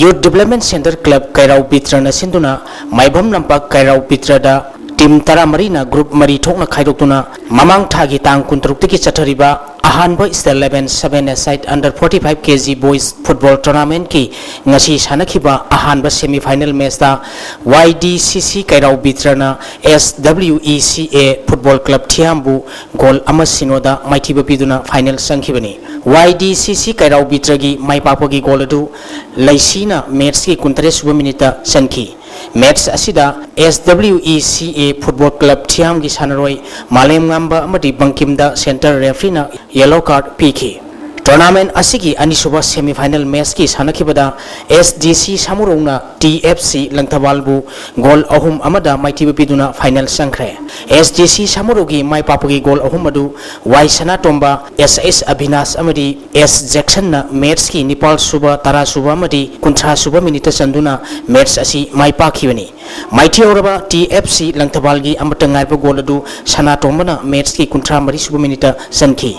ꯌꯨꯠ ꯗꯤꯚꯦꯂꯞꯃꯦꯟꯠ ꯁꯦꯟꯇꯔ ꯀ꯭ꯂꯕ ꯀꯩꯔꯥꯎ ꯕꯤꯇ꯭ꯔꯅ ꯁꯤꯟꯗꯨꯅ ꯃꯥꯏꯕꯝ ꯂꯝꯄꯥꯛ ꯀꯩꯔꯥꯎ ꯕꯤꯇ꯭ꯔꯗ ꯇꯤꯝ ꯇꯔꯥꯃꯔꯤꯅ ꯒ꯭ꯔꯨꯞ ꯃꯔꯤ ꯊꯣꯛꯅ ꯈꯥꯏꯗꯣꯛꯇꯨꯅ ꯃꯃꯥꯡ ꯊꯥꯒꯤ ꯇꯥꯡ ꯀꯨꯟꯇꯔꯨꯛꯇꯒꯤ ꯆꯠꯊꯔꯤꯕ ꯑꯍꯥꯟꯕ State Level Seven Aside Under Forty Five K G Boys Football Tournamentꯀꯤ ꯉꯁꯤ ꯁꯥꯟꯅꯈꯤꯕ ꯑꯍꯥꯟꯕ semi final matchꯇ Y D C C ꯀꯩꯔꯥꯎ ꯕꯤꯇ꯭ꯔꯅ S W E C A Football Club ꯊꯤꯌꯥꯝꯕꯨ goal ꯑꯃ ꯁꯤꯅꯣꯗ ꯃꯥꯏꯊꯤꯕ ꯄꯤꯗꯨꯅ final ꯆꯪꯈꯤꯕꯅꯤ꯫ Y D C C ꯀꯩꯔꯥꯎ ꯕꯤꯇ꯭ꯔꯒꯤ ꯃꯥꯏ ꯄꯥꯛꯄꯒꯤ goal ꯑꯗꯨ ꯂꯩꯁꯤꯅ matchꯀꯤ ꯀꯨꯟꯇꯔꯦꯠ ꯁꯨꯕ minuteꯇ ꯆꯟꯈꯤ꯫ Match ꯑꯁꯤꯗ S W E C A Football Club ꯊꯤꯌꯥꯝꯒꯤ ꯁꯥꯟꯅꯔꯣꯏ ꯃꯥꯂꯦꯝꯉꯥꯝꯕ ꯑꯃꯗꯤ ꯕꯪꯀꯤꯝꯗ centre refereeꯅ yellow card ꯄꯤꯈꯤ꯫ Tournament ꯑꯁꯤꯒꯤ ꯑꯅꯤꯁꯨꯕ semi final matchꯀꯤ ꯁꯥꯟꯅꯈꯤꯕꯗ S D C ꯁꯥꯃꯨꯔꯧꯅ T F C ꯂꯪꯊꯕꯥꯜꯕꯨ goal ꯑꯍꯨꯝ ꯑꯃꯗ ꯃꯥꯏꯊꯤꯕ ꯄꯤꯗꯨꯅ final ꯆꯪꯈ꯭ꯔꯦ꯫ S D C ꯁꯥꯃꯨꯔꯧꯒꯤ ꯃꯥꯏ ꯄꯥꯛꯄꯒꯤ goal ꯑꯍꯨꯝ ꯑꯗꯨ Y ꯁꯅꯥꯇꯣꯝꯕ, S S ꯑꯚꯤꯅꯥꯁ ꯑꯃꯗꯤ S ꯖꯦꯛꯁꯟꯅ matchꯀꯤ ꯅꯤꯄꯥꯜ ꯁꯨꯕ, ꯇꯔꯥ ꯁꯨꯕ ꯑꯃꯗꯤ ꯀꯨꯟꯊ꯭ꯔꯥ ꯁꯨꯕ minuteꯇ ꯆꯟꯗꯨꯅ match ꯑꯁꯤ ꯃꯥꯏ ꯄꯥꯛꯈꯤꯕꯅꯤ꯫ ꯃꯥꯏꯊꯤꯍꯧꯔꯕ T F C ꯂꯪꯊꯕꯥꯜꯒꯤ ꯑꯃꯠꯇ ꯉꯥꯏꯕ goal ꯑꯗꯨ ꯁꯅꯥꯇꯣꯝꯕꯅ matchꯀꯤ ꯀꯨꯟꯊ꯭ꯔꯥ ꯃꯔꯤ ꯁꯨꯕ minuteꯇ ꯆꯟꯈꯤ꯫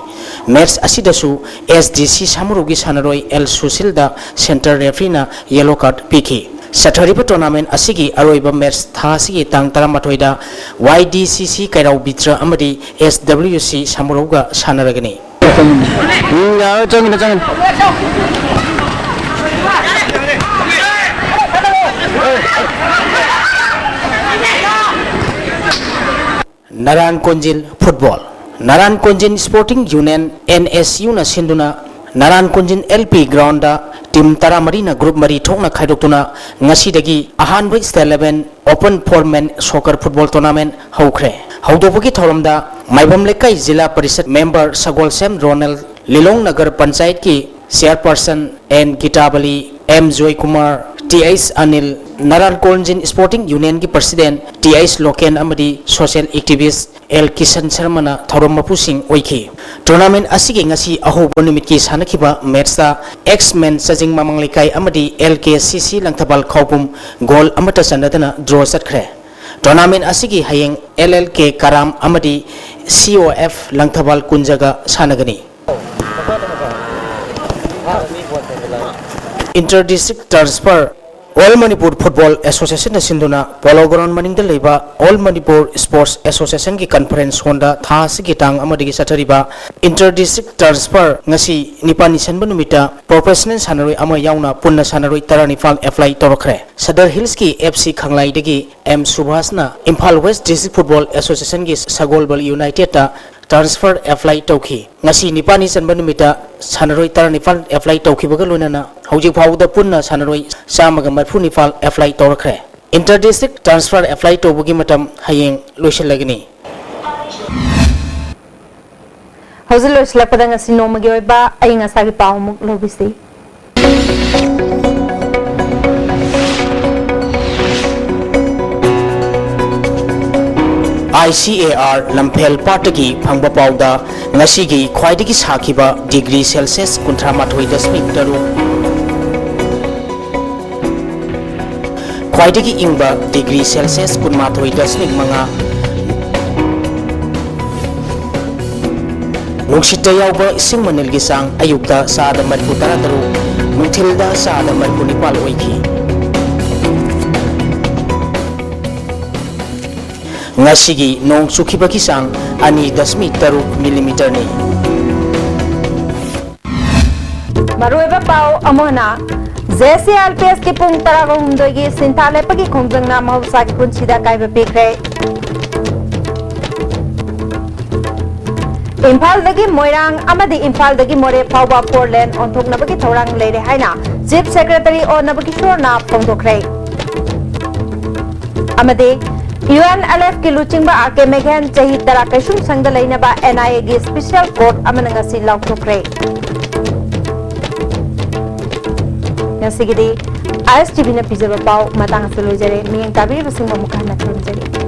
Match ꯑꯁꯤꯗꯁꯨ S D C ꯁꯥꯃꯨꯔꯧꯒꯤ ꯁꯥꯟꯅꯔꯣꯏ L ꯁꯨꯁꯤꯜꯗ centre refereeꯅ yellow card ꯄꯤꯈꯤ꯫ ꯆꯠꯊꯔꯤꯕ tournament ꯑꯁꯤꯒꯤ ꯑꯔꯣꯏꯕ match ꯊꯥ ꯑꯁꯤꯒꯤ ꯇꯥꯡ ꯇꯔꯥꯃꯥꯊꯣꯏꯗ Y D C C ꯀꯩꯔꯥꯎ ꯕꯤꯇ꯭ꯔ ꯑꯃꯗꯤ S W C ꯁꯥꯃꯨꯔꯧꯒ ꯁꯥꯟꯅꯔꯒꯅꯤ꯫ ꯎꯝ, ꯌꯥꯔꯣꯏ, ꯆꯪꯒꯅꯤ, ꯆꯪꯒꯅꯤ꯫ Naran Konjil football. Naran Konjil Sporting Union, N S Uꯅ ꯁꯤꯟꯗꯨꯅ Naran ꯀꯣꯟꯖꯤꯜ L P groundꯗ team ꯇꯔꯥꯃꯔꯤꯅ group ꯃꯔꯤ ꯊꯣꯛꯅ ꯈꯥꯏꯗꯣꯛꯇꯨꯅ ꯉꯁꯤꯗꯒꯤ ꯑꯍꯥꯟꯕ State Level Open Four Men Soccer Football Tournament ꯍꯧꯈ꯭ꯔꯦ꯫ ꯍꯧꯗꯣꯛꯄꯒꯤ ꯊꯧꯔꯝꯗ ꯃꯥꯏꯕꯝ ꯂꯩꯀꯥꯏ ꯖꯤꯂꯥ ꯄꯔꯤꯁꯠ member ꯁꯒꯣꯜꯁꯦꯝ ꯔꯣꯅꯦꯜ, ꯂꯤꯂꯣꯡ ꯅꯒꯔ ꯄꯟꯆꯥꯌꯠꯀꯤ chairperson N ꯒꯤꯇꯥꯕꯂꯤ, M Joykumar, T H Anil, ꯅꯔꯥꯟ ꯀꯣꯟꯖꯤꯟ Sporting Unionꯒꯤ president T H local ꯑꯃꯗꯤ social activist L ꯀꯤꯁꯟ ꯁꯔꯃꯅ ꯊꯧꯔꯝ ꯃꯄꯨꯁꯤꯡ ꯑꯣꯏꯈꯤ꯫ Tournament ꯑꯁꯤꯒꯤ ꯉꯁꯤ ꯑꯍꯧꯕ ꯅꯨꯃꯤꯠꯀꯤ ꯁꯥꯟꯅꯈꯤꯕ matchꯇ X-Men ꯆꯥꯖꯤꯡ ꯃꯃꯥꯡ ꯂꯩꯀꯥꯏ ꯑꯃꯗꯤ L K C C Langthabal ꯈꯥꯎꯄꯨꯝ goal ꯑꯃꯠꯇ ꯆꯟꯅꯗꯅ draw ꯆꯠꯈ꯭ꯔꯦ꯫ Tournament ꯑꯁꯤꯒꯤ ꯍꯌꯦꯡ L L K ꯀꯔꯥꯝ ꯑꯃꯗꯤ C O F ꯂꯪꯊꯕꯥꯜ ꯀꯨꯟꯖꯒ ꯁꯥꯟꯅꯒꯅꯤ꯫ Inter District Transfer All Manipur Football Association ꯅ ꯁꯤꯟꯗꯨꯅ Polo Ground ꯃꯅꯤꯡꯗ ꯂꯩꯕ All Manipur Sports Association ꯒꯤ Conference Hall ꯗ ꯊꯥ ꯑꯁꯤꯒꯤ ꯇꯥꯡ ꯑꯃꯗꯒꯤ ꯆꯠꯊꯔꯤꯕ Inter District Transfer ꯉꯁꯤ ꯅꯤꯄꯥꯜꯅꯤ ꯆꯟꯕ ꯅꯨꯃꯤꯠꯇ professional ꯁꯥꯟꯅꯔꯣꯏ ꯑꯃ ꯌꯥꯎꯅ ꯄꯨꯟꯅ ꯁꯥꯟꯅꯔꯣꯏ ꯇꯔꯥꯅꯤꯄꯥꯜ apply ꯇꯧꯔꯛꯈ꯭ꯔꯦ꯫ ꯁꯗꯔ ꯍꯤꯜꯁꯀꯤ F C ꯈꯪꯂꯥꯏꯗꯒꯤ ꯑꯦꯝ ꯁꯨꯚꯥꯁꯅ Imphal West District Football Association ꯒꯤ ꯁꯒꯣꯜꯕꯜ United ꯇ transfer apply ꯇꯧꯈꯤ꯫ ꯉꯁꯤ ꯅꯤꯄꯥꯜꯅꯤ ꯆꯟꯕ ꯅꯨꯃꯤꯠꯇ ꯁꯥꯟꯅꯔꯣꯏ ꯇꯔꯥꯅꯤꯄꯥꯜ apply ꯇꯧꯈꯤꯕꯒ ꯂꯣꯏꯅꯅ ꯍꯧꯖꯤꯛ ꯐꯥꯎꯕꯗ ꯄꯨꯟꯅ ꯁꯥꯟꯅꯔꯣꯏ ꯆꯥꯝꯃꯒ ꯃꯔꯤꯐꯨ ꯅꯤꯄꯥꯜ apply ꯇꯧꯔꯛꯈ꯭ꯔꯦ꯫ Inter District Transfer apply ꯇꯧꯕꯒꯤ ꯃꯇꯝ ꯍꯌꯦꯡ ꯂꯣꯏꯁꯤꯜꯂꯒꯅꯤ꯫ ꯍꯧꯖꯤꯛ ꯂꯣꯏꯁꯤꯜꯂꯛꯄꯗ ꯉꯁꯤ ꯅꯣꯡꯃꯒꯤ ꯑꯣꯏꯕ ꯑꯏꯪ ꯑꯁꯥꯒꯤ ꯄꯥꯎ ꯑꯃꯨꯛ ꯂꯧꯕꯤꯁꯤ꯫ I C A R ꯂꯝꯐꯦꯜ ꯄꯥꯠꯇꯒꯤ ꯐꯪꯕ ꯄꯥꯎꯗ ꯉꯁꯤꯒꯤ ꯈ꯭ꯋꯥꯏꯗꯒꯤ ꯁꯥꯈꯤꯕ degree Celsius ꯀꯨꯟꯊ꯭ꯔꯥ ꯃꯥꯊꯣꯏ ꯗꯁꯃꯤꯛ ꯇꯔꯨꯛ, ꯈ꯭ꯋꯥꯏꯗꯒꯤ ꯏꯪꯕ degree Celsius ꯀꯨꯟꯃꯥꯊꯣꯏ ꯗꯁꯃꯤꯛ ꯃꯉꯥ, ꯅꯨꯡꯁꯤꯠꯇ ꯌꯥꯎꯕ ꯏꯁꯤꯡ ꯃꯅꯤꯜꯒꯤ ꯆꯥꯡ ꯑꯌꯨꯛꯇ ꯆꯥꯗ ꯃꯔꯤꯐꯨ ꯇꯔꯥ ꯇꯔꯨꯛ, ꯅꯨꯡꯊꯤꯜꯗ ꯆꯥꯗ ꯃꯔꯤꯐꯨ ꯅꯤꯄꯥꯜ ꯑꯣꯏꯈꯤ꯫ ꯉꯁꯤꯒꯤ ꯅꯣꯡ ꯆꯨꯈꯤꯕꯒꯤ ꯆꯥꯡ ꯑꯅꯤ ꯗꯁꯃꯤꯛ ꯇꯔꯨꯛ ꯃꯤꯂꯤꯃꯤꯇꯔꯅꯤ꯫ ꯃꯔꯨꯑꯣꯏꯕ ꯄꯥꯎ ꯑꯃꯅ, J C I L P S ꯀꯤ ꯄꯨꯡ ꯇꯔꯥꯒ ꯍꯨꯝꯗꯣꯏꯒꯤ ꯁꯤꯟꯊꯥ ꯂꯦꯞꯄꯒꯤ ꯈꯣꯡꯖꯪꯅ ꯃꯍꯧꯁꯥꯒꯤ ꯄꯨꯟꯁꯤꯗ ꯑꯀꯥꯏꯕ ꯄꯤꯈ꯭ꯔꯦ꯫ ꯏꯝꯐꯥꯜꯗꯒꯤ ꯃꯣꯏꯔꯥꯡ ꯑꯃꯗꯤ ꯏꯝꯐꯥꯜꯗꯒꯤ ꯃꯣꯔꯦ ꯐꯥꯎꯕ four lane ꯑꯣꯟꯊꯣꯛꯅꯕꯒꯤ ꯊꯧꯔꯥꯡ ꯂꯩꯔꯦ ꯍꯥꯏꯅ Chief Secretary ꯑꯣ ꯅꯕꯀꯤꯁꯣꯔꯅ ꯐꯣꯡꯗꯣꯛꯈ꯭ꯔꯦ꯫ ꯑꯃꯗꯤ U N L F ꯀꯤ ꯂꯨꯆꯤꯡꯕ R K Meghen ꯆꯍꯤ ꯇꯔꯥ ꯀꯩꯁꯨꯝꯁꯪꯗ ꯂꯩꯅꯕ N I A ꯒꯤ special court ꯑꯃꯅ ꯉꯁꯤ ꯂꯥꯎꯊꯣꯛꯈ꯭ꯔꯦ꯫ ꯉꯁꯤꯒꯤꯗꯤ I S T V ꯅ ꯄꯤꯖꯕ ꯄꯥꯎ ꯃꯇꯥꯡ ꯑꯁꯤꯗ ꯂꯣꯏꯖꯔꯦ꯫ ꯃꯤꯠꯌꯦꯡ ꯇꯥꯕꯤꯔꯤꯕꯁꯤꯡꯕꯨ ꯑꯃꯨꯛꯀ ꯍꯟꯅ ꯈꯨꯔꯨꯝꯖꯔꯤ꯫